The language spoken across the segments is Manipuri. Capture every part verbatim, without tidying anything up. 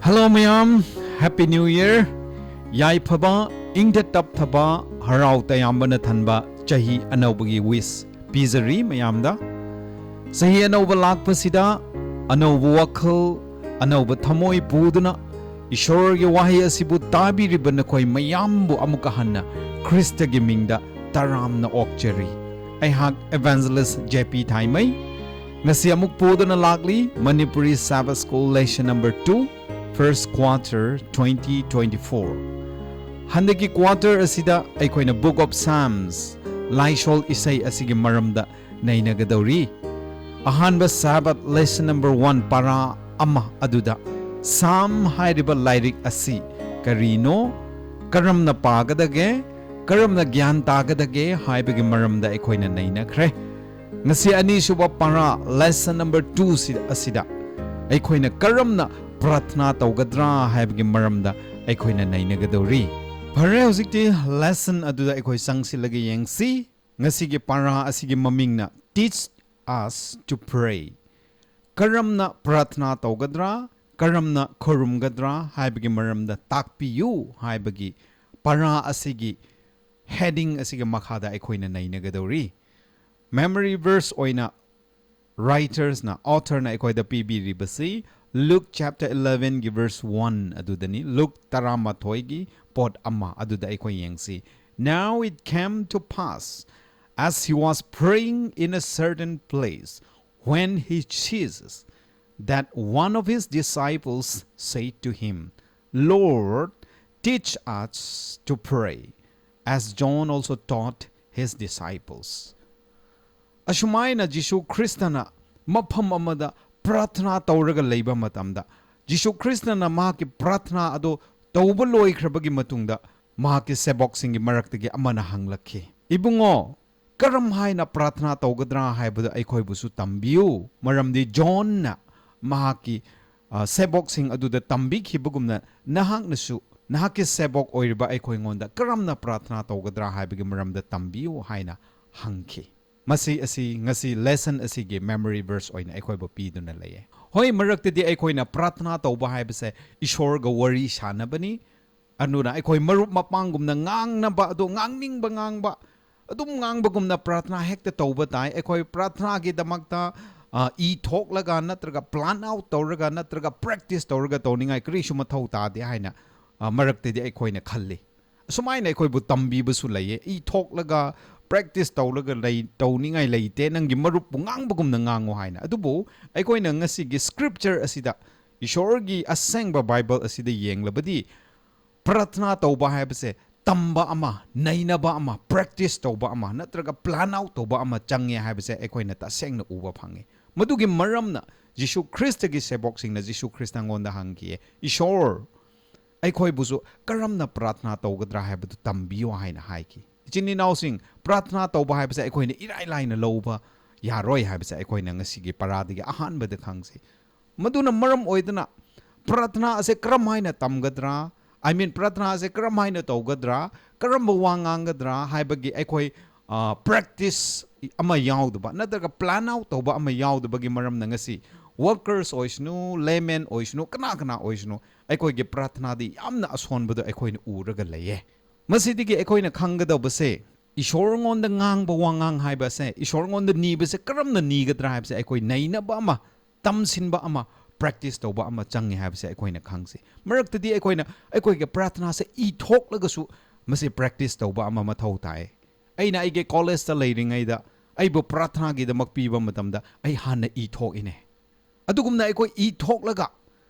Hello ꯃꯌꯥꯝ, Happy New Year. ꯌꯥꯏꯐꯕ, ꯏꯪꯗ ꯇꯞꯊꯕ, ꯍꯔꯥꯎ ꯇꯌꯥꯝꯕꯅ ꯊꯟꯕ ꯆꯍꯤ ꯑꯅꯧꯕꯒꯤ wish ꯄꯤꯖꯔꯤ ꯃꯌꯥꯝꯗ꯫ ꯆꯍꯤ ꯑꯅꯧꯕ ꯂꯥꯛꯄꯁꯤꯗ ꯑꯅꯧꯕ ꯋꯥꯈꯜ, ꯑꯅꯧꯕ ꯊꯃꯣꯏ ꯄꯨꯗꯨꯅ ꯏꯁꯣꯔꯒꯤ ꯋꯥꯍꯩ ꯑꯁꯤꯕꯨ ꯇꯥꯕꯤꯔꯤꯕ ꯅꯈꯣꯏ ꯃꯌꯥꯝꯕꯨ ꯑꯃꯨꯛꯀ ꯍꯟꯅ ꯈ꯭ꯔꯤꯁꯇꯒꯤ ꯃꯤꯡꯗ ꯇꯔꯥꯝꯅ ꯑꯣꯛꯆꯔꯤ꯫ ꯑꯩꯍꯥꯛ Evangelist J P ꯊꯥꯏꯃꯩ꯫ ꯉꯁꯤ ꯑꯃꯨꯛ ꯄꯨꯗꯨꯅ ꯂꯥꯛꯂꯤ Manipuri Sabbath School lesson number two, first quarter twenty twenty-four꯫ ꯍꯟꯗꯛꯀꯤ quarter ꯑꯁꯤꯗ ꯑꯩꯈꯣꯏꯅ Book of Psalms, ꯂꯥꯏꯁꯣꯜ ꯏꯁꯩ ꯑꯁꯤꯒꯤ ꯃꯔꯝꯗ ꯅꯩꯅꯒꯗꯧꯔꯤ꯫ ꯑꯍꯥꯟꯕ Sabbath lesson number one, para ꯑꯃ ꯑꯗꯨꯗ Psalm ꯍꯥꯏꯔꯤꯕ ꯂꯥꯏꯔꯤꯛ ꯑꯁꯤ ꯀꯔꯤꯅꯣ, ꯀꯔꯝꯅ ꯄꯥꯒꯗꯒꯦ, ꯀꯔꯝꯅ ꯒ꯭ꯌꯥꯟ ꯇꯥꯒꯗꯒꯦ ꯍꯥꯏꯕꯒꯤ ꯃꯔꯝꯗ ꯑꯩꯈꯣꯏꯅ ꯅꯩꯅꯈ꯭ꯔꯦ꯫ ꯉꯁꯤ ꯑꯅꯤꯁꯨꯕ ꯄꯥꯔꯥ, lesson number two ꯁꯤ, ꯑꯁꯤꯗ ꯑꯩꯈꯣꯏꯅ ꯀꯔꯝꯅ ꯄ꯭ꯔꯥꯊꯅꯥ ꯇꯧꯒꯗ꯭ꯔꯥ ꯍꯥꯏꯕꯒꯤ ꯃꯔꯝꯗ ꯑꯩꯈꯣꯏꯅ ꯅꯩꯅꯒꯗꯧꯔꯤ꯫ ꯐꯔꯦ, ꯍꯧꯖꯤꯛꯇꯤ lesson ꯑꯗꯨꯗ ꯑꯩꯈꯣꯏ ꯆꯪꯁꯤꯜꯂꯒ ꯌꯦꯡꯁꯤ꯫ ꯉꯁꯤꯒꯤ ꯄꯥꯔꯥ ꯑꯁꯤꯒꯤ ꯃꯃꯤꯡꯅ Teach Us to Pray꯫ ꯀꯔꯝꯅ ꯄ꯭ꯔꯥꯊꯅꯥ ꯇꯧꯒꯗ꯭ꯔꯥ, ꯀꯔꯝꯅ ꯈꯨꯔꯨꯝꯒꯗ꯭ꯔꯥ ꯍꯥꯏꯕꯒꯤ ꯃꯔꯝꯗ ꯇꯥꯛꯄꯤꯌꯨ ꯍꯥꯏꯕꯒꯤ ꯄꯥꯔꯥ ꯑꯁꯤꯒꯤ heading ꯑꯁꯤꯒꯤ ꯃꯈꯥꯗ ꯑꯩꯈꯣꯏꯅ ꯅꯩꯅꯒꯗꯧꯔꯤ꯫ Memory verse ꯑꯣꯏꯅ writers ꯅ, author ꯅ ꯑꯩꯈꯣꯏꯗ ꯄꯤꯕꯤꯔꯤꯕꯁꯤ Luke chapter eleven ꯒꯤ verse one ꯑꯗꯨꯗꯅꯤ꯫ Luke ꯇꯔꯥꯃꯥꯊꯣꯏꯒꯤ ꯄꯣꯠ ꯑꯃ ꯑꯗꯨꯗ ꯑꯩꯈꯣꯏ ꯌꯦꯡꯁꯤ꯫ Now it came to pass, as he was praying in a certain place, when he ceases, that one of his disciples said to him, Lord, teach us to pray, as John also taught his disciples. ꯑꯁꯨꯃꯥꯏꯅ ꯖꯤꯁꯨ ꯈ꯭ꯔꯤꯁꯇꯅ ꯃꯐꯝ ꯑꯃꯗ ꯄ꯭ꯔꯥꯊꯅꯥ ꯇꯧꯔꯒ ꯂꯩꯕ ꯃꯇꯝꯗ, ꯖꯤꯁꯨ ꯈ꯭ꯔꯤꯁꯇꯅ ꯃꯍꯥꯛꯀꯤ ꯄ꯭ꯔꯥꯊꯅꯥ ꯑꯗꯨ ꯇꯧꯕ ꯂꯣꯏꯈ꯭ꯔꯕꯒꯤ ꯃꯇꯨꯡꯗ, ꯃꯍꯥꯛꯀꯤ ꯁꯦꯕꯣꯛꯁꯤꯡꯒꯤ ꯃꯔꯛꯇꯒꯤ ꯑꯃꯅ ꯍꯪꯂꯛꯈꯤ, "ꯏꯕꯨꯡꯉꯣ, ꯀꯔꯝ ꯍꯥꯏꯅ ꯄ꯭ꯔꯥꯊꯅꯥ ꯇꯧꯒꯗ꯭ꯔꯥ ꯍꯥꯏꯕꯗꯨ ꯑꯩꯈꯣꯏꯕꯨꯁꯨ ꯇꯝꯕꯤꯌꯨ, ꯃꯔꯝꯗꯤ ꯖꯣꯟꯅ ꯃꯍꯥꯛꯀꯤ, ꯑ, ꯁꯦꯕꯣꯛꯁꯤꯡ ꯑꯗꯨꯗ ꯇꯝꯕꯤꯈꯤꯕꯒꯨꯝꯅ ꯅꯍꯥꯛꯅꯁꯨ ꯅꯍꯥꯛꯀꯤ ꯁꯦꯕꯣꯛ ꯑꯣꯏꯔꯤꯕ ꯑꯩꯈꯣꯏꯉꯣꯟꯗ ꯀꯔꯝꯅ ꯄ꯭ꯔꯥꯊꯅꯥ ꯇꯧꯒꯗ꯭ꯔꯥ ꯍꯥꯏꯕꯒꯤ ꯃꯔꯝꯗ ꯇꯝꯕꯤꯌꯨ" ꯍꯥꯏꯅ ꯍꯪꯈꯤ꯫ ꯃꯁꯤ ꯑꯁꯤ ꯉꯁꯤ lesson ꯑꯁꯤꯒꯤ memory verse ꯑꯣꯏꯅ ꯑꯩꯈꯣꯏꯕꯨ ꯄꯤꯗꯨꯅ ꯂꯩꯌꯦ꯫ ꯍꯣꯏ, ꯃꯔꯛꯇꯗꯤ ꯑꯩꯈꯣꯏꯅ ꯄ꯭ꯔꯥꯊꯅꯥ ꯇꯧꯕ ꯍꯥꯏꯕꯁꯦ ꯏꯁꯣꯔꯒ ꯋꯥꯔꯤ ꯁꯥꯟꯅꯕꯅꯤ꯫ ꯑꯗꯨꯅ ꯑꯩꯈꯣꯏ ꯃꯔꯨꯞ ꯃꯄꯥꯡꯒꯨꯝꯅ ꯉꯥꯡꯅꯕ, ꯑꯗꯣ ꯉꯥꯡꯅꯤꯡꯕ ꯉꯥꯡꯕ, ꯑꯗꯨꯝ ꯉꯥꯡꯕꯒꯨꯝꯅ ꯄ꯭ꯔꯥꯊꯅꯥ ꯍꯦꯛꯇ ꯇꯧꯕ ꯇꯥꯏ꯫ ꯑꯩꯈꯣꯏ ꯄ꯭ꯔꯥꯊꯅꯥꯒꯤꯗꯃꯛꯇ, ꯑ, ꯏ ꯊꯣꯛꯂꯒ ꯅꯠꯇ꯭ꯔꯒ plan out ꯇꯧꯔꯒ ꯅꯠꯇ꯭ꯔꯒ practice ꯇꯧꯔꯒ ꯇꯧꯅꯤꯡꯉꯥꯏ ꯀꯔꯤꯁꯨ ꯃꯊꯧ ꯇꯥꯗꯦ ꯍꯥꯏꯅ, ꯑ, ꯃꯔꯛꯇꯗꯤ ꯑꯩꯈꯣꯏꯅ ꯈꯜꯂꯤ꯫ ꯑꯁꯨꯃꯥꯏꯅ ꯑꯩꯈꯣꯏꯕꯨ ꯇꯝꯕꯤꯕꯁꯨ ꯂꯩꯌꯦ꯫ ꯏ ꯊꯣꯛꯂꯒ practice ꯇꯧꯔꯒ ꯂꯩ, ꯇꯧꯅꯤꯡꯉꯥꯏ ꯂꯩꯇꯦ, ꯅꯪꯒꯤ ꯃꯔꯨꯞꯄꯨ ꯉꯥꯡꯕꯒꯨꯝꯅ ꯉꯥꯡꯉꯨ ꯍꯥꯏꯅ꯫ ꯑꯗꯨꯕꯨ ꯑꯩꯈꯣꯏꯅ ꯉꯁꯤꯒꯤ scripture ꯑꯁꯤꯗ, ꯏꯁꯣꯔꯒꯤ ꯑꯁꯦꯡꯕ Bible ꯑꯁꯤꯗ ꯌꯦꯡꯂꯕꯗꯤ, ꯄ꯭ꯔꯊꯅꯥ ꯇꯧꯕ ꯍꯥꯏꯕꯁꯦ ꯇꯝꯕ ꯑꯃ, ꯅꯩꯅꯕ ꯑꯃ, practice ꯇꯧꯕ ꯑꯃ, ꯅꯠꯇ꯭ꯔꯒ plan out ꯇꯧꯕ ꯑꯃ ꯆꯪꯉꯦ ꯍꯥꯏꯕꯁꯦ ꯑꯩꯈꯣꯏꯅ ꯇꯁꯦꯡꯅ ꯎꯕ ꯐꯪꯉꯤ꯫ ꯃꯗꯨꯒꯤ ꯃꯔꯝꯅ ꯖꯤꯁꯨ ꯈ꯭ꯔꯤꯁꯇꯒꯤ ꯁꯦꯕꯣꯛꯁꯤꯡꯅ ꯖꯤꯁꯨ ꯈ꯭ꯔꯤꯁꯇꯉꯣꯟꯗ ꯍꯪꯈꯤꯌꯦ, "ꯏꯁꯣꯔ, ꯑꯩꯈꯣꯏꯕꯨꯁꯨ ꯀꯔꯝꯅ ꯄ꯭ꯔꯥꯊꯅꯥ ꯇꯧꯒꯗ꯭ꯔꯥ ꯍꯥꯏꯕꯗꯨ ꯇꯝꯕꯤꯌꯨ" ꯍꯥꯏꯅ ꯍꯥꯏꯈꯤ꯫ ꯏꯆꯤꯟ ꯏꯅꯥꯎꯁꯤꯡ, ꯄ꯭ꯔꯥꯊꯅꯥ ꯇꯧꯕ ꯍꯥꯏꯕꯁꯦ ꯑꯩꯈꯣꯏꯅ ꯏꯔꯥꯏ ꯂꯥꯏꯅ ꯂꯧꯕ ꯌꯥꯔꯣꯏ ꯍꯥꯏꯕꯁꯦ ꯑꯩꯈꯣꯏꯅ ꯉꯁꯤꯒꯤ ꯄꯔꯥꯗꯒꯤ ꯑꯍꯥꯟꯕꯗ ꯈꯪꯁꯤ꯫ ꯃꯗꯨꯅ ꯃꯔꯝ ꯑꯣꯏꯗꯅ ꯄ꯭ꯔꯥꯊꯅꯥ ꯑꯁꯦ ꯀꯔꯝ ꯍꯥꯏꯅ ꯇꯝꯒꯗ꯭ꯔꯥ, I mean, ꯄ꯭ꯔꯥꯊꯅꯥ ꯑꯁꯦ ꯀꯔꯝ ꯍꯥꯏꯅ ꯇꯧꯒꯗ꯭ꯔꯥ, ꯀꯔꯝꯕ ꯋꯥ ꯉꯥꯡꯒꯗ꯭ꯔꯥ ꯍꯥꯏꯕꯒꯤ ꯑꯩꯈꯣꯏ, ꯑ, practice ꯑꯃ ꯌꯥꯎꯗꯕ ꯅꯠꯇ꯭ꯔꯒ plan out ꯇꯧꯕ ꯑꯃ ꯌꯥꯎꯗꯕꯒꯤ ꯃꯔꯝꯅ ꯉꯁꯤ workers ꯑꯣꯏꯁꯅꯨ, laymen ꯑꯣꯏꯁꯅꯨ, ꯀꯅꯥ ꯀꯅꯥ ꯑꯣꯏꯁꯅꯨ, ꯑꯩꯈꯣꯏꯒꯤ ꯄ꯭ꯔꯥꯊꯅꯥꯗꯤ ꯌꯥꯝꯅ ꯑꯁꯣꯟꯕꯗꯣ ꯑꯩꯈꯣꯏꯅ ꯎꯔꯒ ꯂꯩꯌꯦ꯫ ꯃꯁꯤꯗꯒꯤ ꯑꯩꯈꯣꯏꯅ ꯈꯪꯒꯗꯧꯕꯁꯦ, ꯏꯁꯣꯔꯉꯣꯟꯗ ꯉꯥꯡꯕ ꯋꯥꯉꯥꯡ ꯍꯥꯏꯕꯁꯦ, ꯏꯁꯣꯔꯉꯣꯟꯗ ꯅꯤꯕꯁꯦ ꯀꯔꯝꯅ ꯅꯤꯒꯗ꯭ꯔꯥ ꯍꯥꯏꯕꯁꯦ ꯑꯩꯈꯣꯏ ꯅꯩꯅꯕ ꯑꯃ, ꯇꯝꯁꯤꯟꯕ ꯑꯃ, practice ꯇꯧꯕ ꯑꯃ ꯆꯪꯉꯦ ꯍꯥꯏꯕꯁꯦ ꯑꯩꯈꯣꯏꯅ ꯈꯪꯁꯤ꯫ ꯃꯔꯛꯇꯗꯤ ꯑꯩꯈꯣꯏꯅ ꯑꯩꯈꯣꯏꯒꯤ ꯄ꯭ꯔꯥꯊꯅꯥꯁꯦ ꯏ ꯊꯣꯛꯂꯒꯁꯨ ꯃꯁꯤ practice ꯇꯧꯕ ꯑꯃ ꯃꯊꯧ ꯇꯥꯏ꯫ ꯑꯩꯅ ꯑꯩꯒꯤ ꯀꯣꯂꯦꯖꯇ ꯂꯩꯔꯤꯉꯩꯗ ꯑꯩꯕꯨ ꯄ꯭ꯔꯥꯊꯅꯥꯒꯤꯗꯃꯛ ꯄꯤꯕ ꯃꯇꯝꯗ ꯑꯩ ꯍꯥꯟꯅ ꯏ ꯊꯣꯛꯏꯅꯦ꯫ ꯑꯗꯨꯒꯨꯝꯅ ꯑꯩꯈꯣꯏ ꯏ ꯊꯣꯛꯂꯒ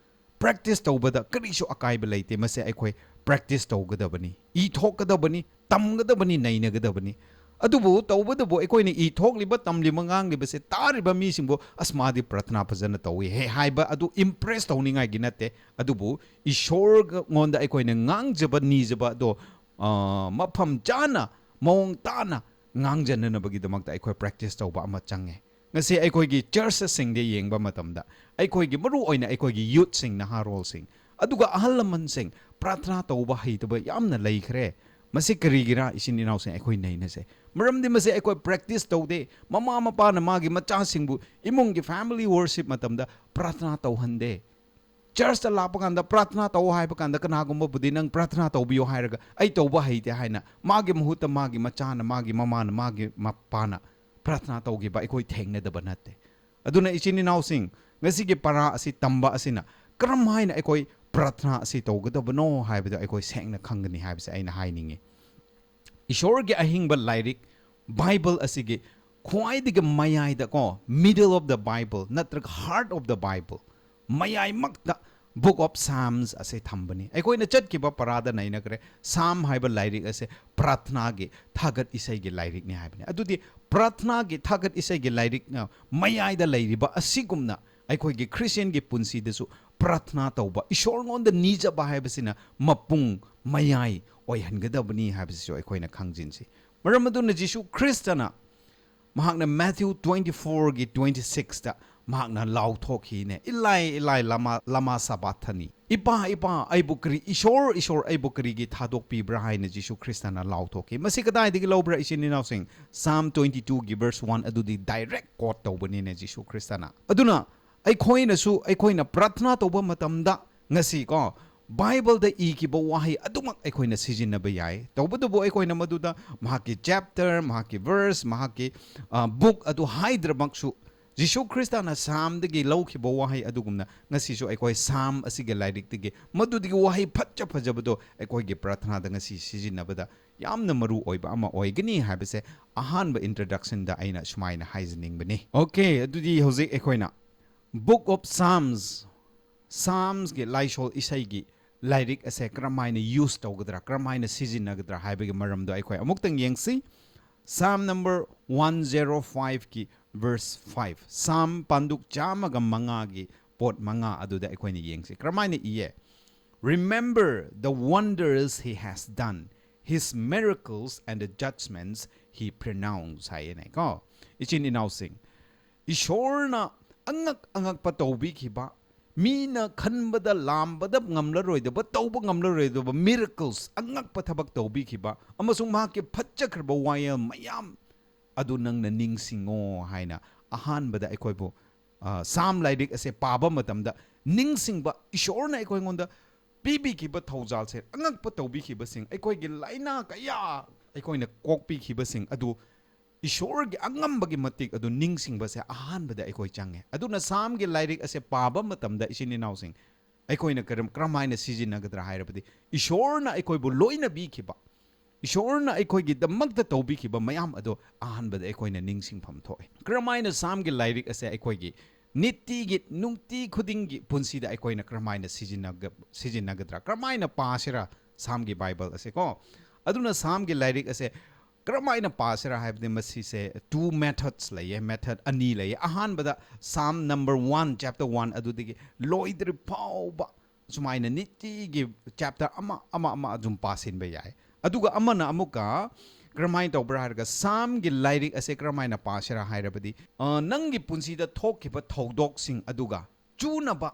practice ꯇꯧꯕꯗ ꯀꯔꯤꯁꯨ ꯑꯀꯥꯏꯕ ꯂꯩꯇꯦ꯫ ꯃꯁꯦ ꯑꯩꯈꯣꯏ practice ꯇꯧꯒꯗꯕꯅꯤ, ꯏ ꯊꯣꯛꯀꯗꯕꯅꯤ, ꯇꯝꯒꯗꯕꯅꯤ, ꯅꯩꯅꯒꯗꯕꯅꯤ꯫ ꯑꯗꯨꯕꯨ ꯇꯧꯕꯇꯕꯨ ꯑꯩꯈꯣꯏꯅ ꯏ ꯊꯣꯛꯂꯤꯕ, ꯇꯝꯂꯤꯕ, ꯉꯥꯡꯂꯤꯕꯁꯦ ꯇꯥꯔꯤꯕ ꯃꯤꯁꯤꯡꯕꯨ, "ꯑꯁ, ꯃꯥꯗꯤ ꯄ꯭ꯔꯊꯅꯥ ꯐꯖꯅ ꯇꯧꯏ ꯍꯦ" ꯍꯥꯏꯕ ꯑꯗꯨ impress ꯇꯧꯅꯤꯡꯉꯥꯏꯒꯤ ꯅꯠꯇꯦ꯫ ꯑꯗꯨꯕꯨ ꯏꯁꯣꯔꯉꯣꯟꯗ ꯑꯩꯈꯣꯏꯅ ꯉꯥꯡꯖꯕ, ꯅꯤꯖꯕ ꯑꯗꯣ, ꯑ, ꯃꯐꯝ ꯆꯥꯅ, ꯃꯑꯣꯡ ꯇꯥꯅ ꯉꯥꯡꯖꯅꯅꯕꯒꯤꯗꯃꯛꯇ ꯑꯩꯈꯣꯏ practice ꯇꯧꯕ ꯑꯃ ꯆꯪꯉꯦ꯫ ꯉꯁꯤ ꯑꯩꯈꯣꯏꯒꯤ churchꯁꯤꯡꯗ ꯌꯦꯡꯕ ꯃꯇꯝꯗ, ꯑꯩꯈꯣꯏꯒꯤ, ꯃꯔꯨ ꯑꯣꯏꯅ ꯑꯩꯈꯣꯏꯒꯤ youthꯁꯤꯡ, ꯅꯍꯥꯔꯣꯜꯁꯤꯡ, ꯑꯗꯨꯒ ꯑꯍꯜ ꯂꯃꯟꯁꯤꯡ ꯄ꯭ꯔꯥꯊꯅꯥ ꯇꯧꯕ ꯍꯩꯇꯕ ꯌꯥꯝꯅ ꯂꯩꯈ꯭ꯔꯦ꯫ ꯃꯁꯤ ꯀꯔꯤꯒꯤꯔꯥ? ꯏꯆꯤꯟ ꯏꯅꯥꯎꯁꯤꯡ, ꯑꯩꯈꯣꯏ ꯅꯩꯅꯁꯦ꯫ ꯃꯔꯝꯗꯤ ꯃꯁꯤ ꯑꯩꯈꯣꯏ practice ꯇꯧꯗꯦ꯫ ꯃꯃꯥ ꯃꯄꯥꯅ ꯃꯥꯒꯤ ꯃꯆꯥꯁꯤꯡꯕꯨ ꯏꯃꯨꯡꯒꯤ family worship ꯃꯇꯝꯗ ꯄ꯭ꯔꯥꯊꯅꯥ ꯇꯧꯍꯟꯗꯦ꯫ Churchꯇ ꯂꯥꯛꯄ ꯀꯥꯟꯗ ꯄ꯭ꯔꯥꯊꯅꯥ ꯇꯧ ꯍꯥꯏꯕ ꯀꯥꯟꯗ ꯀꯅꯥꯒꯨꯝꯕꯕꯨꯗꯤ "ꯅꯪ ꯄ꯭ꯔꯥꯊꯅꯥ ꯇꯧꯕꯤꯌꯣ" ꯍꯥꯏꯔꯒ "ꯑꯩ ꯇꯧꯕ ꯍꯩꯇꯦ" ꯍꯥꯏꯅ ꯃꯥꯒꯤ ꯃꯍꯨꯠꯇ ꯃꯥꯒꯤ ꯃꯆꯥꯅ, ꯃꯥꯒꯤ ꯃꯃꯥꯅ, ꯃꯥꯒꯤ ꯃꯄꯥꯅ ꯄ꯭ꯔꯥꯊꯅꯥ ꯇꯧꯈꯤꯕ ꯑꯩꯈꯣꯏ ꯊꯦꯡꯅꯗꯕ ꯅꯠꯇꯦ꯫ ꯑꯗꯨꯅ ꯏꯆꯤꯟ ꯏꯅꯥꯎꯁꯤꯡ, ꯉꯁꯤꯒꯤ ꯄꯔꯥ ꯑꯁꯤ ꯇꯝꯕ ꯑꯁꯤꯅ ꯀꯔꯝ ꯍꯥꯏꯅ ꯑꯩꯈꯣꯏ ꯄ꯭ꯔꯥꯊꯅꯥ ꯑꯁꯤ ꯇꯧꯒꯗꯕꯅꯣ ꯍꯥꯏꯕꯗꯨ ꯑꯩꯈꯣꯏ ꯁꯦꯡꯅ ꯈꯪꯒꯅꯤ ꯍꯥꯏꯕꯁꯦ ꯑꯩꯅ ꯍꯥꯏꯅꯤꯡꯉꯤ꯫ ꯏꯁꯣꯔꯒꯤ ꯑꯍꯤꯡꯕ ꯂꯥꯏꯔꯤꯛ Bible ꯑꯁꯤꯒꯤ ꯈ꯭ꯋꯥꯏꯗꯒꯤ ꯃꯌꯥꯏꯗ ꯀꯣ, middle of the Bible ꯅꯠꯇ꯭ꯔꯒ heart of the Bible, ꯃꯌꯥꯏꯃꯛꯇ Book of Psalms ꯑꯁꯦ ꯊꯝꯕꯅꯤ꯫ ꯑꯩꯈꯣꯏꯅ ꯆꯠꯈꯤꯕ ꯄꯔꯥꯗ ꯅꯩꯅꯈ꯭ꯔꯦ, ꯁꯥꯝ ꯍꯥꯏꯕ ꯂꯥꯏꯔꯤꯛ ꯑꯁꯦ ꯄ꯭ꯔꯥꯊꯅꯥꯒꯤ ꯊꯥꯒꯠ ꯏꯁꯩꯒꯤ ꯂꯥꯏꯔꯤꯛꯅꯤ ꯍꯥꯏꯕꯅꯤ꯫ ꯑꯗꯨꯗꯤ ꯄ꯭ꯔꯥꯊꯅꯥꯒꯤ ꯊꯥꯒꯠ ꯏꯁꯩꯒꯤ ꯂꯥꯏꯔꯤꯛꯅ ꯃꯌꯥꯏꯗ ꯂꯩꯔꯤꯕ ꯑꯁꯤꯒꯨꯝꯅ ꯑꯩꯈꯣꯏꯒꯤ Christianꯒꯤ ꯄꯨꯟꯁꯤꯗꯁꯨ ꯄ꯭ꯔꯥꯊꯅꯥ ꯇꯧꯕ, ꯏꯁꯣꯔꯉꯣꯟꯗ ꯅꯤꯖꯕ ꯍꯥꯏꯕꯁꯤꯅ ꯃꯄꯨꯡ ꯃꯌꯥꯏ ꯑꯣꯏꯍꯟꯒꯗꯕꯅꯤ ꯍꯥꯏꯕꯁꯤꯁꯨ ꯑꯩꯈꯣꯏꯅ ꯈꯪꯖꯤꯟꯁꯤ꯫ ꯃꯔꯝ ꯑꯗꯨꯅ ꯖꯤꯁꯨ ꯈ꯭ꯔꯤꯁꯇꯅ ꯃꯍꯥꯛꯅ Matthew twenty-fourꯒꯤ twenty-sixꯇ ꯃꯍꯥꯛꯅ ꯂꯥꯎꯊꯣꯛꯈꯤꯅꯦ, "ꯏꯂꯥꯏ, ꯏꯂꯥꯏ, ꯂꯃꯥ, ꯂꯃꯥ ꯁꯕꯥꯊꯅꯤ꯫ ꯏꯄꯥ, ꯏꯄꯥ, ꯑꯩꯕꯨ ꯀꯔꯤ, ꯏꯁꯣꯔ, ꯏꯁꯣꯔ, ꯑꯩꯕꯨ ꯀꯔꯤꯒꯤ ꯊꯥꯗꯣꯛꯄꯤꯕ꯭ꯔꯥ?" ꯍꯥꯏꯅ ꯖꯤꯁꯨ ꯈ꯭ꯔꯤꯁꯇꯅ ꯂꯥꯎꯊꯣꯛꯈꯤ꯫ ꯃꯁꯤ ꯀꯗꯥꯏꯗꯒꯤ ꯂꯧꯕ꯭ꯔꯥ, ꯏꯆꯤꯟ ꯏꯅꯥꯎꯁꯤꯡ? Psalm twenty-twoꯒꯤ verse one ꯑꯗꯨꯗꯤ direct quote ꯇꯧꯕꯅꯤꯅꯦ ꯖꯤꯁꯨ ꯈ꯭ꯔꯤꯁꯇꯅ꯫ ꯑꯗꯨꯅ ꯑꯩꯈꯣꯏꯅꯁꯨ, ꯑꯩꯈꯣꯏꯅ ꯄ꯭ꯔꯥꯊꯅꯥ ꯇꯧꯕ ꯃꯇꯝꯗ ꯉꯁꯤ ꯀꯣ, Bibleꯗ ꯏꯈꯤꯕ ꯋꯥꯍꯩ ꯑꯗꯨꯃꯛ ꯑꯩꯈꯣꯏꯅ ꯁꯤꯖꯤꯟꯅꯕ ꯌꯥꯏ꯫ ꯇꯧꯕꯇꯕꯨ ꯑꯩꯈꯣꯏꯅ ꯃꯗꯨꯗ ꯃꯍꯥꯛꯀꯤ chapter, ꯃꯍꯥꯛꯀꯤ verse, ꯃꯍꯥꯛꯀꯤ, ꯑ, book ꯑꯗꯨ ꯍꯥꯏꯗ꯭ꯔꯃꯛꯁꯨ, ꯖꯤꯁꯨ ꯈ꯭ꯔꯤꯁꯇꯅ ꯁꯥꯝꯗꯒꯤ ꯂꯧꯈꯤꯕ ꯋꯥꯍꯩ ꯑꯗꯨꯒꯨꯝꯅ ꯉꯁꯤꯁꯨ ꯑꯩꯈꯣꯏ ꯁꯥꯝ ꯑꯁꯤꯒꯤ ꯂꯥꯏꯔꯤꯛꯇꯒꯤ ꯃꯗꯨꯗꯒꯤ ꯋꯥꯍꯩ ꯐꯖ ꯐꯖꯕꯗꯣ ꯑꯩꯈꯣꯏꯒꯤ ꯄ꯭ꯔꯥꯊꯅꯥꯗ ꯉꯁꯤ ꯁꯤꯖꯤꯟꯅꯕꯗ ꯌꯥꯝꯅ ꯃꯔꯨ ꯑꯣꯏꯕ ꯑꯃ ꯑꯣꯏꯒꯅꯤ ꯍꯥꯏꯕꯁꯦ ꯑꯍꯥꯟꯕ introductionꯗ ꯑꯩꯅ ꯁꯨꯃꯥꯏꯅ ꯍꯥꯏꯖꯅꯤꯡꯕꯅꯤ꯫ Okay, ꯑꯗꯨꯗꯤ ꯍꯧꯖꯤꯛ ꯑꯩꯈꯣꯏꯅ Book of Psalms, Psalmsꯀꯤ ꯂꯥꯏꯁꯣꯜ ꯏꯁꯩꯒꯤ ꯂꯥꯏꯔꯤꯛ ꯑꯁꯦ ꯀꯔꯝꯍꯥꯏꯅ use ꯇꯧꯒꯗ꯭ꯔꯥ, ꯀꯔꯝꯍꯥꯏꯅ ꯁꯤꯖꯤꯟꯅꯒꯗ꯭ꯔꯥ ꯍꯥꯏꯕꯒꯤ ꯃꯔꯝꯗꯣ ꯑꯩꯈꯣꯏ ꯑꯃꯨꯛꯇꯪ ꯌꯦꯡꯁꯤ꯫ Psalm number one zero fiveꯀꯤ verse five, ꯁꯥꯝ ꯄꯥꯟꯗꯨꯛ ꯆꯥꯝꯃꯒ ꯃꯉꯥꯒꯤ ꯄꯣꯠ ꯃꯉꯥ ꯑꯗꯨꯗ ꯑꯩꯈꯣꯏꯅ ꯌꯦꯡꯁꯤ꯫ ꯀꯔꯝꯍꯥꯏꯅ ꯏꯌꯦ? "Remember the wonders he has done, his miracles and the judgments he pronounced" ꯍꯥꯏꯌꯦꯅꯦ ꯀꯣ꯫ ꯏꯆꯤꯟ ꯏꯅꯥꯎꯁꯤꯡ, ꯏꯁꯣꯔꯅ ꯑꯉꯛ ꯑꯉꯛꯄ ꯇꯧꯕꯤꯈꯤꯕ, ꯃꯤꯅ ꯈꯟꯕꯗ ꯂꯥꯝꯕꯗ ꯉꯝꯂꯔꯣꯏꯗꯕ, ꯇꯧꯕ ꯉꯝꯂꯔꯣꯏꯗꯕ miracles, ꯑꯉꯛꯄ ꯊꯕꯛ ꯇꯧꯕꯤꯈꯤꯕ, ꯑꯃꯁꯨꯡ ꯃꯍꯥꯛꯀꯤ ꯐꯠꯆꯈ꯭ꯔꯕ ꯋꯥꯌꯦꯜ ꯃꯌꯥꯝ ꯑꯗꯨ ꯅꯪꯅ ꯅꯤꯡꯁꯤꯡꯉꯣ ꯍꯥꯏꯅ ꯑꯍꯥꯟꯕꯗ ꯑꯩꯈꯣꯏꯕꯨ, ꯑ, ꯁꯥꯝ ꯂꯥꯏꯔꯤꯛ ꯑꯁꯦ ꯄꯥꯕ ꯃꯇꯝꯗ ꯅꯤꯡꯁꯤꯡꯕ, ꯏꯁꯣꯔꯅ ꯑꯩꯈꯣꯏꯉꯣꯟꯗ ꯄꯤꯕꯤꯈꯤꯕ ꯊꯧꯖꯥꯜꯁꯦ, ꯑꯉꯛꯄ ꯇꯧꯕꯤꯈꯤꯕꯁꯤꯡ, ꯑꯩꯈꯣꯏꯒꯤ ꯂꯥꯏꯅꯥ ꯀꯌꯥ ꯑꯩꯈꯣꯏꯅ ꯀꯣꯛꯄꯤꯈꯤꯕꯁꯤꯡ ꯑꯗꯨ ꯏꯁꯣꯔꯒꯤ ꯑꯉꯝꯕꯒꯤ ꯃꯇꯤꯛ ꯑꯗꯨ ꯅꯤꯡꯁꯤꯡꯕꯁꯦ ꯑꯍꯥꯟꯕꯗ ꯑꯩꯈꯣꯏ ꯆꯪꯉꯦ꯫ ꯑꯗꯨꯅ ꯁꯥꯝꯒꯤ ꯂꯥꯏꯔꯤꯛ ꯑꯁꯦ ꯄꯥꯕ ꯃꯇꯝꯗ, ꯏꯆꯤꯟ ꯏꯅꯥꯎꯁꯤꯡ, ꯑꯩꯈꯣꯏꯅ ꯀꯔꯝ, ꯀꯔꯝꯍꯥꯏꯅ ꯁꯤꯖꯤꯟꯅꯒꯗ꯭ꯔꯥ ꯍꯥꯏꯔꯕꯗꯤ, ꯏꯁꯣꯔꯅ ꯑꯩꯈꯣꯏꯕꯨ ꯂꯣꯏꯅꯕꯤꯈꯤꯕ, ꯏꯁꯣꯔꯅ ꯑꯩꯈꯣꯏꯒꯤꯗꯃꯛꯇ ꯇꯧꯕꯤꯈꯤꯕ ꯃꯌꯥꯝ ꯑꯗꯣ ꯑꯍꯥꯟꯕꯗ ꯑꯩꯈꯣꯏꯅ ꯅꯤꯡꯁꯤꯡꯐꯝ ꯊꯣꯛꯑꯦ꯫ ꯀꯔꯝꯍꯥꯏꯅ ꯁꯥꯝꯒꯤ ꯂꯥꯏꯔꯤꯛ ꯑꯁꯦ ꯑꯩꯈꯣꯏꯒꯤ ꯅꯤꯇꯤꯒꯤ, ꯅꯨꯡꯇꯤ ꯈꯨꯗꯤꯡꯒꯤ ꯄꯨꯟꯁꯤꯗ ꯑꯩꯈꯣꯏꯅ ꯀꯔꯝꯍꯥꯏꯅ ꯁꯤꯖꯤꯟꯅꯒ-, ꯁꯤꯖꯤꯟꯅꯒꯗ꯭ꯔꯥ? ꯀꯔꯝꯍꯥꯏꯅ ꯄꯥꯁꯤꯔꯥ ꯁꯥꯝꯒꯤ ꯕꯥꯏꯕꯜ ꯑꯁꯦ ꯀꯣ? ꯑꯗꯨꯅ ꯁꯥꯝꯒꯤ ꯂꯥꯏꯔꯤꯛ ꯑꯁꯦ ꯀꯔꯝꯍꯥꯏꯅ ꯄꯥꯁꯤꯔꯥ ꯍꯥꯏꯕꯗꯤ, ꯃꯁꯤꯁꯦ two methods ꯂꯩꯌꯦ, method ꯑꯅꯤ ꯂꯩꯌꯦ꯫ ꯑꯍꯥꯟꯕꯗ ꯁꯥꯝ number one, chapter one, ꯑꯗꯨꯗꯒꯤ ꯂꯣꯏꯗ꯭ꯔꯤ ꯐꯥꯎꯕ ꯁꯨꯃꯥꯏꯅ ꯅꯤꯇꯤꯒꯤ chapter ꯑꯃ, ꯑꯃ, ꯑꯃ ꯑꯗꯨꯝ ꯄꯥꯁꯤꯟꯕ ꯌꯥꯏ꯫ ꯑꯗꯨꯒ ꯑꯃꯅ ꯑꯃꯨꯛꯀ ꯀꯔꯝꯍꯥꯏꯅ ꯇꯧꯕ꯭ꯔꯥ ꯍꯥꯏꯔꯒ, ꯁꯥꯝꯒꯤ ꯂꯥꯏꯔꯤꯛ ꯑꯁꯦ ꯀꯔꯝꯍꯥꯏꯅ ꯄꯥꯁꯤꯔꯥ ꯍꯥꯏꯔꯕꯗꯤ, ꯑ, ꯅꯪꯒꯤ ꯄꯨꯟꯁꯤꯗ ꯊꯣꯛꯈꯤꯕ ꯊꯧꯗꯣꯛꯁꯤꯡ ꯑꯗꯨꯒ ꯆꯨꯅꯕ,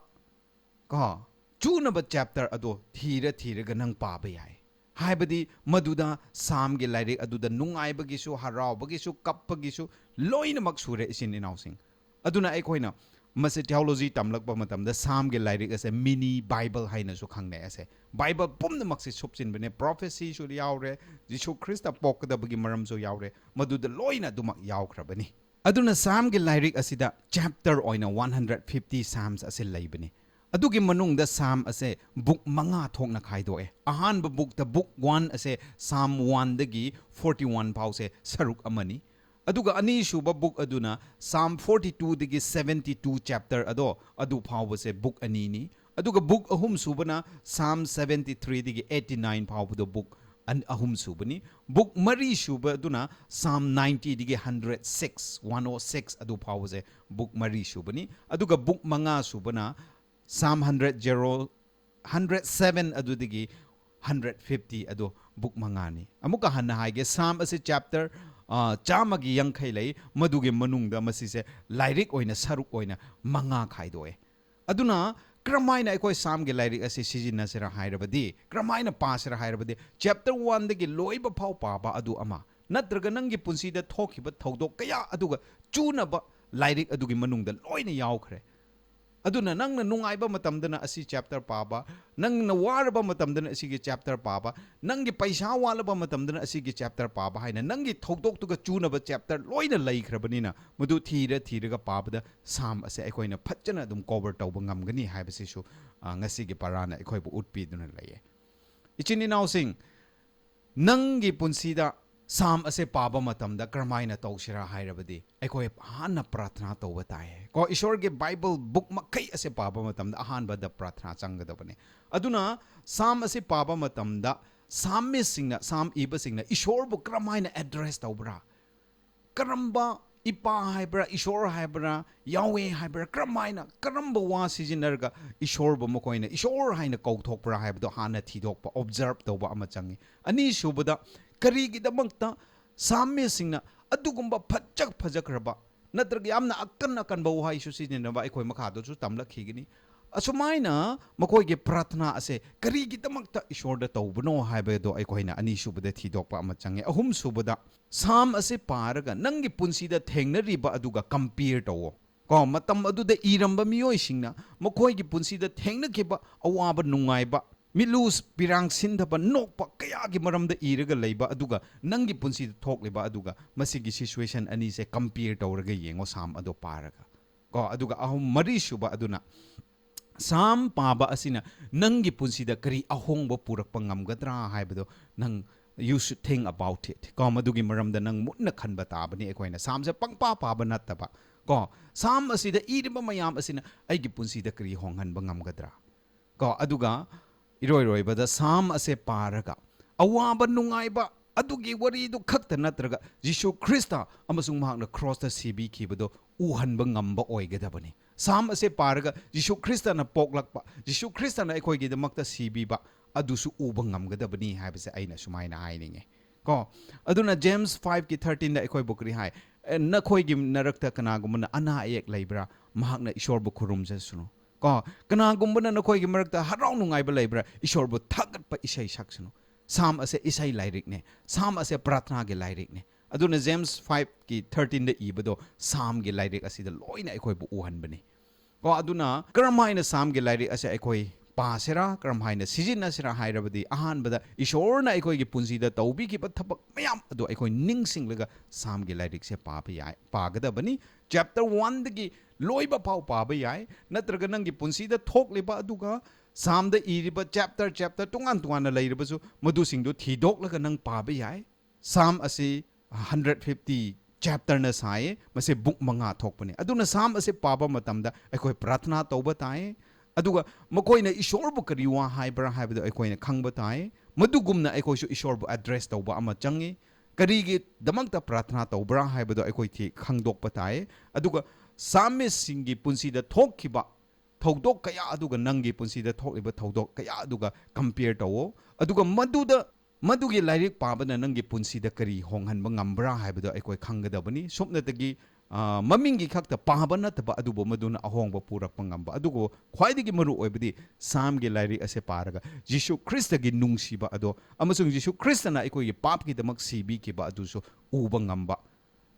ꯀꯣ, ꯆꯨꯅꯕ chapter ꯑꯗꯣ ꯊꯤꯔ ꯊꯤꯔꯒ ꯅꯪ ꯄꯥꯕ ꯌꯥꯏ꯫ ꯍꯥꯏꯕꯗꯤ ꯃꯗꯨꯗ ꯁꯥꯝꯒꯤ ꯂꯥꯏꯔꯤꯛ ꯑꯗꯨꯗ ꯅꯨꯡꯉꯥꯏꯕꯒꯤꯁꯨ, ꯍꯔꯥꯎꯕꯒꯤꯁꯨ, ꯀꯞꯄꯒꯤꯁꯨ ꯂꯣꯏꯅꯃꯛ ꯁꯨꯔꯦ, ꯏꯆꯤꯟ ꯏꯅꯥꯎꯁꯤꯡ꯫ ꯑꯗꯨꯅ ꯑꯩꯈꯣꯏꯅ ꯃꯁꯤ theology ꯇꯝꯂꯛꯄ ꯃꯇꯝꯗ ꯁꯥꯝꯒꯤ ꯂꯥꯏꯔꯤꯛ ꯑꯁꯦ mini Bible ꯍꯥꯏꯅꯁꯨ ꯈꯪꯅꯩ꯫ ꯑꯁꯦ ꯕꯥꯏꯕꯜ ꯄꯨꯝꯅꯃꯛꯁꯤ ꯁꯨꯞꯆꯤꯟꯕꯅꯦ, prophecyꯁꯨ ꯌꯥꯎꯔꯦ, ꯖꯤꯁꯨ ꯈ꯭ꯔꯤꯁꯇ ꯄꯣꯛꯀꯗꯕꯒꯤ ꯃꯔꯝꯁꯨ ꯌꯥꯎꯔꯦ, ꯃꯗꯨꯗ ꯂꯣꯏꯅ ꯑꯗꯨꯃꯛ ꯌꯥꯎꯈ꯭ꯔꯕꯅꯤ꯫ ꯑꯗꯨꯅ ꯁꯥꯝꯒꯤ ꯂꯥꯏꯔꯤꯛ ꯑꯁꯤꯗ chapter ꯑꯣꯏꯅ one hundred fifty Psalms ꯑꯁꯤ ꯂꯩꯕꯅꯤ꯫ ꯑꯗꯨꯒꯤ ꯃꯅꯨꯡꯗ ꯁꯥꯝ ꯑꯁꯦ book ꯃꯉꯥ ꯊꯣꯛꯅ ꯈꯥꯏꯗꯣꯛꯑꯦ꯫ ꯑꯍꯥꯟꯕ bookꯇ, book one ꯑꯁꯦ Psalm oneꯗꯒꯤ forty one ꯐꯥꯎꯁꯦ ꯁꯔꯨꯛ ꯑꯃꯅꯤ꯫ ꯑꯗꯨꯒ ꯑꯅꯤꯁꯨꯕ book ꯑꯗꯨꯅ Psalm forty twoꯗꯒꯤ seventy two chapter ꯑꯗꯣ, ꯑꯗꯨ ꯐꯥꯎꯕꯁꯦ book ꯑꯅꯤꯅꯤ꯫ ꯑꯗꯨꯒ book ꯑꯍꯨꯝꯁꯨꯕꯅ Psalm seventy threeꯗꯒꯤ eighty nine ꯐꯥꯎꯕꯗꯣ book ꯑꯟ-, ꯑꯍꯨꯝꯁꯨꯕꯅꯤ꯫ Book ꯃꯔꯤꯁꯨꯕ ꯑꯗꯨꯅ Psalm ninetyꯗꯒꯤ hundred six, one oh six ꯑꯗꯨ ꯐꯥꯎꯕꯁꯦ book ꯃꯔꯤꯁꯨꯕꯅꯤ꯫ ꯑꯗꯨꯒ book ꯃꯉꯥꯁꯨꯕꯅ Psalm hundred zero, hundred seven ꯑꯗꯨꯗꯒꯤ hundred fifty ꯑꯗꯨ book ꯃꯉꯥꯅꯤ꯫ ꯑꯃꯨꯛꯀ ꯍꯟꯅ ꯍꯥꯏꯒꯦ, Psalm ꯑꯁꯤ chapter, ꯑ, ꯆꯥꯝꯃꯒꯤ ꯌꯥꯡꯈꯩ ꯂꯩ, ꯃꯗꯨꯒꯤ ꯃꯅꯨꯡꯗ ꯃꯁꯤꯁꯦ ꯂꯥꯏꯔꯤꯛ ꯑꯣꯏꯅ, ꯁꯔꯨꯛ ꯑꯣꯏꯅ ꯃꯉꯥ ꯈꯥꯏꯗꯣꯛꯑꯦ꯫ ꯑꯗꯨꯅ ꯀꯔꯝꯍꯥꯏꯅ ꯑꯩꯈꯣꯏ ꯁꯥꯝꯒꯤ ꯂꯥꯏꯔꯤꯛ ꯑꯁꯤ ꯁꯤꯖꯤꯟꯅꯁꯤꯔ ꯍꯥꯏꯔꯕꯗꯤ, ꯀꯔꯝꯍꯥꯏꯅ ꯄꯥꯁꯤꯔ ꯍꯥꯏꯔꯕꯗꯤ, ꯆꯦꯞꯇꯔ ꯋꯥꯟꯗꯒꯤ ꯂꯣꯏꯕ ꯐꯥꯎ ꯄꯥꯕ ꯑꯗꯨ ꯑꯃ, ꯅꯠꯇ꯭ꯔꯒ ꯅꯪꯒꯤ ꯄꯨꯟꯁꯤꯗ ꯊꯣꯛꯈꯤꯕ ꯊꯧꯗꯣꯛ ꯀꯌꯥ ꯑꯗꯨꯒ ꯆꯨꯅꯕ ꯂꯥꯏꯔꯤꯛ ꯑꯗꯨꯒꯤ ꯃꯅꯨꯡꯗ ꯂꯣꯏꯅ ꯌꯥꯎꯈ꯭ꯔꯦ꯫ ꯑꯗꯨꯅ ꯅꯪꯅ ꯅꯨꯡꯉꯥꯏꯕ ꯃꯇꯝꯗꯅ ꯑꯁꯤ ꯆꯦꯞꯇꯔ ꯄꯥꯕ, ꯅꯪꯅ ꯋꯥꯔꯕ ꯃꯇꯝꯗꯅ ꯑꯁꯤꯒꯤ ꯆꯦꯞꯇꯔ ꯄꯥꯕ, ꯅꯪꯒꯤ ꯄꯩꯁꯥ ꯋꯥꯠꯂꯕ ꯃꯇꯝꯗꯅ ꯑꯁꯤꯒꯤ ꯆꯦꯞꯇꯔ ꯄꯥꯕ ꯍꯥꯏꯅ ꯅꯪꯒꯤ ꯊꯧꯗꯣꯛꯇꯨꯒ ꯆꯨꯅꯕ ꯆꯦꯞꯇꯔ ꯂꯣꯏꯅ ꯂꯩꯈ꯭ꯔꯕꯅꯤꯅ, ꯃꯗꯨ ꯊꯤꯔ ꯊꯤꯔꯒ ꯄꯥꯕꯗ ꯁꯥꯝ ꯑꯁꯦ ꯑꯩꯈꯣꯏꯅ ꯐꯖꯅ ꯑꯗꯨꯝ ꯀꯣꯚꯔ ꯇꯧꯕ ꯉꯝꯒꯅꯤ ꯍꯥꯏꯕꯁꯤꯁꯨ, ꯑ, ꯉꯁꯤꯒꯤ ꯄꯔꯥꯅ ꯑꯩꯈꯣꯏꯕꯨ ꯎꯠꯄꯤꯗꯨꯅ ꯂꯩꯌꯦ꯫ ꯏꯆꯤꯟ ꯏꯅꯥꯎꯁꯤꯡ, ꯅꯪꯒꯤ ꯄꯨꯟꯁꯤꯗ ꯁꯥꯝ ꯑꯁꯦ ꯄꯥꯕ ꯃꯇꯝꯗ ꯀꯔꯝꯍꯥꯏꯅ ꯇꯧꯁꯤꯔꯥ ꯍꯥꯏꯔꯕꯗꯤ, ꯑꯩꯈꯣꯏ ꯍꯥꯟꯅ ꯄ꯭ꯔꯥꯊꯅꯥ ꯇꯧꯕ ꯇꯥꯏ꯫ ꯀꯣ, ꯏꯁꯣꯔꯒꯤ ꯕꯥꯏꯕꯜ ꯕꯨꯛ ꯃꯈꯩ ꯑꯁꯦ ꯄꯥꯕ ꯃꯇꯝꯗ ꯑꯍꯥꯟꯕꯗ ꯄ꯭ꯔꯥꯊꯅꯥ ꯆꯪꯒꯗꯕꯅꯤ꯫ ꯑꯗꯨꯅ ꯁꯥꯝ ꯑꯁꯤ ꯄꯥꯕ ꯃꯇꯝꯗ ꯁꯥꯝꯃꯤꯁꯤꯡꯅ, ꯁꯥꯝ ꯏꯕꯁꯤꯡꯅ ꯏꯁꯣꯔꯕꯨ ꯀꯔꯝꯍꯥꯏꯅ ꯑꯦꯗ꯭ꯔꯦꯁ ꯇꯧꯕ꯭ꯔꯥ? ꯀꯔꯝꯕ ꯏꯄꯥ ꯍꯥꯏꯕ꯭ꯔꯥ, ꯏꯁꯣꯔ ꯍꯥꯏꯕ꯭ꯔꯥ, ꯌꯥꯋꯦ ꯍꯥꯏꯕ꯭ꯔꯥ, ꯀꯔꯝꯍꯥꯏꯅ, ꯀꯔꯝꯕ ꯋꯥ ꯁꯤꯖꯤꯟꯅꯔꯒ ꯏꯁꯣꯔꯕꯨ ꯃꯈꯣꯏꯅ ꯏꯁꯣꯔ ꯍꯥꯏꯅ ꯀꯧꯊꯣꯛꯄ꯭ꯔꯥ ꯍꯥꯏꯕꯗꯣ ꯍꯥꯟꯅ ꯊꯤꯗꯣꯛꯄ, ꯑꯣꯕꯖꯥꯔꯕ ꯇꯧꯕ ꯑꯃ ꯆꯪꯉꯤ꯫ ꯑꯅꯤꯁꯨꯕꯗ, ꯀꯔꯤꯒꯤꯗꯃꯛꯇ ꯁꯥꯝꯃꯤꯁꯤꯡꯅ ꯑꯗꯨꯒꯨꯝꯕ ꯐꯖ ꯐꯖꯈ꯭ꯔꯕ ꯅꯠꯇ꯭ꯔꯒ ꯌꯥꯝꯅ ꯑꯀꯟ ꯑꯀꯟꯕ ꯋꯥꯍꯩꯁꯨ ꯁꯤꯖꯤꯟꯅꯕ ꯑꯩꯈꯣꯏ ꯃꯈꯥꯗꯁꯨ ꯇꯝꯂꯛꯈꯤꯒꯅꯤ꯫ ꯑꯁꯨꯃꯥꯏꯅ ꯃꯈꯣꯏꯒꯤ ꯄ꯭ꯔꯥꯊꯅꯥ ꯑꯁꯦ ꯀꯔꯤꯒꯤꯗꯃꯛꯇ ꯏꯁꯣꯔꯗ ꯇꯧꯕꯅꯣ ꯍꯥꯏꯕꯗꯣ ꯑꯩꯈꯣꯏꯅ ꯑꯅꯤꯁꯨꯕꯗ ꯊꯤꯗꯣꯛꯄ ꯑꯃ ꯆꯪꯉꯦ꯫ ꯑꯍꯨꯝꯁꯨꯕꯗ, ꯁꯥꯝ ꯑꯁꯤ ꯄꯥꯔꯒ ꯅꯪꯒꯤ ꯄꯨꯟꯁꯤꯗ ꯊꯦꯡꯅꯔꯤꯕ ꯑꯗꯨꯒ ꯀꯝꯄꯤꯌꯔ ꯇꯧꯋꯣ꯫ ꯀꯣ, ꯃꯇꯝ ꯑꯗꯨꯗ ꯏꯔꯝꯕ ꯃꯤꯑꯣꯏꯁꯤꯡꯅ ꯃꯈꯣꯏꯒꯤ ꯄꯨꯟꯁꯤꯗ ꯊꯦꯡꯅꯈꯤꯕ ꯑꯋꯥꯕ ꯅꯨꯡꯉꯥꯏꯕ, ꯃꯤꯠꯂꯨ ꯄꯤꯔꯥꯡ ꯁꯤꯟꯗꯕ, ꯅꯣꯛꯄ ꯀꯌꯥꯒꯤ ꯃꯔꯝꯗ ꯏꯔꯒ ꯂꯩꯕ, ꯑꯗꯨꯒ ꯅꯪꯒꯤ ꯄꯨꯟꯁꯤꯗ ꯊꯣꯛꯂꯤꯕ, ꯑꯗꯨꯒ ꯃꯁꯤꯒꯤ ꯁꯤꯆꯨꯋꯦꯁꯟ ꯑꯅꯤꯁꯦ ꯀꯝꯄꯤꯌꯔ ꯇꯧꯔꯒ ꯌꯦꯡꯉꯣ, ꯁꯥꯝ ꯑꯗꯣ ꯄꯥꯔꯒ꯫ ꯀꯣ, ꯑꯗꯨꯒ ꯑꯍꯨꯝ, ꯃꯔꯤꯁꯨꯕ ꯑꯗꯨꯅ, ꯁꯥꯝ ꯄꯥꯕ ꯑꯁꯤꯅ ꯅꯪꯒꯤ ꯄꯨꯟꯁꯤꯗ ꯀꯔꯤ ꯑꯍꯣꯡꯕ ꯄꯨꯔꯛꯄ ꯉꯝꯒꯗ꯭ꯔꯥ ꯍꯥꯏꯕꯗꯣ ꯅꯪ, you should think about it꯫ ꯀꯣ, ꯃꯗꯨꯒꯤ ꯃꯔꯝꯗ ꯅꯪ ꯃꯨꯟꯅ ꯈꯟꯕ ꯇꯥꯕꯅꯤ꯫ ꯑꯩꯈꯣꯏꯅ ꯁꯥꯝꯁꯦ ꯄꯪꯄꯥ ꯄꯥꯕ ꯅꯠꯇꯕ, ꯀꯣ, ꯁꯥꯝ ꯑꯁꯤꯗ ꯏꯔꯤꯕ ꯃꯌꯥꯝ ꯑꯁꯤꯅ ꯑꯩꯒꯤ ꯄꯨꯟꯁꯤꯗ ꯀꯔꯤ ꯍꯣꯡꯍꯟꯕ ꯉꯝꯒꯗ꯭ꯔꯥ? ꯀꯣ, ꯑꯗꯨꯒ ꯏꯔꯣꯏꯔꯣꯏꯕꯗ ꯁꯥꯝ ꯑꯁꯦ ꯄꯥꯔꯒ ꯑꯋꯥꯕ ꯅꯨꯡꯉꯥꯏꯕ ꯑꯗꯨꯒꯤ ꯋꯥꯔꯤꯗꯨ ꯈꯛꯇ ꯅꯠꯇ꯭ꯔꯒ ꯖꯤꯁꯨ ꯈ꯭ꯔꯤꯁꯇ ꯑꯃꯁꯨꯡ ꯃꯍꯥꯛꯅ ꯀ꯭ꯔꯣꯁꯇ ꯁꯤꯕꯤꯈꯤꯕꯗꯣ ꯎꯍꯟꯕ ꯉꯝꯕ ꯑꯣꯏꯒꯗꯕꯅꯤ꯫ ꯁꯥꯝ ꯑꯁꯦ ꯄꯥꯔꯒ ꯖꯤꯁꯨ ꯈ꯭ꯔꯤꯁꯇꯅ ꯄꯣꯛꯂꯛꯄ, ꯖꯤꯁꯨ ꯈ꯭ꯔꯤꯁꯇꯅ ꯑꯩꯈꯣꯏꯒꯤꯗꯃꯛꯇ ꯁꯤꯕꯤꯕ ꯑꯗꯨꯁꯨ ꯎꯕ ꯉꯝꯒꯗꯕꯅꯤ ꯍꯥꯏꯕꯁꯦ ꯑꯩꯅ ꯁꯨꯃꯥꯏꯅ ꯍꯥꯏꯅꯤꯡꯉꯦ꯫ ꯀꯣ, ꯑꯗꯨꯅ ꯖꯦꯝꯁ ꯐꯥꯏꯚꯀꯤ ꯊꯥꯔꯇꯤꯟꯗ ꯑꯩꯈꯣꯏꯕꯨ ꯀꯔꯤ ꯍꯥꯏ? "ꯑꯦ, ꯅꯈꯣꯏꯒꯤ ꯅꯔꯛꯇ ꯀꯅꯥꯒꯨꯝꯕꯅ ꯑꯅꯥ ꯑꯌꯦꯛ ꯂꯩꯕ꯭ꯔꯥ? ꯃꯍꯥꯛꯅ ꯏꯁꯣꯔꯕꯨ ꯈꯨꯔꯨꯝꯖꯁꯅꯨ꯫ ꯀꯣ, ꯀꯅꯥꯒꯨꯝꯕꯅ ꯅꯈꯣꯏꯒꯤ ꯃꯔꯛꯇ ꯍꯔꯥꯎ ꯅꯨꯡꯉꯥꯏꯕ ꯂꯩꯕ꯭ꯔꯥ? ꯏꯁꯣꯔꯕꯨ ꯊꯥꯒꯠꯄ ꯏꯁꯩ ꯁꯛꯁꯅꯨ꯫ ꯁꯥꯝ ꯑꯁꯦ ꯏꯁꯩ ꯂꯥꯏꯔꯤꯛꯅꯦ꯫ ꯁꯥꯝ ꯑꯁꯦ ꯄ꯭ꯔꯥꯊꯅꯥꯒꯤ ꯂꯥꯏꯔꯤꯛꯅꯦ꯫ ꯑꯗꯨꯅ James five ꯀꯤ thirteen ꯗ ꯏꯕꯗꯣ ꯁꯥꯝꯒꯤ ꯂꯥꯏꯔꯤꯛ ꯑꯁꯤꯗ ꯂꯣꯏꯅ ꯑꯩꯈꯣꯏꯕꯨ ꯎꯍꯟꯕꯅꯤ꯫ ꯀꯣ, ꯑꯗꯨꯅ ꯀꯔꯝ ꯍꯥꯏꯅ ꯁꯥꯝꯒꯤ ꯂꯥꯏꯔꯤꯛ ꯑꯁꯦ ꯑꯩꯈꯣꯏ ꯄꯥꯁꯤꯔꯥ, ꯀꯔꯝ ꯍꯥꯏꯅ ꯁꯤꯖꯤꯟꯅꯁꯤꯔꯥ ꯍꯥꯏꯔꯕꯗꯤ, ꯑꯍꯥꯟꯕꯗ ꯏꯁꯣꯔꯅ ꯑꯩꯈꯣꯏꯒꯤ ꯄꯨꯟꯁꯤꯗ ꯇꯧꯕꯤꯈꯤꯕ ꯊꯕꯛ ꯃꯌꯥꯝ ꯑꯗꯨ ꯑꯩꯈꯣꯏ ꯅꯤꯡꯁꯤꯡꯂꯒ ꯁꯥꯝꯒꯤ ꯂꯥꯏꯔꯤꯛꯁꯦ ꯄꯥꯕ ꯌꯥꯏ, ꯄꯥꯒꯗꯕꯅꯤ꯫ Chapter one ꯗꯒꯤ ꯂꯣꯏꯕ ꯐꯥꯎ ꯄꯥꯕ ꯌꯥꯏ, ꯅꯠꯇ꯭ꯔꯒ ꯅꯪꯒꯤ ꯄꯨꯟꯁꯤꯗ ꯊꯣꯛꯂꯤꯕ ꯑꯗꯨꯒ ꯁꯥꯝꯗ ꯏꯔꯤꯕ chapter, chapter ꯇꯣꯉꯥꯟ ꯇꯣꯉꯥꯟꯅ ꯂꯩꯔꯕꯁꯨ ꯃꯗꯨꯁꯤꯡꯗꯨ ꯊꯤꯗꯣꯛꯂꯒ ꯅꯪ ꯄꯥꯕ ꯌꯥꯏ꯫ ꯁꯥꯝ ꯑꯁꯤ hundred fifty chapter ꯅ ꯁꯥꯏꯌꯦ, ꯃꯁꯤ book ꯃꯉꯥ ꯊꯣꯛꯄꯅꯤ꯫ ꯑꯗꯨꯅ ꯁꯥꯝ ꯑꯁꯤ ꯄꯥꯕ ꯃꯇꯝꯗ ꯑꯩꯈꯣꯏ ꯄ꯭ꯔꯥꯊꯅꯥ ꯇꯧꯕ ꯇꯥꯏ, ꯑꯗꯨꯒ ꯃꯈꯣꯏꯅ ꯏꯁꯣꯔꯕꯨ ꯀꯔꯤ ꯋꯥ ꯍꯥꯏꯕ꯭ꯔꯥ ꯍꯥꯏꯕꯗꯨ ꯑꯩꯈꯣꯏꯅ ꯈꯪꯕ ꯇꯥꯏ꯫ ꯃꯗꯨꯒꯨꯝꯅ ꯑꯩꯈꯣꯏꯁꯨ ꯏꯁꯣꯔꯕꯨ address ꯇꯧꯕ ꯑꯃ ꯆꯪꯉꯤ꯫ ꯀꯔꯤꯒꯤꯗꯃꯛꯇ ꯄ꯭ꯔꯥꯊꯅꯥ ꯇꯧꯕ꯭ꯔꯥ ꯍꯥꯏꯕꯗꯨ ꯑꯩꯈꯣꯏ ꯊꯤ-, ꯈꯪꯗꯣꯛꯄ ꯇꯥꯏ꯫ ꯑꯗꯨꯒ ꯁꯥꯃꯤꯁꯁꯤꯡꯒꯤ ꯄꯨꯟꯁꯤꯗ ꯊꯣꯛꯈꯤꯕ ꯊꯧꯗꯣꯛ ꯀꯌꯥ ꯑꯗꯨꯒ ꯅꯪꯒꯤ ꯄꯨꯟꯁꯤꯗ ꯊꯣꯛꯂꯤꯕ ꯊꯧꯗꯣꯛ ꯀꯌꯥ ꯑꯗꯨꯒ compare ꯇꯧꯋꯣ꯫ ꯑꯗꯨꯒ ꯃꯗꯨꯗ, ꯃꯗꯨꯒꯤ ꯂꯥꯏꯔꯤꯛ ꯄꯥꯕꯅ ꯅꯪꯒꯤ ꯄꯨꯟꯁꯤꯗ ꯀꯔꯤ ꯍꯣꯡꯍꯟꯕ ꯉꯝꯕ꯭ꯔꯥ ꯍꯥꯏꯕꯗꯣ ꯑꯩꯈꯣꯏ ꯈꯪꯒꯗꯕꯅꯤ꯫ ꯁꯨꯞꯅꯇꯒꯤ, ꯑ, ꯃꯃꯤꯡꯒꯤ ꯈꯛꯇ ꯄꯥꯕ ꯅꯠꯇꯕ, ꯑꯗꯨꯕꯨ ꯃꯗꯨꯅ ꯑꯍꯣꯡꯕ ꯄꯨꯔꯛꯄ ꯉꯝꯕ꯫ ꯑꯗꯨꯕꯨ ꯈ꯭ꯋꯥꯏꯗꯒꯤ ꯃꯔꯨ ꯑꯣꯏꯕꯗꯤ ꯁꯥꯝꯒꯤ ꯂꯥꯏꯔꯤꯛ ꯑꯁꯦ ꯄꯥꯔꯒ ꯖꯤꯁꯨ ꯈ꯭ꯔꯤꯁꯇꯒꯤ ꯅꯨꯡꯁꯤꯕ ꯑꯗꯣ ꯑꯃꯁꯨꯡ ꯖꯤꯁꯨ ꯈ꯭ꯔꯤꯁꯇꯅ ꯑꯩꯈꯣꯏꯒꯤ ꯄꯥꯞꯀꯤꯗꯃꯛ ꯁꯤꯕꯤꯈꯤꯕ ꯑꯗꯨꯁꯨ ꯎꯕ ꯉꯝꯕ꯫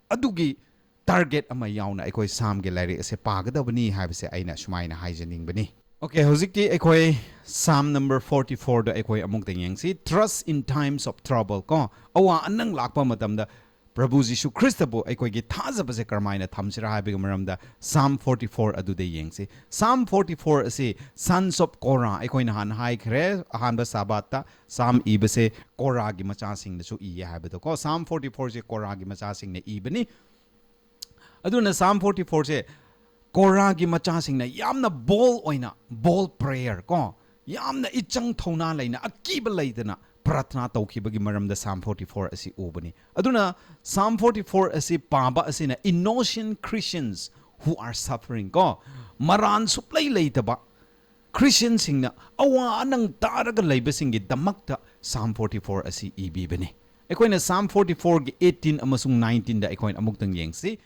ꯑꯗꯨꯒꯤ target ꯑꯃ ꯌꯥꯎꯅ ꯑꯩꯈꯣꯏ ꯁꯥꯝꯒꯤ ꯂꯥꯏꯔꯤꯛ ꯑꯁꯦ ꯄꯥꯒꯗꯕꯅꯤ ꯍꯥꯏꯕꯁꯦ ꯑꯩꯅ ꯁꯨꯃꯥꯏꯅ ꯍꯥꯏꯖꯅꯤꯡꯕꯅꯤ꯫ Okay, ꯍꯧꯖꯤꯛꯇꯤ ꯑꯩꯈꯣꯏ Psalm number forty four ꯗ ꯑꯩꯈꯣꯏ ꯑꯃꯨꯛꯇ ꯌꯦꯡꯁꯤ꯫ Trust in times of trouble, ꯀꯣ, ꯑꯋꯥ ꯑꯅꯪ ꯂꯥꯛꯄ ꯃꯇꯝꯗ ꯄ꯭ꯔꯚꯨ ꯖꯤꯁꯨ ꯈ꯭ꯔꯤꯁꯇꯕꯨ ꯑꯩꯈꯣꯏꯒꯤ ꯊꯥꯖꯕꯁꯦ ꯀꯔꯝꯍꯥꯏꯅ ꯊꯝꯁꯤꯔꯥ ꯍꯥꯏꯕꯒꯤ ꯃꯔꯝꯗ Psalm forty four ꯑꯗꯨꯗ ꯌꯦꯡꯁꯤ꯫ Psalm forty four ꯑꯁꯤ Sons of Korah, ꯑꯩꯈꯣꯏꯅ ꯍꯥꯟꯅ ꯍꯥꯏꯈ꯭ꯔꯦ, ꯑꯍꯥꯟꯕ ꯁꯥꯕꯥꯠꯇ ꯁꯥꯝ ꯏꯕꯁꯦ ꯀꯣꯔꯥꯒꯤ ꯃꯆꯥꯁꯤꯡꯅꯁꯨ ꯏꯌꯦ ꯍꯥꯏꯕꯗꯣ, ꯀꯣ꯫ Psalm forty four ꯁꯦ ꯀꯣꯔꯥꯒꯤ ꯃꯆꯥꯁꯤꯡꯅ ꯏꯕꯅꯤ꯫ ꯑꯗꯨꯅ Psalm forty four ꯁꯦ ꯀꯣꯔꯥꯒꯤ ꯃꯆꯥꯁꯤꯡꯅ ꯌꯥꯝꯅ bold ꯑꯣꯏꯅ, bold prayer, ꯀꯣ, ꯌꯥꯝꯅ ꯏꯆꯪ ꯊꯧꯅꯥ ꯂꯩꯅ, ꯑꯀꯤꯕ ꯂꯩꯇꯅ ꯄ꯭ꯔꯥꯊꯅꯥ ꯇꯧꯈꯤꯕꯒꯤ ꯃꯔꯝꯗ Psalm forty four ꯑꯁꯤ ꯎꯕꯅꯤ꯫ ꯑꯗꯨꯅ Psalm forty four ꯑꯁꯤ ꯄꯥꯕ ꯑꯁꯤꯅ innocent Christians who are suffering, ꯀꯣ, ꯃꯔꯥꯟ ꯁꯨꯞꯂꯩ ꯂꯩꯇꯕ ꯈ꯭ꯔꯤꯁꯇꯤꯌꯟꯁꯤꯡꯅ ꯑꯋꯥ ꯑꯅꯪ ꯇꯥꯔꯒ ꯂꯩꯕꯁꯤꯡꯒꯤꯗꯃꯛꯇ Psalm forty four ꯑꯁꯤ ꯏꯕꯤꯕꯅꯤ꯫ ꯑꯩꯈꯣꯏꯅ Psalm forty four ꯒꯤ eighteen ꯑꯃꯁꯨꯡ nineteen ꯗ ꯑꯩꯈꯣꯏꯅ ꯑꯃꯨꯛꯇꯪ ꯌꯦꯡꯁꯤ꯫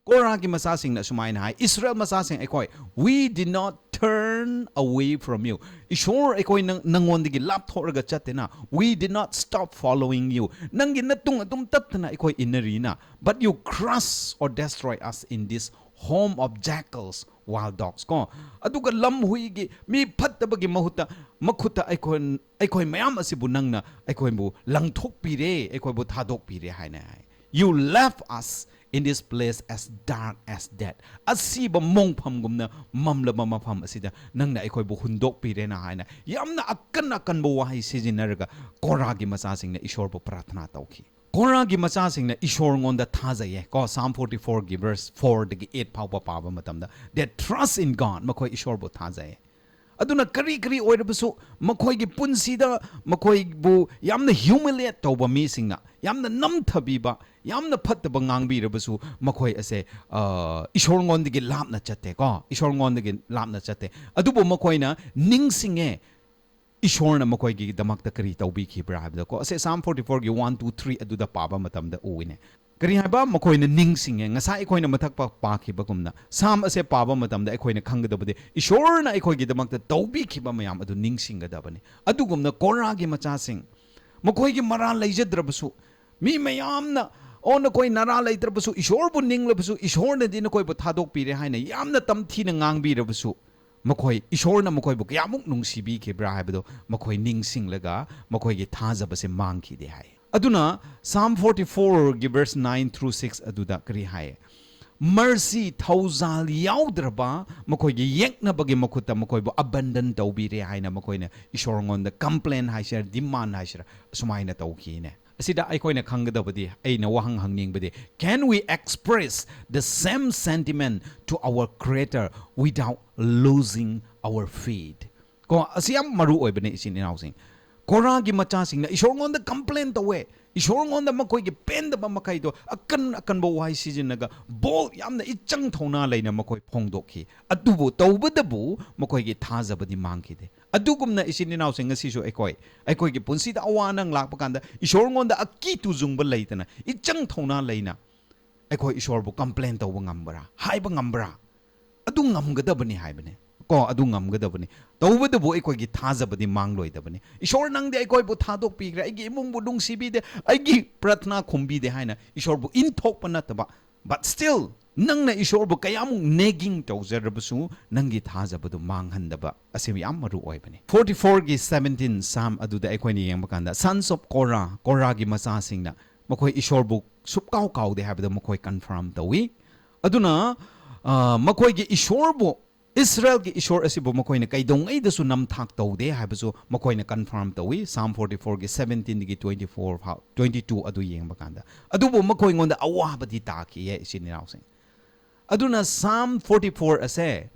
ꯀꯣꯔꯥꯒꯤ ꯃꯆꯥꯁꯤꯡꯅ ꯁꯨꯃꯥꯏꯅ ꯍꯥꯏ, "ꯏꯁꯔꯥꯌꯦꯜ ꯃꯆꯥꯁꯤꯡ ꯑꯩꯈꯣꯏ, we did not turn away from you." ꯏꯁꯣꯔ, ꯑꯩꯈꯣꯏ ꯅꯪ, ꯅꯪꯉꯣꯟꯗꯒꯤ ꯂꯥꯞꯊꯣꯛꯂꯒ ꯆꯠꯇꯦꯅ꯫ "We did not stop following you." ꯅꯪꯒꯤ ꯅꯇꯨꯡ ꯑꯗꯨꯝ ꯇꯠꯇꯅ ꯑꯩꯈꯣꯏ ꯏꯟꯅꯔꯤꯅ꯫ "But you crush or destroy us in this home of jackals, wild dogs." ꯀꯣ, ꯑꯗꯨꯒ ꯂꯝꯍꯨꯏꯒꯤ, ꯃꯤ ꯐꯠꯇꯕꯒꯤ ꯃꯍꯨꯠꯇ, ꯃꯈꯨꯠꯇ ꯑꯩꯈꯣꯏ, ꯑꯩꯈꯣꯏ ꯃꯌꯥꯝ ꯑꯁꯤꯕꯨ ꯅꯪꯅ ꯑꯩꯈꯣꯏꯕꯨ ꯂꯪꯊꯣꯛꯄꯤꯔꯦ, ꯑꯩꯈꯣꯏꯕꯨ ꯊꯥꯗꯣꯛꯄꯤꯔꯦ ꯍꯥꯏꯅ ꯍꯥꯏ꯫ "You left us in this place as dark as death." ꯑꯁꯤꯕ ꯃꯣꯡꯐꯝꯒꯨꯝꯅ ꯃꯝꯂꯕ ꯃꯐꯝ ꯑꯁꯤꯗ ꯅꯪꯅ ꯑꯩꯈꯣꯏꯕꯨ ꯍꯨꯟꯗꯣꯛꯄꯤꯔꯦꯅ ꯍꯥꯏꯅ ꯌꯥꯝꯅ ꯑꯀꯟ ꯑꯀꯟꯕ ꯋꯥꯍꯩ ꯁꯤꯖꯤꯟꯅꯔꯒ ꯀꯣꯔꯥꯒꯤ ꯃꯆꯥꯁꯤꯡꯅ ꯏꯁꯣꯔꯕꯨ ꯄ꯭ꯔꯥꯊꯅꯥ ꯇꯧꯈꯤ꯫ ꯀꯣꯔꯥꯒꯤ ꯃꯆꯥꯁꯤꯡꯅ ꯏꯁꯣꯔꯉꯣꯟꯗ ꯊꯥꯖꯩꯌꯦ꯫ ꯀꯣ, Psalm forty-four ꯒꯤ verse four ꯗꯒꯤ eight ꯐꯥꯎꯕ ꯄꯥꯕ ꯃꯇꯝꯗ, they trust in God, ꯃꯈꯣꯏ ꯏꯁꯣꯔꯕꯨ ꯊꯥꯖꯩꯌꯦ꯫ ꯑꯗꯨꯅ ꯀꯔꯤ ꯀꯔꯤ ꯑꯣꯏꯔꯕꯁꯨ, ꯃꯈꯣꯏꯒꯤ ꯄꯨꯟꯁꯤꯗ ꯃꯈꯣꯏꯕꯨ ꯌꯥꯝꯅ humiliate ꯇꯧꯕ ꯃꯤꯁꯤꯡꯅ, ꯌꯥꯝꯅ ꯅꯝꯊꯕꯤꯕ, ꯌꯥꯝꯅ ꯐꯠꯇꯕ ꯉꯥꯡꯕꯤꯔꯕꯁꯨ, ꯃꯈꯣꯏ ꯑꯁꯦ, ꯑ, ꯏꯁꯣꯔꯉꯣꯟꯗꯒꯤ ꯂꯥꯞꯅ ꯆꯠꯇꯦꯀꯣ, ꯏꯁꯣꯔꯉꯣꯟꯗꯒꯤ ꯂꯥꯞꯅ ꯆꯠꯇꯦ꯫ ꯑꯗꯨꯕꯨ ꯃꯈꯣꯏꯅ ꯅꯤꯡꯁꯤꯡꯉꯦ, ꯏꯁꯣꯔꯅ ꯃꯈꯣꯏꯒꯤꯗꯃꯛꯇ ꯀꯔꯤ ꯇꯧꯕꯤꯈꯤꯕ꯭ꯔꯥ ꯍꯥꯏꯕꯗꯀꯣ꯫ ꯑꯁꯦ Psalm forty-four ꯒꯤ one, two, three ꯑꯗꯨꯗ ꯄꯥꯕ ꯃꯇꯝꯗ ꯎꯏꯅꯦ꯫ ꯀꯔꯤ ꯍꯥꯏꯕ? ꯃꯈꯣꯏꯅ ꯅꯤꯡꯁꯤꯡꯉꯦ꯫ ꯉꯁꯥꯏ ꯑꯩꯈꯣꯏꯅ ꯃꯊꯛ ꯄꯥ-, ꯄꯥꯈꯤꯕꯒꯨꯝꯅ, Psalm ꯑꯁꯦ ꯄꯥꯕ ꯃꯇꯝꯗ ꯑꯩꯈꯣꯏꯅ ꯈꯪꯒꯗꯕꯗꯤ ꯏꯁꯣꯔꯅ ꯑꯩꯈꯣꯏꯒꯤꯗꯃꯛꯇ ꯇꯧꯕꯤꯈꯤꯕ ꯃꯌꯥꯝ ꯑꯗꯨ ꯅꯤꯡꯁꯤꯡꯒꯗꯕꯅꯤ꯫ ꯑꯗꯨꯒꯨꯝꯅ ꯀꯣꯔꯥꯒꯤ ꯃꯆꯥꯁꯤꯡ, ꯃꯈꯣꯏꯒꯤ ꯃꯔꯥꯜ ꯂꯩꯖꯗ꯭ꯔꯕꯁꯨ, ꯃꯤ ꯃꯌꯥꯝꯅ, "ꯑꯣ, ꯅꯈꯣꯏ ꯅꯔꯥ ꯂꯩꯇ꯭ꯔꯕꯁꯨ, ꯏꯁꯣꯔꯕꯨ ꯅꯤꯡꯂꯕꯁꯨ, ꯏꯁꯣꯔꯅꯗꯤ ꯅꯈꯣꯏꯕꯨ ꯊꯥꯗꯣꯛꯄꯤꯔꯦ" ꯍꯥꯏꯅ ꯌꯥꯝꯅ ꯇꯝꯊꯤꯅ ꯉꯥꯡꯕꯤꯔꯕꯁꯨ, ꯃꯈꯣꯏ, ꯏꯁꯣꯔꯅ ꯃꯈꯣꯏꯕꯨ ꯀꯌꯥꯃꯨꯛ ꯅꯨꯡꯁꯤꯕꯤꯈꯤꯕ꯭ꯔꯥ ꯍꯥꯏꯕꯗꯣ ꯃꯈꯣꯏ ꯅꯤꯡꯁꯤꯡꯂꯒ ꯃꯈꯣꯏꯒꯤ ꯊꯥꯖꯕꯁꯦ ꯃꯥꯡꯈꯤꯗꯦ ꯍꯥꯏ꯫ ꯑꯗꯨꯅ Psalm forty-four ꯒꯤ verse nine through six ꯑꯗꯨꯗ ꯀꯔꯤ ꯍꯥꯏ? Mercy, ꯊꯧꯖꯥꯜ ꯌꯥꯎꯗ꯭ꯔꯕ ꯃꯈꯣꯏꯒꯤ ꯌꯦꯛꯅꯕꯒꯤ ꯃꯈꯨꯠꯇ ꯃꯈꯣꯏꯕꯨ abandon ꯇꯧꯕꯤꯔꯦ ꯍꯥꯏꯅ ꯃꯈꯣꯏꯅ ꯏꯁꯣꯔꯉꯣꯟꯗ complain ꯍꯥꯏꯁꯤꯔꯥ, demand ꯍꯥꯏꯁꯤꯔꯥ, ꯑꯁꯨꯃꯥꯏꯅ ꯇꯧꯈꯤꯅꯦ꯫ ꯑꯁꯤꯗ ꯑꯩꯈꯣꯏꯅ ꯈꯪꯒꯗꯕꯗꯤ, ꯑꯩꯅ ꯋꯥꯍꯪ ꯍꯪꯅꯤꯡꯕꯗꯤ, can we express the same sentiment to our Creator without losing our faith? ꯀꯣ, ꯑꯁꯤ ꯌꯥꯝ ꯃꯔꯨ ꯑꯣꯏꯕꯅꯦ, ꯏꯆꯤꯟ ꯏꯅꯥꯎꯁꯤꯡ꯫ ꯀꯣꯔꯥꯒꯤ ꯃꯆꯥꯁꯤꯡꯅ ꯏꯁꯣꯔꯉꯣꯟꯗ complain ꯇꯧꯋꯦ, ꯏꯁꯣꯔꯉꯣꯟꯗ ꯃꯈꯣꯏꯒꯤ ꯄꯦꯟꯗꯕ ꯃꯈꯩꯗꯣ ꯑꯀꯟ ꯑꯀꯟꯕ ꯋꯥꯍꯩ ꯁꯤꯖꯤꯟꯅꯒ bold, ꯌꯥꯝꯅ ꯏꯆꯪ ꯊꯧꯅꯥ ꯂꯩꯅ ꯃꯈꯣꯏ ꯐꯣꯡꯗꯣꯛꯈꯤ꯫ ꯑꯗꯨꯕꯨ ꯇꯧꯕꯗꯕꯨ ꯃꯈꯣꯏꯒꯤ ꯊꯥꯖꯕꯗꯤ ꯃꯥꯡꯈꯤꯗꯦ꯫ ꯑꯗꯨꯒꯨꯝꯅ ꯏꯆꯤꯟ ꯏꯅꯥꯎꯁꯤꯡ, ꯉꯁꯤꯁꯨ ꯑꯩꯈꯣꯏ, ꯑꯩꯈꯣꯏꯒꯤ ꯄꯨꯟꯁꯤꯗ ꯑꯋꯥ ꯑꯅꯪ ꯂꯥꯛꯄ ꯀꯥꯟꯗ ꯏꯁꯣꯔꯉꯣꯟꯗ ꯑꯀꯤ ꯇꯨꯖꯨꯡꯕ ꯂꯩꯇꯅ, ꯏꯆꯪ ꯊꯧꯅꯥ ꯂꯩꯅ, ꯑꯩꯈꯣꯏ ꯏꯁꯣꯔꯕꯨ complain ꯇꯧꯕ ꯉꯝꯕ꯭ꯔꯥ? ꯍꯥꯏꯕ ꯉꯝꯕ꯭ꯔꯥ? ꯑꯗꯨ ꯉꯝꯒꯗꯕꯅꯤ ꯍꯥꯏꯕꯅꯦ꯫ ꯀꯣ, ꯑꯗꯨ ꯉꯝꯒꯗꯕꯅꯤ꯫ ꯇꯧꯕꯇꯕꯨ ꯑꯩꯈꯣꯏꯒꯤ ꯊꯥꯖꯕꯗꯤ ꯃꯥꯡꯂꯣꯏꯗꯕꯅꯤ꯫ ꯏꯁꯣꯔ, ꯅꯪꯗꯤ ꯑꯩꯈꯣꯏꯕꯨ ꯊꯥꯗꯣꯛꯄꯤꯈ꯭ꯔꯦ, ꯑꯩꯒꯤ ꯏꯃꯨꯡꯕꯨ ꯅꯨꯡꯁꯤꯕꯤꯗꯦ, ꯑꯩꯒꯤ ꯄ꯭ꯔꯊꯅꯥ ꯈꯨꯝꯕꯤꯗꯦ ꯍꯥꯏꯅ ꯏꯁꯣꯔꯕꯨ ꯏꯟꯊꯣꯛꯄ ꯅꯠꯇꯕ, but still, ꯅꯪꯅ ꯏꯁꯣꯔꯕꯨ ꯀꯌꯥꯃꯨꯛ nagging ꯇꯧꯖꯔꯕꯁꯨ, ꯅꯪꯒꯤ ꯊꯥꯖꯕꯗꯨ ꯃꯥꯡꯍꯟꯗꯕ ꯑꯁꯤ ꯌꯥꯝ ꯃꯔꯨ ꯑꯣꯏꯕꯅꯤ꯫ Forty four ꯒꯤ seventeen Psalm ꯑꯗꯨꯗ ꯑꯩꯈꯣꯏꯅ ꯌꯦꯡꯕ ꯀꯥꯟꯗ, sons of Korah, ꯀꯣꯔꯥꯒꯤ ꯃꯆꯥꯁꯤꯡꯅ ꯃꯈꯣꯏ ꯏꯁꯣꯔꯕꯨ ꯁꯨꯞꯀꯥꯎ ꯀꯥꯎꯗꯦ ꯍꯥꯏꯕꯗꯨ ꯃꯈꯣꯏ confirm ꯇꯧꯏ꯫ ꯑꯗꯨꯅ, ꯑ, ꯃꯈꯣꯏꯒꯤ ꯏꯁꯣꯔꯕꯨ, ꯏꯁꯔꯥꯌꯦꯜꯒꯤ ꯏꯁꯣꯔ ꯑꯁꯤꯕꯨ ꯃꯈꯣꯏꯅ ꯀꯩꯗꯧꯉꯩꯗꯁꯨ ꯅꯝꯊꯥꯛ ꯇꯧꯗꯦ ꯍꯥꯏꯕꯁꯨ ꯃꯈꯣꯏꯅ confirm ꯇꯧꯏ꯫ Psalm forty four ꯒꯤ seventeen ꯗꯒꯤ twenty four ꯐꯥꯎ, twenty two ꯑꯗꯨ ꯌꯦꯡꯕ ꯀꯥꯟꯗ꯫ ꯑꯗꯨꯕꯨ ꯃꯈꯣꯏꯉꯣꯟꯗ ꯑꯋꯥꯕꯗꯤ ꯇꯥꯈꯤꯌꯦ, ꯏꯆꯤꯟ ꯏꯅꯥꯎꯁꯤꯡ꯫ ꯑꯗꯨꯅ Psalm forty four ꯑꯁꯦ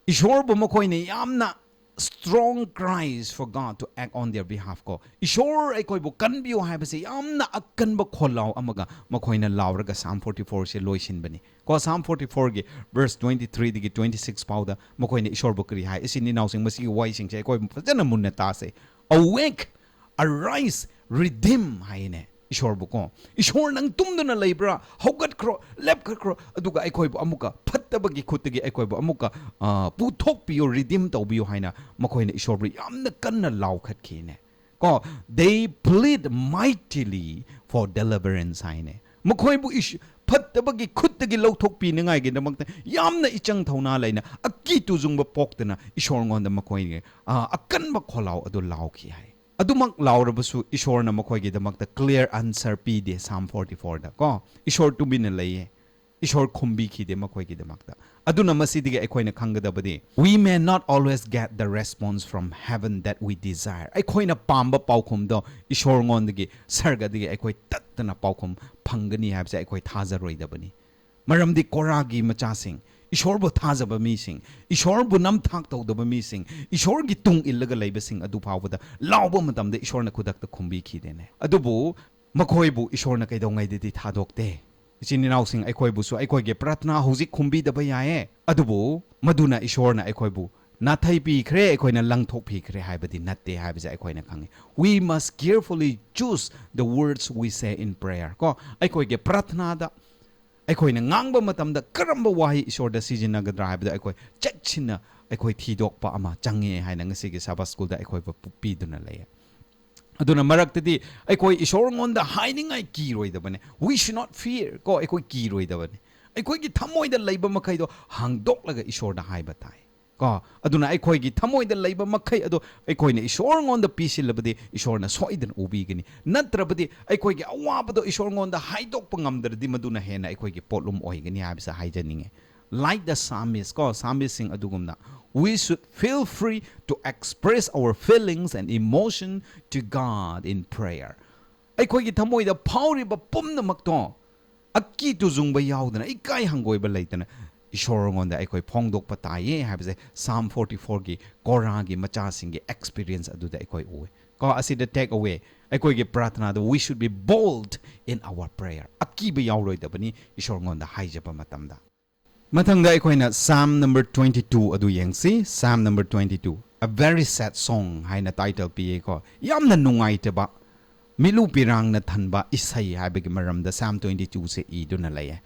ꯏꯁꯣꯔꯕꯨ ꯃꯈꯣꯏꯅ ꯌꯥꯝꯅ strong cries for God to act on their behalf ꯀꯣ꯫ ꯏꯁꯣꯔ, ꯑꯩꯈꯣꯏꯕꯨ ꯀꯟꯕꯤꯌꯨ ꯍꯥꯏꯕꯁꯦ ꯌꯥꯝꯅ ꯑꯀꯟꯕ ꯈꯣꯜꯂꯥꯎ ꯑꯃꯒ ꯃꯈꯣꯏꯅ ꯂꯥꯎꯔꯒ Psalm forty four ꯁꯦ ꯂꯣꯏꯁꯤꯟꯕꯅꯤ꯫ ꯀꯣ, Psalm forty four ꯒꯤ verse twenty three ꯗꯒꯤ twenty six ꯐꯥꯎꯗ ꯃꯈꯣꯏꯅ ꯏꯁꯣꯔꯕꯨ ꯀꯔꯤ ꯍꯥꯏ? ꯏꯆꯤꯟ ꯏꯅꯥꯎꯁꯤꯡ, ꯃꯁꯤꯒꯤ ꯋꯥꯍꯩꯁꯤꯡꯁꯦ ꯑꯩꯈꯣꯏ ꯐꯖꯅ ꯃꯨꯟꯅ ꯇꯥꯁꯦ꯫ "Awake, arise, redeem" ꯍꯥꯏꯅꯦ ꯏꯁꯣꯔꯕꯨ ꯀꯣ꯫ "ꯏꯁꯣꯔ, ꯅꯪ ꯇꯨꯝꯗꯨꯅ ꯂꯩꯕ꯭ꯔꯥ? ꯍꯧꯒꯠꯈ꯭ꯔꯣ, ꯂꯦꯞꯈꯠꯈ꯭ꯔꯣ, ꯑꯗꯨꯒ ꯑꯩꯈꯣꯏꯕꯨ ꯑꯃꯨꯛꯀ ꯐꯠꯇꯕꯒꯤ ꯈꯨꯠꯇꯒꯤ ꯑꯩꯈꯣꯏꯕꯨ ꯑꯃꯨꯛꯀ, ꯑ, ꯄꯨꯊꯣꯛꯄꯤꯌꯨ, redeem ꯇꯧꯕꯤꯌꯨ" ꯍꯥꯏꯅ ꯃꯈꯣꯏꯅ ꯏꯁꯣꯔꯕꯨ ꯌꯥꯝꯅ ꯀꯟꯅ ꯂꯥꯎꯈꯠꯈꯤꯅꯦ꯫ ꯀꯣ, "They plead mightily for deliverance" ꯍꯥꯏꯅꯦ꯫ ꯃꯈꯣꯏꯕꯨ ꯏꯁ-, ꯐꯠꯇꯕꯒꯤ ꯈꯨꯠꯇꯒꯤ ꯂꯧꯊꯣꯛꯄꯤꯅꯤꯉꯥꯏꯒꯤꯗꯃꯛꯇ ꯌꯥꯝꯅ ꯏꯆꯪ ꯊꯧꯅꯥ ꯂꯩꯅ, ꯑꯀꯤ ꯇꯨꯖꯨꯡꯕ ꯄꯣꯛꯇꯅ ꯏꯁꯣꯔꯉꯣꯟꯗ ꯃꯈꯣꯏꯒꯤ, ꯑ, ꯑꯀꯟꯕ ꯈꯣꯜꯂꯥꯎ ꯑꯗꯨ ꯂꯥꯎꯈꯤ ꯍꯥꯏ꯫ ꯑꯗꯨꯃꯛ ꯂꯥꯎꯔꯕꯁꯨ ꯏꯁꯣꯔꯅ ꯃꯈꯣꯏꯒꯤꯗꯃꯛꯇ clear answer ꯄꯤꯗꯦ꯫ Psalm forty four ꯗ ꯀꯣ, ꯏꯁꯣꯔ ꯇꯨꯃꯤꯟꯅ ꯂꯩꯌꯦ, ꯏꯁꯣꯔ ꯈꯨꯝꯕꯤꯈꯤꯗꯦ ꯃꯈꯣꯏꯒꯤꯗꯃꯛꯇ꯫ ꯑꯗꯨꯅ ꯃꯁꯤꯗꯒꯤ ꯑꯩꯈꯣꯏꯅ ꯈꯪꯒꯗꯕꯗꯤ, we may not always get the response from heaven that we desire. ꯑꯩꯈꯣꯏꯅ ꯄꯥꯝꯕ ꯄꯥꯎꯈꯨꯝꯗꯣ ꯏꯁꯣꯔꯉꯣꯟꯗꯒꯤ, ꯁꯔꯒꯗꯒꯤ ꯑꯩꯈꯣꯏ ꯇꯠꯇꯅ ꯄꯥꯎꯈꯨꯝ ꯐꯪꯒꯅꯤ ꯍꯥꯏꯕꯁꯦ ꯑꯩꯈꯣꯏ ꯊꯥꯖꯔꯣꯏꯗꯕꯅꯤ꯫ ꯃꯔꯝꯗꯤ ꯀꯣꯔꯥꯒꯤ ꯃꯆꯥꯁꯤꯡ, ꯏꯁꯣꯔꯕꯨ ꯊꯥꯖꯕ ꯃꯤꯁꯤꯡ, ꯏꯁꯣꯔꯕꯨ ꯅꯝꯊꯥꯛ ꯇꯧꯗꯕ ꯃꯤꯁꯤꯡ, ꯏꯁꯣꯔꯒꯤ ꯇꯨꯡ ꯏꯜꯂꯒ ꯂꯩꯕꯁꯤꯡ ꯑꯗꯨ ꯐꯥꯎꯕꯗ ꯂꯥꯎꯕ ꯃꯇꯝꯗ ꯏꯁꯣꯔꯅ ꯈꯨꯗꯛꯇ ꯈꯨꯝꯕꯤꯈꯤꯗꯦꯅꯦ꯫ ꯑꯗꯨꯕꯨ ꯃꯈꯣꯏꯕꯨ ꯏꯁꯣꯔꯅ ꯀꯩꯗꯧꯉꯩꯗꯗꯤ ꯊꯥꯗꯣꯛꯇꯦ꯫ ꯏꯆꯤꯟ ꯏꯅꯥꯎꯁꯤꯡ, ꯑꯩꯈꯣꯏꯕꯨꯁꯨ ꯑꯩꯈꯣꯏꯒꯤ ꯄ꯭ꯔꯊꯅꯥ ꯍꯧꯖꯤꯛ ꯈꯨꯝꯕꯤꯗꯕ ꯌꯥꯏꯌꯦ, ꯑꯗꯨꯕꯨ ꯃꯗꯨꯅ ꯏꯁꯣꯔꯅ ꯑꯩꯈꯣꯏꯕꯨ ꯅꯥꯊꯩ ꯄꯤꯈ꯭ꯔꯦ, ꯑꯩꯈꯣꯏꯅ ꯂꯪꯊꯣꯛꯄꯤꯈ꯭ꯔꯦ ꯍꯥꯏꯕꯗꯤ ꯅꯠꯇꯦ ꯍꯥꯏꯕꯁꯦ ꯑꯩꯈꯣꯏꯅ ꯈꯪꯉꯤ꯫ We must carefully choose the words we say in prayer. ꯀꯣ, ꯑꯩꯈꯣꯏꯒꯤ ꯄ꯭ꯔꯊꯅꯥꯗ ꯑꯩꯈꯣꯏꯅ ꯉꯥꯡꯕ ꯃꯇꯝꯗ ꯀꯔꯝꯕ ꯋꯥꯍꯩ ꯏꯁꯣꯔꯗ ꯁꯤꯖꯤꯟꯅꯒꯗ꯭ꯔꯥ ꯍꯥꯏꯕꯗꯣ ꯑꯩꯈꯣꯏ ꯆꯦꯛꯁꯤꯟꯅ ꯑꯩꯈꯣꯏ ꯊꯤꯗꯣꯛꯄ ꯑꯃ ꯆꯪꯉꯦ ꯍꯥꯏꯅ ꯉꯁꯤꯒꯤ Sabbath Schoolꯗ ꯑꯩꯈꯣꯏꯕꯨ ꯄꯤꯗꯨꯅ ꯂꯩꯌꯦ꯫ ꯑꯗꯨꯅ ꯃꯔꯛꯇꯗꯤ ꯑꯩꯈꯣꯏ ꯏꯁꯣꯔꯉꯣꯟꯗ ꯍꯥꯏꯅꯤꯡꯉꯥꯏ ꯀꯤꯔꯣꯏꯗꯕꯅꯦ꯫ We should not fear, ꯀꯣ, ꯑꯩꯈꯣꯏ ꯀꯤꯔꯣꯏꯗꯕꯅꯦ꯫ ꯑꯩꯈꯣꯏꯒꯤ ꯊꯃꯣꯏꯗ ꯂꯩꯕ ꯃꯈꯩꯗꯣ ꯍꯥꯡꯗꯣꯛꯂꯒ ꯏꯁꯣꯔꯗ ꯍꯥꯏꯕ ꯇꯥꯏ꯫ ꯀꯣ, ꯑꯗꯨꯅ ꯑꯩꯈꯣꯏꯒꯤ ꯊꯃꯣꯏꯗ ꯂꯩꯕ ꯃꯈꯩ ꯑꯗꯣ ꯑꯩꯈꯣꯏꯅ ꯏꯁꯣꯔꯉꯣꯟꯗ ꯄꯤꯁꯤꯜꯂꯕꯗꯤ ꯏꯁꯣꯔꯅ ꯁꯣꯏꯗꯅ ꯎꯕꯤꯒꯅꯤ꯫ ꯅꯠꯇ꯭ꯔꯕꯗꯤ ꯑꯩꯈꯣꯏꯒꯤ ꯑꯋꯥꯕꯗꯣ ꯏꯁꯣꯔꯉꯣꯟꯗ ꯍꯥꯏꯗꯣꯛꯄ ꯉꯝꯗ꯭ꯔꯗꯤ ꯃꯗꯨꯅ ꯍꯦꯟꯅ ꯑꯩꯈꯣꯏꯒꯤ ꯄꯣꯠꯂꯨꯝ ꯑꯣꯏꯒꯅꯤ ꯍꯥꯏꯕꯁꯦ ꯍꯥꯏꯖꯅꯤꯡꯉꯦ꯫ Like the psalmist, ꯀꯣ, psalmistꯁꯤꯡ ꯑꯗꯨꯒꯨꯝꯅ, we should feel free to express our feelings and emotion to God in prayer. ꯑꯩꯈꯣꯏꯒꯤ ꯊꯃꯣꯏꯗ ꯐꯥꯎꯔꯤꯕ ꯄꯨꯝꯅꯃꯛꯇꯣ ꯑꯀꯤ ꯇꯨꯖꯨꯡꯕ ꯌꯥꯎꯗꯅ, ꯏꯀꯥꯏ ꯍꯪꯒꯣꯏꯕ ꯂꯩꯇꯅ ꯏꯁꯣꯔꯉꯣꯟꯗ ꯑꯩꯈꯣꯏ ꯐꯣꯡꯗꯣꯛꯄ ꯇꯥꯏꯌꯦ ꯍꯥꯏꯕꯁꯦ Psalm forty fourꯒꯤ ꯀꯣꯔꯥꯒꯤ ꯃꯆꯥꯁꯤꯡꯒꯤ experience ꯑꯗꯨꯗ ꯑꯩꯈꯣꯏ ꯎꯏ꯫ ꯀꯣ, ꯑꯁꯤꯗ take away ꯑꯩꯈꯣꯏꯒꯤ ꯄ꯭ꯔꯥꯊꯅꯥꯗ, we should be bold in our prayer. ꯑꯀꯤꯕ ꯌꯥꯎꯔꯣꯏꯗꯕꯅꯤ ꯏꯁꯣꯔꯉꯣꯟꯗ ꯍꯥꯏꯖꯕ ꯃꯇꯝꯗ꯫ ꯃꯊꯪꯗ ꯑꯩꯈꯣꯏꯅ Psalm number twenty two ꯑꯗꯨ ꯌꯦꯡꯁꯤ꯫ Psalm number twenty two, A Very Sad Song ꯍꯥꯏꯅ title ꯄꯤꯌꯦꯀꯣ꯫ ꯌꯥꯝꯅ ꯅꯨꯡꯉꯥꯏꯇꯕ, ꯃꯤꯠꯂꯨ ꯄꯤꯔꯥꯡꯅ ꯊꯟꯕ ꯏꯁꯩ ꯍꯥꯏꯕꯒꯤ ꯃꯔꯝꯗ Psalm twenty twoꯁꯦ ꯏꯗꯨꯅ ꯂꯩꯌꯦ꯫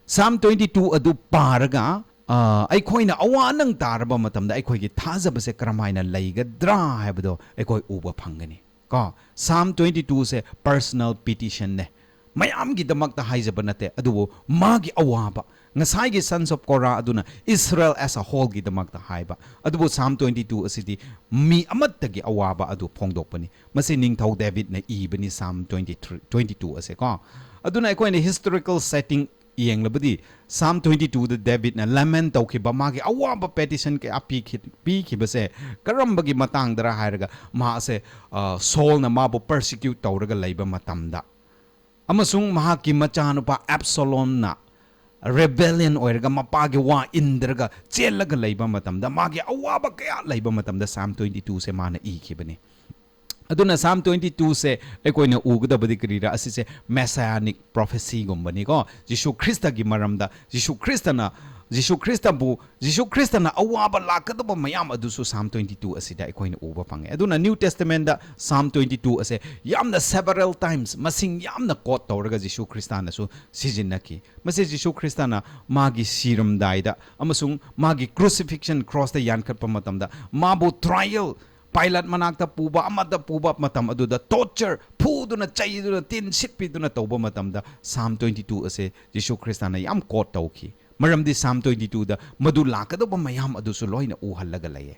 Psalm twenty two ꯑꯗꯨ ꯄꯥꯔꯒ, ꯑ, ꯑꯩꯈꯣꯏꯅ ꯑꯋꯥ ꯑꯅꯪ ꯇꯥꯔꯕ ꯃꯇꯝꯗ ꯑꯩꯈꯣꯏꯒꯤ ꯊꯥꯖꯕꯁꯦ ꯀꯔꯝꯍꯥꯏꯅ ꯂꯩꯒꯗ꯭ꯔꯥ ꯍꯥꯏꯕꯗꯣ ꯑꯩꯈꯣꯏ ꯎꯕ ꯐꯪꯒꯅꯤ꯫ ꯀꯣ, Psalm twenty twoꯁꯦ personal petitionꯅꯦ꯫ ꯃꯌꯥꯝꯒꯤꯗꯃꯛꯇ ꯍꯥꯏꯖꯕ ꯅꯠꯇꯦ, ꯑꯗꯨꯕꯨ ꯃꯥꯒꯤ ꯑꯋꯥꯕ, ꯉꯁꯥꯏꯒꯤ Sons of Korah ꯑꯗꯨꯅ Israel as a wholeꯒꯤꯗꯃꯛꯇ ꯍꯥꯏꯕ, ꯑꯗꯨꯕꯨ Psalm twenty two ꯑꯁꯤꯗꯤ ꯃꯤ ꯑꯃꯠꯇꯒꯤ ꯑꯋꯥꯕ ꯑꯗꯨ ꯐꯣꯡꯗꯣꯛꯄꯅꯤ꯫ ꯃꯁꯤ ꯅꯤꯡꯊꯧ ꯗꯦꯕꯤꯠꯅ ꯏꯕꯅꯤ, Psalm twenty three, twenty two ꯑꯁꯦ ꯀꯣ꯫ ꯑꯗꯨꯅ ꯑꯩꯈꯣꯏꯅ historical setting ꯌꯦꯡꯂꯕꯗꯤ, Psalm twenty twoꯗ ꯗꯦꯕꯤꯠꯅ lament ꯇꯧꯈꯤꯕ, ꯃꯥꯒꯤ ꯑꯋꯥꯕ petition ꯀꯌꯥ ꯄꯤꯈꯤ-, ꯄꯤꯈꯤꯕꯁꯦ ꯀꯔꯝꯕꯒꯤ ꯃꯇꯥꯡꯗꯔ ꯍꯥꯏꯔꯒ, ꯃꯥꯁꯦ, ꯑ, ꯁꯣꯜꯅ ꯃꯥꯕꯨ persecute ꯇꯧꯔꯒ ꯂꯩꯕ ꯃꯇꯝꯗ, ꯑꯃꯁꯨꯡ ꯃꯍꯥꯛꯀꯤ ꯃꯆꯥꯅꯨꯄꯥ ꯑꯦꯞꯁꯣꯂꯣꯝꯅ rebellion ꯑꯣꯏꯔꯒ ꯃꯄꯥꯒꯤ ꯋꯥ ꯏꯟꯗ꯭ꯔꯒ ꯆꯦꯜꯂꯒ ꯂꯩꯕ ꯃꯇꯝꯗ, ꯃꯥꯒꯤ ꯑꯋꯥꯕ ꯀꯌꯥ ꯂꯩꯕ ꯃꯇꯝꯗ Psalm twenty twoꯁꯦ ꯃꯥꯅ ꯏꯈꯤꯕꯅꯤ꯫ ꯑꯗꯨꯅ Psalm twenty twoꯁꯦ ꯑꯩꯈꯣꯏꯅ ꯎꯒꯗꯕꯗꯤ ꯀꯔꯤꯔꯥ? ꯑꯁꯤꯁꯦ messianic prophecyꯒꯨꯝꯕꯅꯤꯀꯣ꯫ ꯖꯤꯁꯨ ꯈ꯭ꯔꯤꯁꯇꯒꯤ ꯃꯔꯝꯗ, ꯖꯤꯁꯨ ꯈ꯭ꯔꯤꯁꯇꯅ ꯖꯤꯁꯨ ꯈ꯭ꯔꯤꯁꯇꯕꯨ, ꯖꯤꯁꯨ ꯈ꯭ꯔꯤꯁꯇꯅ ꯑꯋꯥꯕ ꯂꯥꯛꯀꯗꯕ ꯃꯌꯥꯝ ꯑꯗꯨꯁꯨ Psalm twenty two ꯑꯁꯤꯗ ꯑꯩꯈꯣꯏꯅ ꯎꯕ ꯐꯪꯉꯦ꯫ ꯑꯗꯨꯅ New Testament Psalm twenty two ꯑꯁꯦ ꯌꯥꯝꯅ several times, ꯃꯁꯤꯡ ꯌꯥꯝꯅ quote ꯇꯧꯔꯒ ꯖꯤꯁꯨ ꯈ꯭ꯔꯤꯁꯇꯅꯁꯨ ꯁꯤꯖꯤꯟꯅꯈꯤ꯫ ꯃꯁꯤ ꯖꯤꯁꯨ ꯈ꯭ꯔꯤꯁꯇꯅ ꯃꯥꯒꯤ ꯁꯤꯔꯝꯗꯥꯏꯗ ꯑꯃꯁꯨꯡ ꯃꯥꯒꯤ crucifixion, crossꯇ ꯌꯥꯟꯈꯠꯄ ꯃꯇꯝꯗ, ꯃꯥꯕꯨ trial, ꯄꯥꯏꯂꯠ ꯃꯅꯥꯛꯇ ꯄꯨꯕ, ꯑꯃꯗ ꯄꯨꯕ ꯃꯇꯝ ꯑꯗꯨꯗ torture, ꯐꯨꯗꯨꯅ, ꯆꯩꯗꯨꯅ, ꯇꯤꯟ ꯁꯤꯠꯄꯤꯗꯨꯅ ꯇꯧꯕ ꯃꯇꯝꯗ Psalm twenty two ꯑꯁꯦ ꯖꯤꯁꯨ ꯈ꯭ꯔꯤꯁꯇꯅ ꯌꯥꯝ quote ꯇꯧꯈꯤ꯫ ꯃꯔꯝꯗꯤ Psalm twenty twoꯗ ꯃꯗꯨ ꯂꯥꯛꯀꯗꯧꯕ ꯃꯌꯥꯝ ꯑꯗꯨꯁꯨ ꯂꯣꯏꯅ ꯎꯍꯜꯂꯒ ꯂꯩꯌꯦ꯫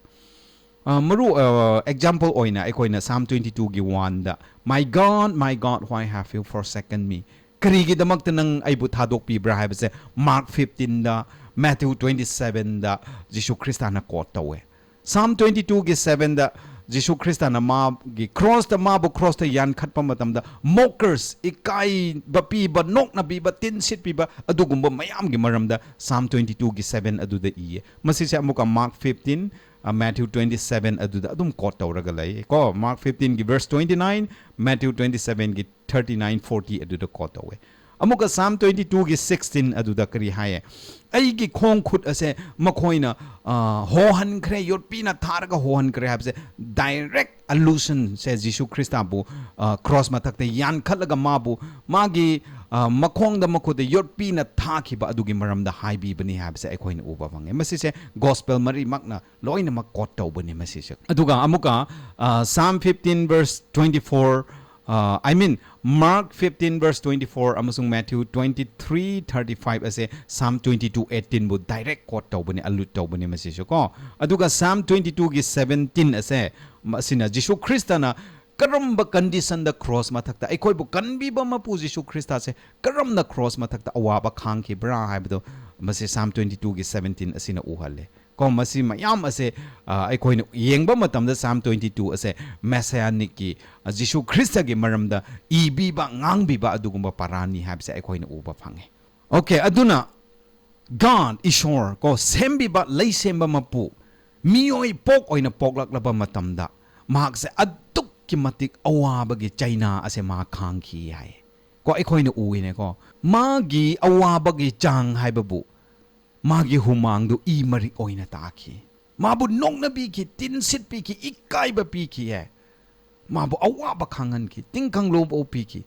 ꯑ, ꯃꯔꯨ, ꯑ, example ꯑꯣꯏꯅ ꯑꯩꯈꯣꯏꯅ Psalm twenty twoꯒꯤ oneꯗ, "My God, my God, why have you forsaken me?" "ꯀꯔꯤꯒꯤꯗꯃꯛꯇ ꯅꯪ ꯑꯩꯕꯨ ꯊꯥꯗꯣꯛꯄꯤꯕ꯭ꯔꯥ?" ꯍꯥꯏꯕꯁꯦ Mark fifteenꯗ, Matthew twenty sevenꯗ ꯖꯤꯁꯨ ꯈ꯭ꯔꯤꯁꯇꯅ quote ꯇꯧꯋꯦ꯫ Psalm twenty twoꯒꯤ sevenꯗ ꯖꯤꯁꯨ ꯈ꯭ꯔꯤꯁꯇꯅ ꯃꯥꯒꯤ crossꯇ, ꯃꯥꯕꯨ crossꯇ ꯌꯥꯟꯈꯠꯄ ꯃꯇꯝꯗ mockers, ꯏꯀꯥꯏꯕ ꯄꯤꯕ, ꯅꯣꯛꯅꯕꯤꯕ, ꯇꯤꯟ ꯁꯤꯠꯄꯤꯕ, ꯑꯗꯨꯒꯨꯝꯕ ꯃꯌꯥꯝꯒꯤ ꯃꯔꯝꯗ Psalm twenty twoꯒꯤ seven ꯑꯗꯨꯗ ꯏꯌꯦ꯫ ꯃꯁꯤꯁꯦ ꯑꯃꯨꯛꯀ Mark fifteen, ꯑ, Matthew twenty seven ꯑꯗꯨꯗ ꯑꯗꯨꯝ quote ꯇꯧꯔꯒ ꯂꯩ ꯀꯣ꯫ Mark fifteenꯒꯤ verse twenty nine, Matthew twenty sevenꯒꯤ thirty nine, forty ꯑꯗꯨꯗ quote ꯇꯧꯋꯦ꯫ ꯑꯃꯨꯛꯀ Psalm twenty twoꯒꯤ sixteen ꯑꯗꯨꯗ ꯀꯔꯤ ꯍꯥꯏꯌꯦ? "ꯑꯩꯒꯤ ꯈꯣꯡ ꯈꯨꯠ ꯑꯁꯦ ꯃꯈꯣꯏꯅ, ꯑ, ꯍꯣꯍꯟꯈ꯭ꯔꯦ, ꯌꯣꯠꯄꯤꯅ ꯊꯥꯔꯒ ꯍꯣꯍꯟꯈ꯭ꯔꯦ" ꯍꯥꯏꯕꯁꯦ direct allusionꯁꯦ ꯖꯤꯁꯨ ꯈ꯭ꯔꯤꯁꯇꯕꯨ, ꯑ, cross ꯃꯊꯛꯇ ꯌꯥꯟꯈꯠꯂꯒ ꯃꯥꯕꯨ, ꯃꯥꯒꯤ, ꯑ, ꯃꯈꯣꯡꯗ ꯃꯈꯨꯠꯇ ꯌꯣꯠꯄꯤꯅ ꯊꯥꯈꯤꯕ ꯑꯗꯨꯒꯤ ꯃꯔꯝꯗ ꯍꯥꯏꯕꯤꯕꯅꯤ ꯍꯥꯏꯕꯁꯦ ꯑꯩꯈꯣꯏꯅ ꯎꯕ ꯐꯪꯉꯦ꯫ ꯃꯁꯤꯁꯦ gospel ꯃꯔꯤꯃꯛꯅ ꯂꯣꯏꯅꯃꯛ quote ꯇꯧꯕꯅꯤ ꯃꯁꯤꯁꯦ꯫ ꯑꯗꯨꯒ ꯑꯃꯨꯛꯀ, ꯑ, Psalm fifteen verse twenty four, ꯑ, I mean, Mark fifteen verse twenty four ꯑꯃꯁꯨꯡ Matthew twenty three thirty five ꯑꯁꯦ Psalm twenty two eighteen ꯕꯨ direct quote ꯇꯧꯕꯅꯤ, allude ꯇꯧꯕꯅꯤ ꯃꯁꯤꯁꯨ ꯀꯣ꯫ ꯑꯗꯨꯒ Psalm twenty twoꯒꯤ seventeen ꯑꯁꯦ, ꯃꯁꯤꯅ ꯖꯤꯁꯨ ꯈ꯭ꯔꯤꯁꯇꯅ ꯀꯔꯝꯕ conditionꯗ cross ꯃꯊꯛꯇ ꯑꯩꯈꯣꯏꯕꯨ ꯀꯟꯕꯤꯕ ꯃꯄꯨ ꯖꯤꯁꯨ ꯈ꯭ꯔꯤꯁꯇꯁꯦ ꯀꯔꯝꯅ cross ꯃꯊꯛꯇ ꯑꯋꯥꯕ ꯈꯥꯡꯈꯤꯕ꯭ꯔꯥ ꯍꯥꯏꯕꯗꯣ ꯃꯁꯤ Psalm twenty twoꯒꯤ seventeen ꯑꯁꯤꯅ ꯎꯍꯜꯂꯦ꯫ ꯀꯣ, ꯃꯁꯤ ꯃꯌꯥꯝ ꯑꯁꯦ, ꯑ, ꯑꯩꯈꯣꯏꯅ ꯌꯦꯡꯕ ꯃꯇꯝꯗ Psalm twenty two ꯑꯁꯦ Messianicꯀꯤ, ꯑ, ꯖꯤꯁꯨ ꯈ꯭ꯔꯤꯁꯇꯒꯤ ꯃꯔꯝꯗ ꯏꯕꯤꯕ, ꯉꯥꯡꯕꯤꯕ ꯑꯗꯨꯒꯨꯝꯕ ꯄꯔꯥꯅꯤ ꯍꯥꯏꯕꯁꯦ ꯑꯩꯈꯣꯏꯅ ꯎꯕ ꯐꯪꯉꯦ꯫ Okay, ꯑꯗꯨꯅ God, ꯏꯁꯣꯔ, ꯀꯣ, ꯁꯦꯝꯕꯤꯕ, ꯂꯩ ꯁꯦꯝꯕ ꯃꯄꯨ, ꯃꯤꯑꯣꯏ ꯄꯣꯛ ꯑꯣꯏꯅ ꯄꯣꯛꯂꯛꯂꯕ ꯃꯇꯝꯗ ꯃꯍꯥꯛꯁꯦ ꯑꯗꯨꯛꯀꯤ ꯃꯇꯤꯛ ꯑꯋꯥꯕꯒꯤ ꯆꯩꯅꯥ ꯑꯁꯦ ꯃꯥ ꯈꯥꯡꯈꯤ ꯍꯥꯏ꯫ ꯀꯣ, ꯑꯩꯈꯣꯏꯅ ꯎꯏꯅꯦꯀꯣ, ꯃꯥꯒꯤ ꯑꯋꯥꯕꯒꯤ ꯆꯥꯡ ꯍꯥꯏꯕꯕꯨ ꯃꯥꯒꯤ ꯍꯨꯃꯥꯡꯗꯨ ꯏ ꯃꯔꯤꯛ ꯑꯣꯏꯅ ꯇꯥꯈꯤ꯫ ꯃꯥꯕꯨ ꯅꯣꯛꯅꯕꯤꯈꯤ, ꯇꯤꯟꯁꯤꯠꯄꯤꯈꯤ, ꯏꯀꯥꯏꯕ ꯄꯤꯈꯤꯌꯦ꯫ ꯃꯥꯕꯨ ꯑꯋꯥꯕ ꯈꯥꯡꯍꯟꯈꯤ, ꯇꯤꯡꯈꯪ ꯂꯧꯕ ꯄꯤꯈꯤ꯫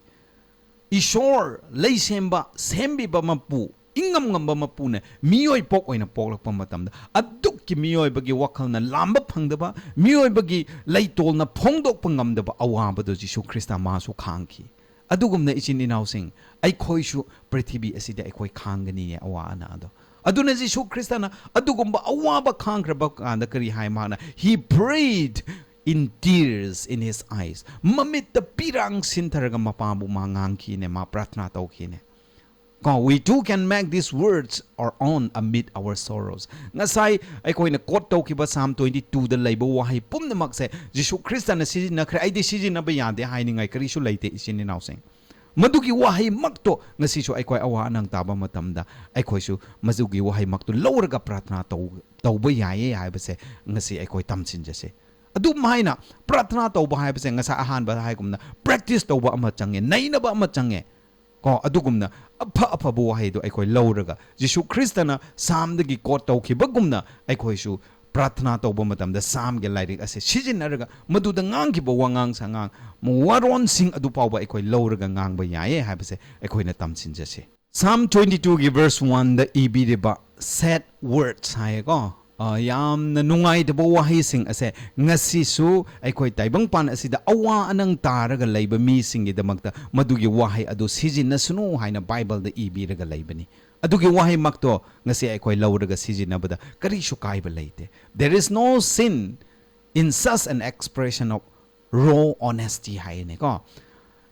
ꯏꯁꯣꯔ, ꯂꯩꯁꯦꯝꯕ, ꯁꯦꯝꯕꯤꯕ ꯃꯄꯨ, ꯏꯉꯝ ꯉꯝꯕ ꯃꯄꯨꯅ ꯃꯤꯑꯣꯏ ꯄꯣꯛ ꯑꯣꯏꯅ ꯄꯣꯛꯂꯛꯄ ꯃꯇꯝꯗ, ꯑꯗꯨꯛꯀꯤ ꯃꯤꯑꯣꯏꯕꯒꯤ ꯋꯥꯈꯜꯅ ꯂꯥꯝꯕ ꯐꯪꯗꯕ, ꯃꯤꯑꯣꯏꯕꯒꯤ ꯂꯩꯇꯣꯜꯅ ꯐꯣꯡꯗꯣꯛꯄ ꯉꯝꯗꯕ ꯑꯋꯥꯕꯗꯨ ꯖꯤꯁꯨ ꯈ꯭ꯔꯤꯁꯇ ꯃꯥꯁꯨ ꯈꯥꯡꯈꯤ꯫ ꯑꯗꯨꯒꯨꯝꯅ ꯏꯆꯤꯟ ꯏꯅꯥꯎꯁꯤꯡ, ꯑꯩꯈꯣꯏꯁꯨ ꯄ꯭ꯔꯤꯊꯤꯕꯤ ꯑꯁꯤꯗ ꯑꯩꯈꯣꯏ ꯈꯥꯡꯒꯅꯤꯌꯦ ꯑꯋꯥ ꯑꯅꯥꯗꯣ꯫ ꯑꯗꯨꯅ ꯖꯤꯁꯨ ꯈ꯭ꯔꯤꯁꯇꯅ ꯑꯗꯨꯒꯨꯝꯕ ꯑꯋꯥꯕ ꯈꯥꯡꯈ꯭ꯔꯕ ꯀꯥꯟꯗ ꯀꯔꯤ ꯍꯥꯏ ꯃꯥꯅ? He prayed in tears in his eyes. ꯃꯃꯤꯠꯇ ꯄꯤꯔꯥꯡ ꯁꯤꯟꯊꯔꯒ ꯃꯄꯥꯕꯨ ꯃꯥ ꯉꯥꯡꯈꯤꯅꯦ, ꯃꯥ ꯄ꯭ꯔꯥꯊꯅꯥ ꯇꯧꯈꯤꯅꯦ꯫ ꯀꯣ, "We too can make these words our own amid our sorrows." ꯉꯁꯥꯏ ꯑꯩꯈꯣꯏꯅ ꯀꯣꯠ ꯇꯧꯈꯤꯕ ꯁꯥꯝ ꯇ꯭ꯋꯦꯟꯇꯤ ꯇꯨꯗ ꯂꯩꯕ ꯋꯥꯍꯩ ꯄꯨꯝꯅꯃꯛꯁꯦ ꯖꯤꯁꯨ ꯈ꯭ꯔꯤꯁꯇꯅ ꯁꯤꯖꯤꯟꯅꯈ꯭ꯔꯦ, ꯑꯩꯗꯤ ꯁꯤꯖꯤꯟꯅꯕ ꯌꯥꯗꯦ ꯍꯥꯏꯅꯤꯡꯉꯥꯏ ꯀꯔꯤꯁꯨ ꯂꯩꯇꯦ, ꯏꯆꯤꯟ ꯏꯅꯥꯎꯁꯤꯡ꯫ ꯃꯗꯨꯒꯤ ꯋꯥꯍꯩꯃꯛꯇꯣ ꯉꯁꯤꯁꯨ ꯑꯩꯈꯣꯏ ꯑꯋꯥ ꯑꯅꯥ ꯇꯥꯕ ꯃꯇꯝꯗ ꯑꯩꯈꯣꯏꯁꯨ ꯃꯗꯨꯒꯤ ꯋꯥꯍꯩꯃꯛꯇꯣ ꯂꯧꯔꯒ ꯄ꯭ꯔꯥꯊꯅꯥ ꯇꯧ-, ꯇꯧꯕ ꯌꯥꯏꯌꯦ ꯍꯥꯏꯕꯁꯦ ꯉꯁꯤ ꯑꯩꯈꯣꯏ ꯇꯝꯁꯤꯟꯖꯁꯦ꯫ ꯑꯗꯨꯝ ꯍꯥꯏꯅ ꯄ꯭ꯔꯥꯊꯅꯥ ꯇꯧꯕ ꯍꯥꯏꯕꯁꯦ ꯉꯁꯥꯏ ꯑꯍꯥꯟꯕꯗ ꯍꯥꯏꯒꯨꯝꯅ ꯄ꯭ꯔꯦꯛꯇꯤꯁ ꯇꯧꯕ ꯑꯃ ꯆꯪꯉꯦ, ꯅꯩꯅꯕ ꯑꯃ ꯆꯪꯉꯦ꯫ ꯀꯣ, ꯑꯗꯨꯒꯨꯝꯅ ꯑꯐ ꯑꯐꯕ ꯋꯥꯍꯩꯗꯣ ꯑꯩꯈꯣꯏ ꯂꯧꯔꯒ ꯖꯤꯁꯨ ꯈ꯭ꯔꯤꯁꯇꯅ ꯁꯥꯝꯗꯒꯤ ꯀꯣꯠ ꯇꯧꯈꯤꯕꯒꯨꯝꯅ ꯑꯩꯈꯣꯏꯁꯨ ꯄ꯭ꯔꯥꯊꯅꯥ ꯇꯧꯕ ꯃꯇꯝꯗ ꯁꯥꯝꯒꯤ ꯂꯥꯏꯔꯤꯛ ꯑꯁꯦ ꯁꯤꯖꯤꯟꯅꯔꯒ ꯃꯗꯨꯗ ꯉꯥꯡꯈꯤꯕ ꯋꯥꯉꯥꯡ ꯁꯉꯥꯡ, ꯋꯥꯔꯣꯟꯁꯤꯡ ꯑꯗꯨ ꯐꯥꯎꯕ ꯑꯩꯈꯣꯏ ꯂꯧꯔꯒ ꯉꯥꯡꯕ ꯌꯥꯏꯌꯦ ꯍꯥꯏꯕꯁꯦ ꯑꯩꯈꯣꯏꯅ ꯇꯝꯁꯤꯟꯖꯁꯦ꯫ ꯁꯥꯝ ꯇ꯭ꯋꯦꯟꯇꯤ ꯇꯨꯒꯤ ꯚꯔꯁ ꯋꯥꯟꯗ ꯏꯕꯤꯔꯤꯕ ꯁꯦꯠ ꯋꯔꯗꯁ ꯍꯥꯏꯌꯦꯀꯣ, ꯑ, ꯌꯥꯝꯅ ꯅꯨꯡꯉꯥꯏꯇꯕ ꯋꯥꯍꯩꯁꯤꯡ ꯑꯁꯦ ꯉꯁꯤꯁꯨ ꯑꯩꯈꯣꯏ ꯇꯥꯏꯕꯪꯄꯥꯟ ꯑꯁꯤꯗ ꯑꯋꯥ ꯑꯅꯪ ꯇꯥꯔꯒ ꯂꯩꯕ ꯃꯤꯁꯤꯡꯒꯤꯗꯃꯛꯇ ꯃꯗꯨꯒꯤ ꯋꯥꯍꯩ ꯑꯗꯨ ꯁꯤꯖꯤꯟꯅꯁꯅꯨ ꯍꯥꯏꯅ ꯕꯥꯏꯕꯜꯗ ꯏꯕꯤꯔꯒ ꯂꯩꯕꯅꯤ꯫ ꯑꯗꯨꯒꯤ ꯋꯥꯍꯩꯃꯛꯇꯣ ꯉꯁꯤ ꯑꯩꯈꯣꯏ ꯂꯧꯔꯒ ꯁꯤꯖꯤꯟꯅꯕꯗ ꯀꯔꯤꯁꯨ ꯀꯥꯏꯕ ꯂꯩꯇꯦ꯫ "There is no sin in such an expression of raw honesty" ꯍꯥꯏꯅꯦꯀꯣ꯫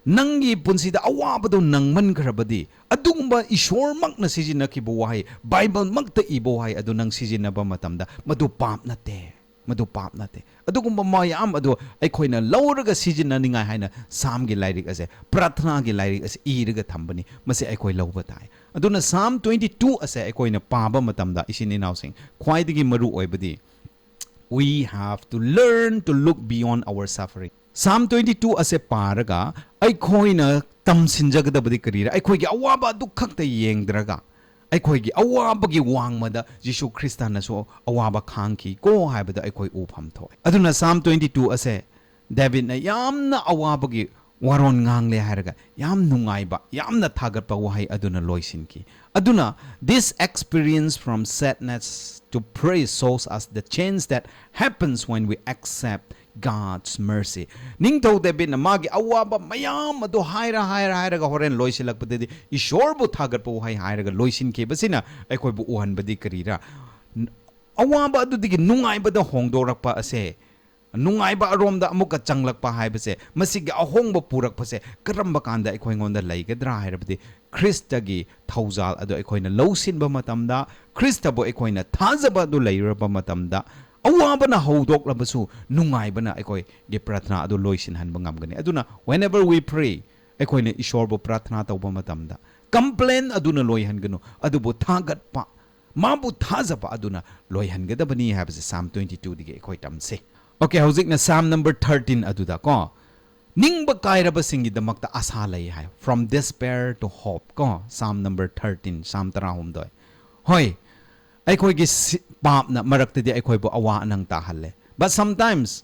ꯅꯪꯒꯤ ꯄꯨꯟꯁꯤꯗ ꯑꯋꯥꯕꯗꯣ ꯅꯪꯃꯟꯈ꯭ꯔꯕꯗꯤ, ꯑꯗꯨꯒꯨꯝꯕ ꯏꯁꯣꯔꯃꯛꯅ ꯁꯤꯖꯤꯟꯅꯈꯤꯕ ꯋꯥꯍꯩ, ꯕꯥꯏꯕꯜꯃꯛꯇ ꯏꯕ ꯋꯥꯍꯩ ꯑꯗꯨ ꯅꯪ ꯁꯤꯖꯤꯟꯅꯕ ꯃꯇꯝꯗ ꯃꯗꯨ ꯄꯥꯞ ꯅꯠꯇꯦ, ꯃꯗꯨ ꯄꯥꯞ ꯅꯠꯇꯦ꯫ ꯑꯗꯨꯒꯨꯝꯕ ꯃꯌꯥꯝ ꯑꯗꯨ ꯑꯩꯈꯣꯏꯅ ꯂꯧꯔꯒ ꯁꯤꯖꯤꯟꯅꯅꯤꯡꯉꯥꯏ ꯍꯥꯏꯅ ꯁꯥꯝꯒꯤ ꯂꯥꯏꯔꯤꯛ ꯑꯁꯦ, ꯄ꯭ꯔꯥꯊꯅꯥꯒꯤ ꯂꯥꯏꯔꯤꯛ ꯑꯁꯦ ꯏꯔꯒ ꯊꯝꯕꯅꯤ꯫ ꯃꯁꯤ ꯑꯩꯈꯣꯏ ꯂꯧꯕ ꯇꯥꯏ꯫ ꯑꯗꯨꯅ ꯁꯥꯝ ꯇ꯭ꯋꯦꯟꯇꯤ ꯇꯨ ꯑꯁꯦ ꯑꯩꯈꯣꯏꯅ ꯄꯥꯕ ꯃꯇꯝꯗ, ꯏꯆꯤꯟ ꯏꯅꯥꯎꯁꯤꯡ, ꯈ꯭ꯋꯥꯏꯗꯒꯤ ꯃꯔꯨ ꯑꯣꯏꯕꯗꯤ, "We have to learn to look beyond our suffering." Psalm twenty two ꯑꯁꯦ ꯄꯥꯔꯒ ꯑꯩꯈꯣꯏꯅ ꯇꯝꯁꯤꯟꯖꯒꯗꯕꯗꯤ ꯀꯔꯤꯔ? ꯑꯩꯈꯣꯏꯒꯤ ꯑꯋꯥꯕ ꯑꯗꯨ ꯈꯛꯇ ꯌꯦꯡꯗ꯭ꯔꯒ, ꯑꯩꯈꯣꯏꯒꯤ ꯑꯋꯥꯕꯒꯤ ꯋꯥꯡꯃꯗ ꯖꯤꯁꯨ ꯈ꯭ꯔꯤꯁꯇꯅꯁꯨ ꯑꯋꯥꯕ ꯈꯥꯡꯈꯤ ꯀꯣ ꯍꯥꯏꯕꯗꯣ ꯑꯩꯈꯣꯏ ꯎꯐꯝ ꯊꯣꯛꯑꯦ꯫ ꯑꯗꯨꯅ ꯁꯥꯝ twenty two ꯑꯁꯦ ꯗꯦꯕꯤꯗꯅ ꯌꯥꯝꯅ ꯑꯋꯥꯕꯒꯤ ꯋꯥꯔꯣꯟ ꯉꯥꯡꯂꯦ ꯍꯥꯏꯔꯒ ꯌꯥꯝ ꯅꯨꯡꯉꯥꯏꯕ, ꯌꯥꯝꯅ ꯊꯥꯒꯠꯄ ꯋꯥꯍꯩ ꯑꯗꯨꯅ ꯂꯣꯏꯁꯤꯟꯈꯤ꯫ ꯑꯗꯨꯅ, "This experience from sadness to praise shows us the change that happens when we accept God's mercy." ꯅꯤꯡꯊꯧ ꯗꯦꯕꯤꯗꯅ ꯃꯥꯒꯤ ꯑꯋꯥꯕ ꯃꯌꯥꯝ ꯑꯗꯨ ꯍꯥꯏꯔ, ꯍꯥꯏꯔ, ꯍꯥꯏꯔꯒ ꯍꯣꯔꯦꯟ ꯂꯣꯏꯁꯤꯜꯂꯛꯄꯗꯗꯤ ꯏꯁꯣꯔꯕꯨ ꯊꯥꯒꯠꯄ ꯋꯥꯍꯩ ꯍꯥꯏꯔꯒ ꯂꯣꯏꯁꯤꯟꯈꯤꯕꯁꯤꯅ ꯑꯩꯈꯣꯏꯕꯨ ꯎꯍꯟꯕꯗꯤ ꯀꯔꯤꯔꯥ? ꯅ-, ꯑꯋꯥꯕ ꯑꯗꯨꯗꯒꯤ ꯅꯨꯡꯉꯥꯏꯕꯗ ꯍꯣꯡꯗꯣꯔꯛꯄ ꯑꯁꯦ, ꯅꯨꯡꯉꯥꯏꯕ ꯑꯔꯣꯝꯗ ꯑꯃꯨꯛꯀ ꯆꯪꯂꯛꯄ ꯍꯥꯏꯕꯁꯦ, ꯃꯁꯤꯒꯤ ꯑꯍꯣꯡꯕ ꯄꯨꯔꯛꯄꯁꯦ ꯀꯔꯝꯕ ꯀꯥꯟꯗ ꯑꯩꯈꯣꯏꯉꯣꯟꯗ ꯂꯩꯒꯗ꯭ꯔꯥ ꯍꯥꯏꯔꯕꯗꯤ, ꯈ꯭ꯔꯤꯁꯇꯒꯤ ꯊꯧꯖꯥꯜ ꯑꯗꯨ ꯑꯩꯈꯣꯏꯅ ꯂꯧꯁꯤꯟꯕ ꯃꯇꯝꯗ, ꯈ꯭ꯔꯤꯁꯇꯕꯨ ꯑꯩꯈꯣꯏꯅ ꯊꯥꯖꯕ ꯑꯗꯨ ꯂꯩꯔꯕ ꯃꯇꯝꯗ, ꯑꯋꯥꯕꯅ ꯍꯧꯗꯣꯛꯂꯕꯁꯨ ꯅꯨꯡꯉꯥꯏꯕꯅ ꯑꯩꯈꯣꯏꯒꯤ ꯄ꯭ꯔꯊꯅꯥ ꯑꯗꯨ ꯂꯣꯏꯁꯤꯟꯍꯟꯕ ꯉꯝꯒꯅꯤ꯫ ꯑꯗꯨꯅ, whenever we pray, ꯑꯩꯈꯣꯏꯅ ꯏꯁꯣꯔꯕꯨ ꯄ꯭ꯔꯊꯅꯥ ꯇꯧꯕ ꯃꯇꯝꯗ, complain ꯑꯗꯨꯅ ꯂꯣꯏꯍꯟꯒꯅꯨ, ꯑꯗꯨꯕꯨ ꯊꯥꯒꯠꯄ, ꯃꯥꯕꯨ ꯊꯥꯖꯕ ꯑꯗꯨꯅ ꯂꯣꯏꯍꯟꯒꯗꯕꯅꯤ ꯍꯥꯏꯕꯁꯦ ꯁꯥꯝ twenty two ꯗꯒꯤ ꯑꯩꯈꯣꯏ ꯇꯝꯁꯤ꯫ Okay, ꯍꯧꯖꯤꯛꯅ ꯁꯥꯝ number thirteen ꯑꯗꯨꯗ ꯀꯣ, ꯅꯤꯡꯕ ꯀꯥꯏꯔꯕꯁꯤꯡꯒꯤꯗꯃꯛꯇ ꯑꯁꯥ ꯂꯩ ꯍꯥꯏ꯫ From despair to hope ꯀꯣ, ꯁꯥꯝ number thirteen, ꯁꯥꯝ ꯇꯔꯥꯍꯨꯝꯗꯣꯏ꯫ ꯍꯣꯏ, ꯑꯩꯈꯣꯏꯒꯤ ꯁꯤ-, ꯄꯥꯞꯅ ꯃꯔꯛꯇꯗꯤ ꯑꯩꯈꯣꯏꯕꯨ ꯑꯋꯥ ꯑꯅꯪ ꯇꯥꯍꯜꯂꯦ꯫ But sometimes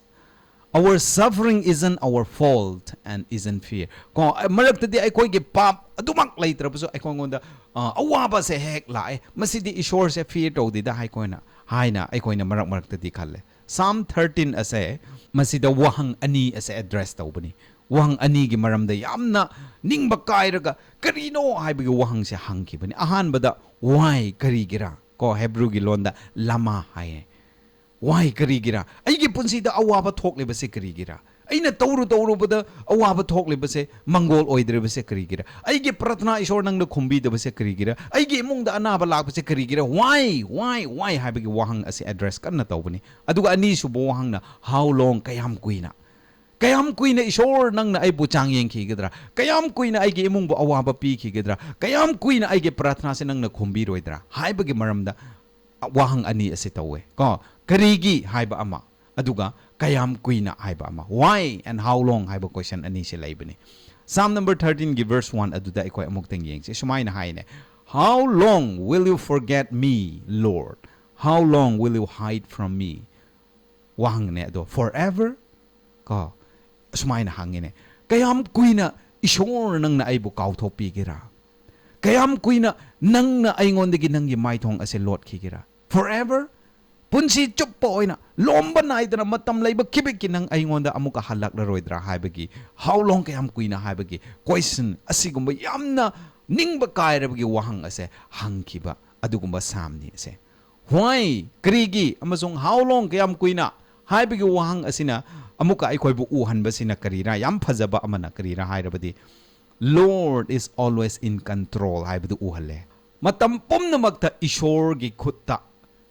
our suffering isn't our fault and isn't fear. ꯀꯣ, ꯃꯔꯛꯇꯗꯤ ꯑꯩꯈꯣꯏꯒꯤ ꯄꯥꯞ ꯑꯗꯨꯃꯛ ꯂꯩꯇ꯭ꯔꯕꯁꯨ ꯑꯩꯈꯣꯏꯉꯣꯟꯗ, ꯑ, ꯑꯋꯥꯕꯁꯦ ꯍꯦꯛ ꯂꯥꯛꯑꯦ, ꯃꯁꯤꯗꯤ ꯏꯁꯣꯔꯁꯦ fear ꯇꯧꯗꯦꯗ ꯍꯥꯏꯈꯣꯏꯅ, ꯍꯥꯏꯅ ꯑꯩꯈꯣꯏꯅ ꯃꯔꯛ ꯃꯔꯛꯇꯗꯤ ꯈꯜꯂꯦ꯫ ꯁꯥꯝ thirteen ꯑꯁꯦ, ꯃꯁꯤꯗ ꯋꯥꯍꯪ ꯑꯅꯤ ꯑꯁꯦ address ꯇꯧꯕꯅꯤ꯫ ꯋꯥꯍꯪ ꯑꯅꯤꯒꯤ ꯃꯔꯝꯗ ꯌꯥꯝꯅ ꯅꯤꯡꯕ ꯀꯥꯏꯔꯒ ꯀꯔꯤꯅꯣ ꯍꯥꯏꯕꯒꯤ ꯋꯥꯍꯪꯁꯦ ꯍꯪꯈꯤꯕꯅꯤ꯫ ꯑꯍꯥꯟꯕꯗ, why, ꯀꯔꯤꯒꯤꯔꯥ? ꯀꯣ, ꯍꯦꯕ꯭ꯔꯨꯒꯤ ꯂꯣꯟꯗ ꯂꯃꯥ ꯍꯥꯏꯌꯦ꯫ Why, ꯀꯔꯤꯒꯤꯔꯥ? ꯑꯩꯒꯤ ꯄꯨꯟꯁꯤꯗ ꯑꯋꯥꯕ ꯊꯣꯛꯂꯤꯕꯁꯦ ꯀꯔꯤꯒꯤꯔꯥ? ꯑꯩꯅ ꯇꯧꯔꯨ ꯇꯧꯔꯨꯕꯗ ꯑꯋꯥꯕ ꯊꯣꯛꯂꯤꯕꯁꯦ, ꯃꯪꯒꯣꯜ ꯑꯣꯏꯗ꯭ꯔꯤꯕꯁꯦ ꯀꯔꯤꯒꯤꯔꯥ? ꯑꯩꯒꯤ ꯄ꯭ꯔꯊꯅꯥ ꯏꯁꯣꯔ ꯅꯪꯅ ꯈꯨꯝꯕꯤꯗꯕꯁꯦ ꯀꯔꯤꯒꯤꯔꯥ? ꯑꯩꯒꯤ ꯏꯃꯨꯡꯗ ꯑꯅꯥꯕ ꯂꯥꯛꯄꯁꯦ ꯀꯔꯤꯒꯤꯔꯥ? Why, why, why ꯍꯥꯏꯕꯒꯤ ꯋꯥꯍꯪ ꯑꯁꯤ address ꯀꯟꯅ ꯇꯧꯕꯅꯤ꯫ ꯑꯗꯨꯒ ꯑꯅꯤꯁꯨꯕ ꯋꯥꯍꯪꯅ, how long, ꯀꯌꯥꯝ ꯀꯨꯏꯅ? ꯀꯌꯥꯝ ꯀꯨꯏꯅ ꯏꯁꯣꯔ ꯅꯪꯅ ꯑꯩꯕꯨ ꯆꯥꯡ ꯌꯦꯡꯈꯤꯒꯗ꯭ꯔꯥ? ꯀꯌꯥꯝ ꯀꯨꯏꯅ ꯑꯩꯒꯤ ꯏꯃꯨꯡꯕꯨ ꯑꯋꯥꯕ ꯄꯤꯈꯤꯒꯗ꯭ꯔꯥ? ꯀꯌꯥꯝ ꯀꯨꯏꯅ ꯑꯩꯒꯤ ꯄ꯭ꯔꯊꯅꯥꯁꯦ ꯅꯪꯅ ꯈꯨꯝꯕꯤꯔꯣꯏꯗ꯭ꯔꯥ? ꯍꯥꯏꯕꯒꯤ ꯃꯔꯝꯗ ꯋꯥꯍꯪ ꯑꯅꯤ ꯑꯁꯤ ꯇꯧꯋꯦ ꯀꯣ꯫ ꯀꯔꯤꯒꯤ ꯍꯥꯏꯕ ꯑꯃ, ꯑꯗꯨꯒ ꯀꯌꯥꯝ ꯀꯨꯏꯅ ꯍꯥꯏꯕ ꯑꯃ, why and how long ꯍꯥꯏꯕ question ꯑꯅꯤꯁꯦ ꯂꯩꯕꯅꯤ꯫ Psalm number thirteen ꯒꯤ verse one ꯑꯗꯨꯗ ꯑꯩꯈꯣꯏ ꯑꯃꯨꯛꯇꯪ ꯌꯦꯡꯁꯤ꯫ ꯁꯨꯃꯥꯏꯅ ꯍꯥꯏꯅꯦ, How long will you forget me, Lord? How long will you hide from me? ꯋꯥꯍꯪꯅꯦ ꯑꯗꯣ, forever? ꯀꯣ, ꯑꯁꯨꯃꯥꯏꯅ ꯍꯪꯉꯤꯅꯦ, "ꯀꯌꯥꯝ ꯀꯨꯏꯅ, ꯏꯁꯣꯔ, ꯅꯪꯅ ꯑꯩꯕꯨ ꯀꯥꯎꯊꯣꯛꯄꯤꯒꯦꯔꯥ? ꯀꯌꯥꯝ ꯀꯨꯏꯅ ꯅꯪꯅ ꯑꯩꯉꯣꯟꯗꯒꯤ ꯅꯪꯒꯤ ꯃꯥꯏꯊꯣꯡ ꯑꯁꯦ ꯂꯣꯠꯈꯤꯒꯦꯔꯥ? Forever? ꯄꯨꯟꯁꯤ ꯆꯨꯞꯄ ꯑꯣꯏꯅ, ꯂꯣꯝꯕ ꯅꯥꯏꯗꯅ ꯃꯇꯝ ꯂꯩꯕ ꯈꯤꯕꯤꯛꯀꯤ ꯅꯪ ꯑꯩꯉꯣꯟꯗ ꯑꯃꯨꯛꯀ ꯍꯜꯂꯛꯂꯔꯣꯏꯗ꯭ꯔꯥ?" ꯍꯥꯏꯕꯒꯤ, "How long?" ꯀꯌꯥꯝ ꯀꯨꯏꯅ ꯍꯥꯏꯕꯒꯤ question ꯑꯁꯤꯒꯨꯝꯕ ꯌꯥꯝꯅ ꯅꯤꯡꯕ ꯀꯥꯏꯔꯕꯒꯤ ꯋꯥꯍꯪ ꯑꯁꯦ ꯍꯪꯈꯤꯕ ꯑꯗꯨꯒꯨꯝꯕ ꯁꯥꯝꯅꯤ ꯑꯁꯦ꯫ Why? ꯀꯔꯤꯒꯤ? ꯑꯃꯁꯨꯡ how long? ꯀꯌꯥꯝ ꯀꯨꯏꯅ? ꯍꯥꯏꯕꯒꯤ ꯋꯥꯍꯪ ꯑꯁꯤꯅ ꯑꯃꯨꯛꯀ ꯑꯩꯈꯣꯏꯕꯨ ꯎꯍꯟꯕꯁꯤꯅ ꯀꯔꯤꯔꯥ? ꯌꯥꯝ ꯐꯖꯕ ꯑꯃꯅ ꯀꯔꯤꯔꯥ ꯍꯥꯏꯔꯕꯗꯤ, "Lord is always in control" ꯍꯥꯏꯕꯗꯨ ꯎꯍꯜꯂꯦ꯫ ꯃꯇꯝ ꯄꯨꯝꯅꯃꯛꯇ ꯏꯁꯣꯔꯒꯤ ꯈꯨꯠꯇ,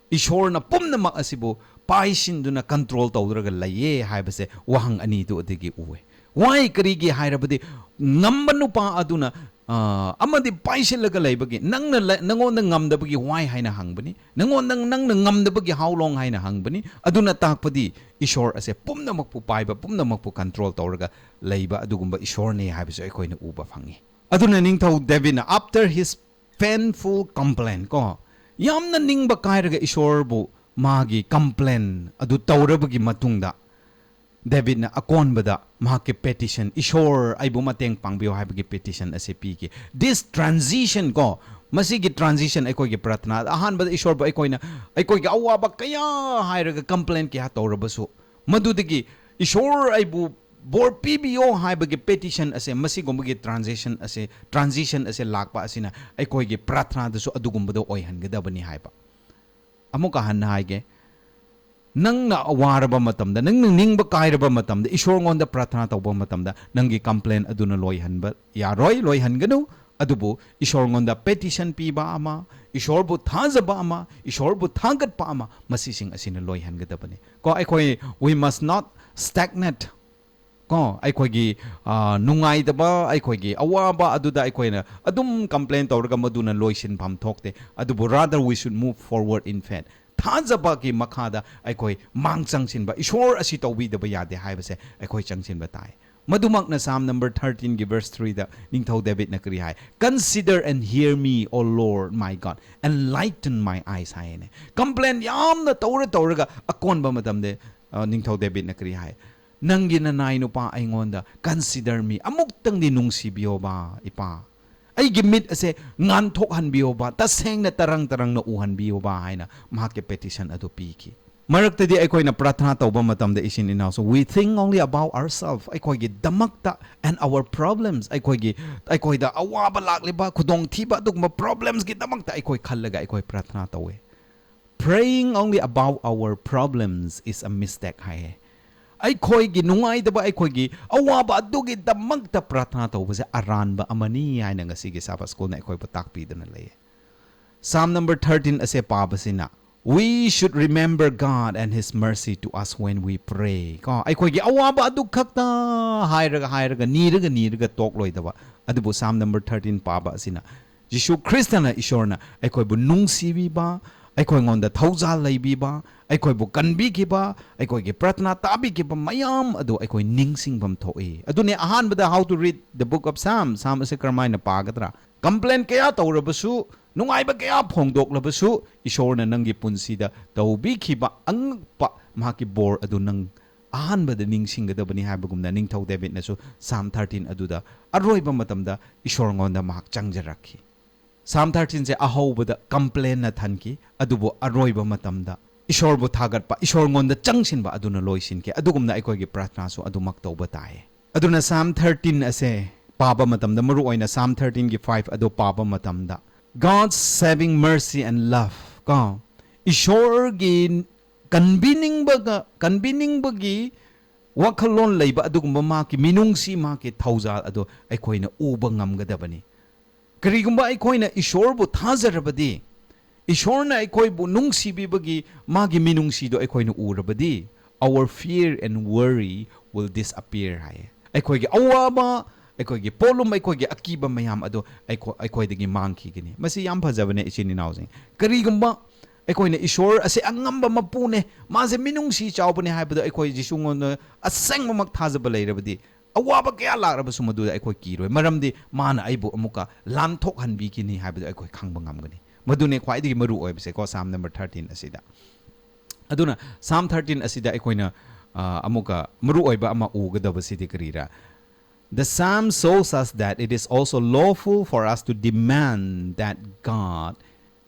ꯏꯁꯣꯔꯅ ꯄꯨꯝꯅꯃꯛ ꯑꯁꯤꯕꯨ ꯄꯥꯏꯁꯤꯟꯗꯨꯅ, control ꯇꯧꯗꯨꯅ ꯂꯩꯌꯦ ꯍꯥꯏꯕꯁꯦ ꯋꯥꯍꯪ ꯑꯅꯤꯗꯨ ꯑꯗꯒꯤ ꯎꯑꯦ꯫ Why? ꯀꯔꯤꯒꯤ ꯍꯥꯏꯔꯕꯗꯤ, ꯉꯝꯕ ꯅꯨꯄꯥ ꯑꯗꯨꯅ, ꯑ, ꯑꯃꯗꯤ ꯄꯥꯏꯁꯤꯜꯂꯒ ꯂꯩꯕꯒꯤ, ꯅꯪꯅ ꯂ-, ꯅꯉꯣꯟꯗ ꯉꯝꯗꯕꯒꯤ why ꯍꯥꯏꯅ ꯍꯪꯕꯅꯤ, ꯅꯉꯣꯟꯗ, ꯅꯪꯅ ꯉꯝꯗꯕꯒꯤ how long ꯍꯥꯏꯅ ꯍꯪꯕꯅꯤ꯫ ꯑꯗꯨꯅ ꯇꯥꯛꯄꯗꯤ ꯏꯁꯣꯔ ꯑꯁꯦ ꯄꯨꯝꯅꯃꯛꯄꯨ ꯄꯥꯏꯕ, ꯄꯨꯝꯅꯃꯛꯄꯨ control ꯇꯧꯔꯒ ꯂꯩꯕ ꯑꯗꯨꯒꯨꯝꯕ ꯏꯁꯣꯔꯅꯤ ꯍꯥꯏꯕꯁꯨ ꯑꯩꯈꯣꯏꯅ ꯎꯕ ꯐꯪꯉꯤ꯫ ꯑꯗꯨꯅ ꯅꯤꯡꯊꯧ ꯗꯦꯕꯤꯗꯅ, after his painful complaint, ꯀꯣ, ꯌꯥꯝꯅ ꯅꯤꯡꯕ ꯀꯥꯏꯔꯒ ꯏꯁꯣꯔꯕꯨ ꯃꯥꯒꯤ complain ꯑꯗꯨ ꯇꯧꯔꯕꯒꯤ ꯃꯇꯨꯡꯗ, ꯗꯦꯕꯤꯗꯅ ꯑꯀꯣꯟꯕꯗ ꯃꯍꯥꯛꯀꯤ petition, "ꯏꯁꯣꯔ, ꯑꯩꯕꯨ ꯃꯇꯦꯡ ꯄꯥꯡꯕꯤꯌꯨ" ꯍꯥꯏꯕꯒꯤ petition ꯑꯁꯤ ꯄꯤꯈꯤ꯫ This transition, ꯀꯣ, ꯃꯁꯤꯒꯤ transition ꯑꯩꯈꯣꯏꯒꯤ ꯄ꯭ꯔꯊꯅꯥꯗ, ꯑꯍꯥꯟꯕꯗ ꯏꯁꯣꯔꯕꯨ ꯑꯩꯈꯣꯏꯅ ꯑꯩꯈꯣꯏꯒꯤ ꯑꯋꯥꯕ ꯀꯌꯥ ꯍꯥꯏꯔꯒ complain ꯀꯌꯥ ꯇꯧꯔꯕꯁꯨ, ꯃꯗꯨꯗꯒꯤ "ꯏꯁꯣꯔ, ꯑꯩꯕꯨ ꯕꯣꯔ ꯄꯤꯕꯤꯌꯣ" ꯍꯥꯏꯕꯒꯤ petition ꯑꯁꯦ, ꯃꯁꯤꯒꯨꯝꯕꯒꯤ transition ꯑꯁꯦ, transition ꯑꯁꯦ ꯂꯥꯛꯄ ꯑꯁꯤꯅ ꯑꯩꯈꯣꯏꯒꯤ ꯄ꯭ꯔꯊꯅꯥꯗꯁꯨ ꯑꯗꯨꯒꯨꯝꯕꯗꯣ ꯑꯣꯏꯍꯟꯒꯗꯕꯅꯤ ꯍꯥꯏꯕ꯫ ꯑꯃꯨꯛꯀ ꯍꯟꯅ ꯍꯥꯏꯒꯦ, ꯅꯪꯅ ꯋꯥꯔꯕ ꯃꯇꯝꯗ, ꯅꯪꯅ ꯅꯤꯡꯕ ꯀꯥꯏꯔꯕ ꯃꯇꯝꯗ, ꯏꯁꯣꯔꯉꯣꯟꯗ ꯄ꯭ꯔꯊꯅꯥ ꯇꯧꯕ ꯃꯇꯝꯗ, ꯅꯪꯒꯤ complain ꯑꯗꯨꯅ ꯂꯣꯏꯍꯟꯕ ꯌꯥꯔꯣꯏ, ꯂꯣꯏꯍꯟꯒꯅꯨ꯫ ꯑꯗꯨꯕꯨ ꯏꯁꯣꯔꯉꯣꯟꯗ petition ꯄꯤꯕ ꯑꯃ, ꯏꯁꯣꯔꯕꯨ ꯊꯥꯖꯕ ꯑꯃ, ꯏꯁꯣꯔꯕꯨ ꯊꯥꯒꯠꯄ ꯑꯃ, ꯃꯁꯤꯁꯤꯡ ꯑꯁꯤꯅ ꯂꯣꯏꯍꯟꯒꯗꯕꯅꯤ꯫ ꯀꯣ, ꯑꯩꯈꯣꯏ, we must not stagnate꯫ ꯀꯣ, ꯑꯩꯈꯣꯏꯒꯤ, ꯑ, ꯅꯨꯡꯉꯥꯏꯇꯕ, ꯑꯩꯈꯣꯏꯒꯤ ꯑꯋꯥꯕ ꯑꯗꯨꯗ ꯑꯩꯈꯣꯏꯅ ꯑꯗꯨꯝ complain ꯇꯧꯔꯒ ꯃꯗꯨꯅ ꯂꯣꯏꯁꯤꯟꯐꯝ ꯊꯣꯛꯇꯦ꯫ ꯑꯗꯨꯕꯨ rather we should move forward in faith꯫ ꯊꯥꯖꯕꯒꯤ ꯃꯈꯥꯗ ꯑꯩꯈꯣꯏ ꯃꯥꯡ ꯆꯪꯁꯤꯟꯕ, ꯏꯁꯣꯔ ꯑꯁꯤ ꯇꯧꯕꯤꯗꯕ ꯌꯥꯗꯦ ꯍꯥꯏꯕꯁꯦ ꯑꯩꯈꯣꯏ ꯆꯪꯁꯤꯟꯕ ꯇꯥꯏ꯫ ꯃꯗꯨꯃꯛꯅ Psalm number thirteen ꯒꯤ verse three ꯗ ꯅꯤꯡꯊꯧ ꯗꯦꯕꯤꯠꯅ ꯀꯔꯤ ꯍꯥꯏ? "Consider and hear me, O Lord my God, enlighten my eyes" ꯍꯥꯏꯌꯦꯅꯦ꯫ Complain ꯌꯥꯝꯅ ꯇꯧꯔ ꯇꯧꯔꯒ ꯑꯀꯣꯟꯕ ꯃꯇꯝꯗ, ꯑ, ꯅꯤꯡꯊꯧ ꯗꯦꯕꯤꯠꯅ ꯀꯔꯤ ꯍꯥꯏ? "ꯅꯪꯒꯤ ꯅꯅꯥꯏ ꯅꯨꯄꯥ ꯑꯩꯉꯣꯟꯗ consider me, ꯑꯃꯨꯛꯇꯪꯗꯤ ꯅꯨꯡꯁꯤꯕꯤꯌꯣꯕ, ꯏꯄꯥ꯫ ꯑꯩꯒꯤ ꯃꯤꯠ ꯑꯁꯦ ꯉꯥꯟꯊꯣꯛꯍꯟꯕꯤꯌꯣꯕ, ꯇꯁꯦꯡꯅ ꯇꯔꯪ ꯇꯔꯪꯅ ꯎꯍꯟꯕꯤꯌꯣꯕ" ꯍꯥꯏꯅ ꯃꯍꯥꯛꯀꯤ petition ꯑꯗꯨ ꯄꯤꯈꯤ꯫ ꯃꯔꯛꯇꯗꯤ ꯑꯩꯈꯣꯏꯅ ꯄ꯭ꯔꯥꯊꯅꯥ ꯇꯧꯕ ꯃꯇꯝꯗ, ꯏꯆꯤꯟ ꯏꯅꯥꯎꯁꯨ, we think only about ourselves, ꯑꯩꯈꯣꯏꯒꯤꯗꯃꯛꯇ, and our problems, ꯑꯩꯈꯣꯏꯒꯤ, ꯑꯩꯈꯣꯏꯗ ꯑꯋꯥꯕ ꯂꯥꯛꯂꯤꯕ, ꯈꯨꯗꯣꯡꯊꯤꯕ, ꯑꯗꯨꯒꯨꯝꯕ problems ꯒꯤꯗꯃꯛꯇ ꯑꯩꯈꯣꯏ ꯈꯜꯂꯒ ꯑꯩꯈꯣꯏ ꯄ꯭ꯔꯥꯊꯅꯥ ꯇꯧꯋꯦ꯫ Praying only about our problems is a mistake ꯍꯥꯏꯌꯦ꯫ ꯑꯩꯈꯣꯏꯒꯤ ꯅꯨꯡꯉꯥꯏꯇꯕ, ꯑꯩꯈꯣꯏꯒꯤ ꯑꯋꯥꯕ ꯑꯗꯨꯒꯤꯗꯃꯛꯇ ꯄ꯭ꯔꯥꯊꯅꯥ ꯇꯧꯕꯁꯦ ꯑꯔꯥꯟꯕ ꯑꯃꯅꯤ ꯍꯥꯏꯅ ꯉꯁꯤꯒꯤ Sabbath School ꯅ ꯑꯩꯈꯣꯏꯕꯨ ꯇꯥꯛꯄꯤꯗꯨꯅ ꯂꯩꯌꯦ꯫ Psalm number thirteen ꯑꯁꯦ ꯄꯥꯕꯁꯤꯅ, "We should remember God and His mercy to us when we pray." ꯀꯣ, ꯑꯩꯈꯣꯏꯒꯤ ꯑꯋꯥꯕ ꯑꯗꯨ ꯈꯛꯇ ꯍꯥꯏꯔꯒ ꯍꯥꯏꯔꯒ, ꯅꯤꯔꯒ ꯅꯤꯔꯒ ꯇꯣꯛꯂꯣꯏꯗꯕ꯫ ꯑꯗꯨꯕꯨ Psalm number thirteen ꯄꯥꯕ ꯑꯁꯤꯅ ꯖꯤꯁꯨ ꯈ꯭ꯔꯤꯁꯇꯅ, ꯏꯁꯣꯔꯅ ꯑꯩꯈꯣꯏꯕꯨ ꯅꯨꯡꯁꯤꯕꯤꯕ, ꯑꯩꯈꯣꯏꯉꯣꯟꯗ ꯊꯧꯖꯥꯜ ꯂꯩꯕꯤꯕ, ꯑꯩꯈꯣꯏꯕꯨ ꯀꯟꯕꯤꯈꯤꯕ, ꯑꯩꯈꯣꯏꯒꯤ ꯄ꯭ꯔꯊꯅꯥ ꯇꯥꯕꯤꯈꯤꯕ ꯃꯌꯥꯝ ꯑꯗꯨ ꯑꯩꯈꯣꯏ ꯅꯤꯡꯁꯤꯡꯐꯝ ꯊꯣꯛꯏ꯫ ꯑꯗꯨꯅꯦ ꯑꯍꯥꯟꯕꯗ how to read the book of Psalm, Psalm ꯑꯁꯤ ꯀꯔꯝꯍꯥꯏꯅ ꯄꯥꯒꯗ꯭ꯔꯥ? Complain ꯀꯌꯥ ꯇꯧꯔꯕꯁꯨ, ꯅꯨꯡꯉꯥꯏꯕ ꯀꯌꯥ ꯐꯣꯡꯗꯣꯛꯂꯕꯁꯨ, ꯏꯁꯣꯔꯅ ꯅꯪꯒꯤ ꯄꯨꯟꯁꯤꯗ ꯇꯧꯕꯤꯈꯤꯕ ꯑꯉꯛꯄ ꯃꯍꯥꯛꯀꯤ ꯕꯣꯔ ꯑꯗꯨ ꯅꯪ ꯑꯍꯥꯟꯕꯗ ꯅꯤꯡꯁꯤꯡꯒꯗꯕꯅꯤ ꯍꯥꯏꯕꯒꯨꯝꯅ, ꯅꯤꯡꯊꯧ ꯗꯦꯕꯤꯠꯅꯁꯨ Psalm thirteen ꯑꯗꯨꯗ ꯑꯔꯣꯏꯕ ꯃꯇꯝꯗ ꯏꯁꯣꯔꯉꯣꯟꯗ ꯃꯍꯥꯛ ꯆꯪꯖꯔꯛꯈꯤ꯫ Psalm thirteen ꯁꯦ ꯑꯍꯧꯕꯗ complain ꯅ ꯊꯟꯈꯤ, ꯑꯗꯨꯕꯨ ꯑꯔꯣꯏꯕ ꯃꯇꯝꯗ ꯏꯁꯣꯔꯕꯨ ꯊꯥꯒꯠꯄ, ꯏꯁꯣꯔꯉꯣꯟꯗ ꯆꯪꯁꯤꯟꯕ ꯑꯗꯨꯅ ꯂꯣꯏꯁꯤꯟꯈꯤ꯫ ꯑꯗꯨꯒꯨꯝꯅ ꯑꯩꯈꯣꯏꯒꯤ ꯄ꯭ꯔꯥꯊꯅꯥꯁꯨ ꯑꯗꯨꯃꯛ ꯇꯧꯕ ꯇꯥꯏ꯫ ꯑꯗꯨꯅ Psalm thirteen ꯑꯁꯦ ꯄꯥꯕ ꯃꯇꯝꯗ, ꯃꯔꯨ ꯑꯣꯏꯅ Psalm thirteen ꯒꯤ five ꯑꯗꯨ ꯄꯥꯕ ꯃꯇꯝꯗ, God's saving mercy and love, ꯀꯣ, ꯏꯁꯣꯔꯒꯤ ꯀꯟꯕꯤꯅꯤꯡꯕꯒ, ꯀꯟꯕꯤꯅꯤꯡꯕꯒꯤ ꯋꯥꯈꯜꯂꯣꯟ ꯂꯩꯕ ꯑꯗꯨꯒꯨꯝꯕ ꯃꯍꯥꯛꯀꯤ ꯃꯤꯅꯨꯡꯁꯤ, ꯃꯍꯥꯛꯀꯤ ꯊꯧꯖꯥꯜ ꯑꯗꯨ ꯑꯩꯈꯣꯏꯅ ꯎꯕ ꯉꯝꯒꯗꯕꯅꯤ꯫ ꯀꯔꯤꯒꯨꯝꯕ ꯑꯩꯈꯣꯏꯅ ꯏꯁꯣꯔꯕꯨ ꯊꯥꯖꯔꯕꯗꯤ, ꯏꯁꯣꯔꯅ ꯑꯩꯈꯣꯏꯕꯨ ꯅꯨꯡꯁꯤꯕꯤꯕꯒꯤ ꯃꯥꯒꯤ ꯃꯤꯅꯨꯡꯁꯤꯗꯨ ꯑꯩꯈꯣꯏꯅ ꯎꯔꯕꯗꯤ, "Our fear and worry will disappear" ꯍꯥꯏꯌꯦ꯫ ꯑꯩꯈꯣꯏꯒꯤ ꯑꯋꯥꯕ, ꯑꯩꯈꯣꯏꯒꯤ ꯄꯣꯠꯂꯨꯝ, ꯑꯩꯈꯣꯏꯒꯤ ꯑꯀꯤꯕ ꯃꯌꯥꯝ ꯑꯗꯨ ꯑꯩꯈꯣ-, ꯑꯩꯈꯣꯏꯗꯒꯤ ꯃꯥꯡꯈꯤꯒꯅꯤ꯫ ꯃꯁꯤ ꯌꯥꯝ ꯐꯖꯕꯅꯦ, ꯏꯆꯤꯟ ꯏꯅꯥꯎꯁꯤꯡ꯫ ꯀꯔꯤꯒꯨꯝꯕ ꯑꯩꯈꯣꯏꯅ ꯏꯁꯣꯔ ꯑꯁꯤ ꯑꯉꯝꯕ ꯃꯄꯨꯅꯦ, ꯃꯥꯁꯦ ꯃꯤꯅꯨꯡꯁꯤ ꯆꯥꯎꯕꯅꯦ ꯍꯥꯏꯕꯗꯨ ꯑꯩꯈꯣꯏ ꯖꯤꯁꯨꯉꯣꯟꯗ ꯑꯁꯦꯡꯕꯃꯛ ꯊꯥꯖꯕ ꯂꯩꯔꯕꯗꯤ, ꯑꯋꯥꯕ ꯀꯌꯥ ꯂꯥꯛꯂꯕꯁꯨ ꯃꯗꯨꯗ ꯑꯩꯈꯣꯏ ꯀꯤꯔꯣꯏ, ꯃꯔꯝꯗꯤ ꯃꯥꯅ ꯑꯩꯕꯨ ꯑꯃꯨꯛꯀ ꯂꯥꯟꯊꯣꯛꯍꯟꯕꯤꯒꯅꯤ ꯍꯥꯏꯕꯗꯨ ꯑꯩꯈꯣꯏ ꯈꯪꯕ ꯉꯝꯒꯅꯤ꯫ ꯃꯗꯨꯅꯦ ꯈ꯭ꯋꯥꯏꯗꯒꯤ ꯃꯔꯨ ꯑꯣꯏꯕꯁꯦꯀꯣ, Psalm number thirteen ꯑꯁꯤꯗ꯫ ꯑꯗꯨꯅ Psalm thirteen ꯑꯁꯤꯗ ꯑꯩꯈꯣꯏꯅ, ꯑ, ꯑꯃꯨꯛꯀ ꯃꯔꯨ ꯑꯣꯏꯕ ꯑꯃ ꯎꯒꯗꯕꯁꯤꯗꯤ ꯀꯔꯤꯔꯥ? The Psalm shows us that it is also lawful for us to demand that God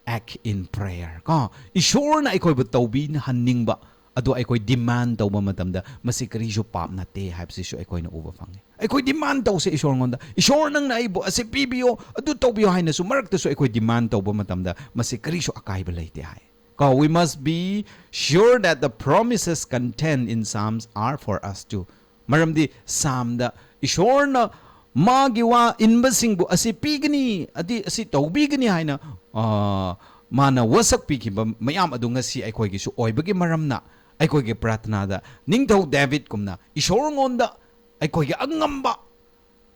act in prayer. ꯀꯣ, ꯏꯁꯣꯔꯅ ꯑꯩꯈꯣꯏꯕꯨ ꯇꯧꯕꯤꯍꯟꯅꯤꯡꯕ ꯑꯗꯨ ꯑꯩꯈꯣꯏ demand ꯇꯧꯕ ꯃꯇꯝꯗ ꯃꯁꯤ ꯀꯔꯤꯁꯨ ꯄꯥꯞ ꯅꯠꯇꯦ ꯍꯥꯏꯕꯁꯤꯁꯨ ꯑꯩꯈꯣꯏꯅ ꯎꯕ ꯐꯪꯉꯤ꯫ ꯑꯩꯈꯣꯏ demand ꯇꯧꯁꯦ ꯏꯁꯣꯔꯉꯣꯟꯗ, "ꯏꯁꯣꯔ, ꯅꯪꯅ ꯑꯩꯕꯨ ꯑꯁꯤ ꯄꯤꯕꯤꯌꯣ, ꯑꯗꯨ ꯇꯧꯕꯤꯌꯣ" ꯍꯥꯏꯅꯁꯨ ꯃꯔꯛꯇꯁꯨ ꯑꯩꯈꯣꯏ demand ꯇꯧꯕ ꯃꯇꯝꯗ ꯃꯁꯤ ꯀꯔꯤꯁꯨ ꯑꯀꯥꯏꯕ ꯂꯩꯇꯦ ꯍꯥꯏ꯫ ꯀꯣ, we must be sure that the promises contained in Psalms are for us too. ꯃꯔꯝꯗꯤ ꯁꯥꯝꯗ ꯏꯁꯣꯔꯅ ꯃꯥꯒꯤ ꯋꯥ ꯏꯟꯕꯁꯤꯡꯕꯨ ꯑꯁꯤ ꯄꯤꯒꯅꯤ, ꯑꯗꯤ ꯑꯁꯤ ꯇꯧꯕꯤꯒꯅꯤ ꯍꯥꯏꯅ, ꯑ, ꯃꯥꯅ ꯋꯥꯁꯛ ꯄꯤꯈꯤꯕ ꯃꯌꯥꯝ ꯑꯗꯨ ꯉꯁꯤ ꯑꯩꯈꯣꯏꯒꯤꯁꯨ ꯑꯣꯏꯕꯒꯤ ꯃꯔꯝꯅ, ꯑꯩꯈꯣꯏꯒꯤ ꯄ꯭ꯔꯥꯊꯅꯥꯗ ꯅꯤꯡꯊꯧ ꯗꯦꯕꯤꯠꯀꯨꯝꯅ ꯏꯁꯣꯔꯉꯣꯟꯗ ꯑꯩꯈꯣꯏꯒꯤ ꯑꯉꯝꯕ,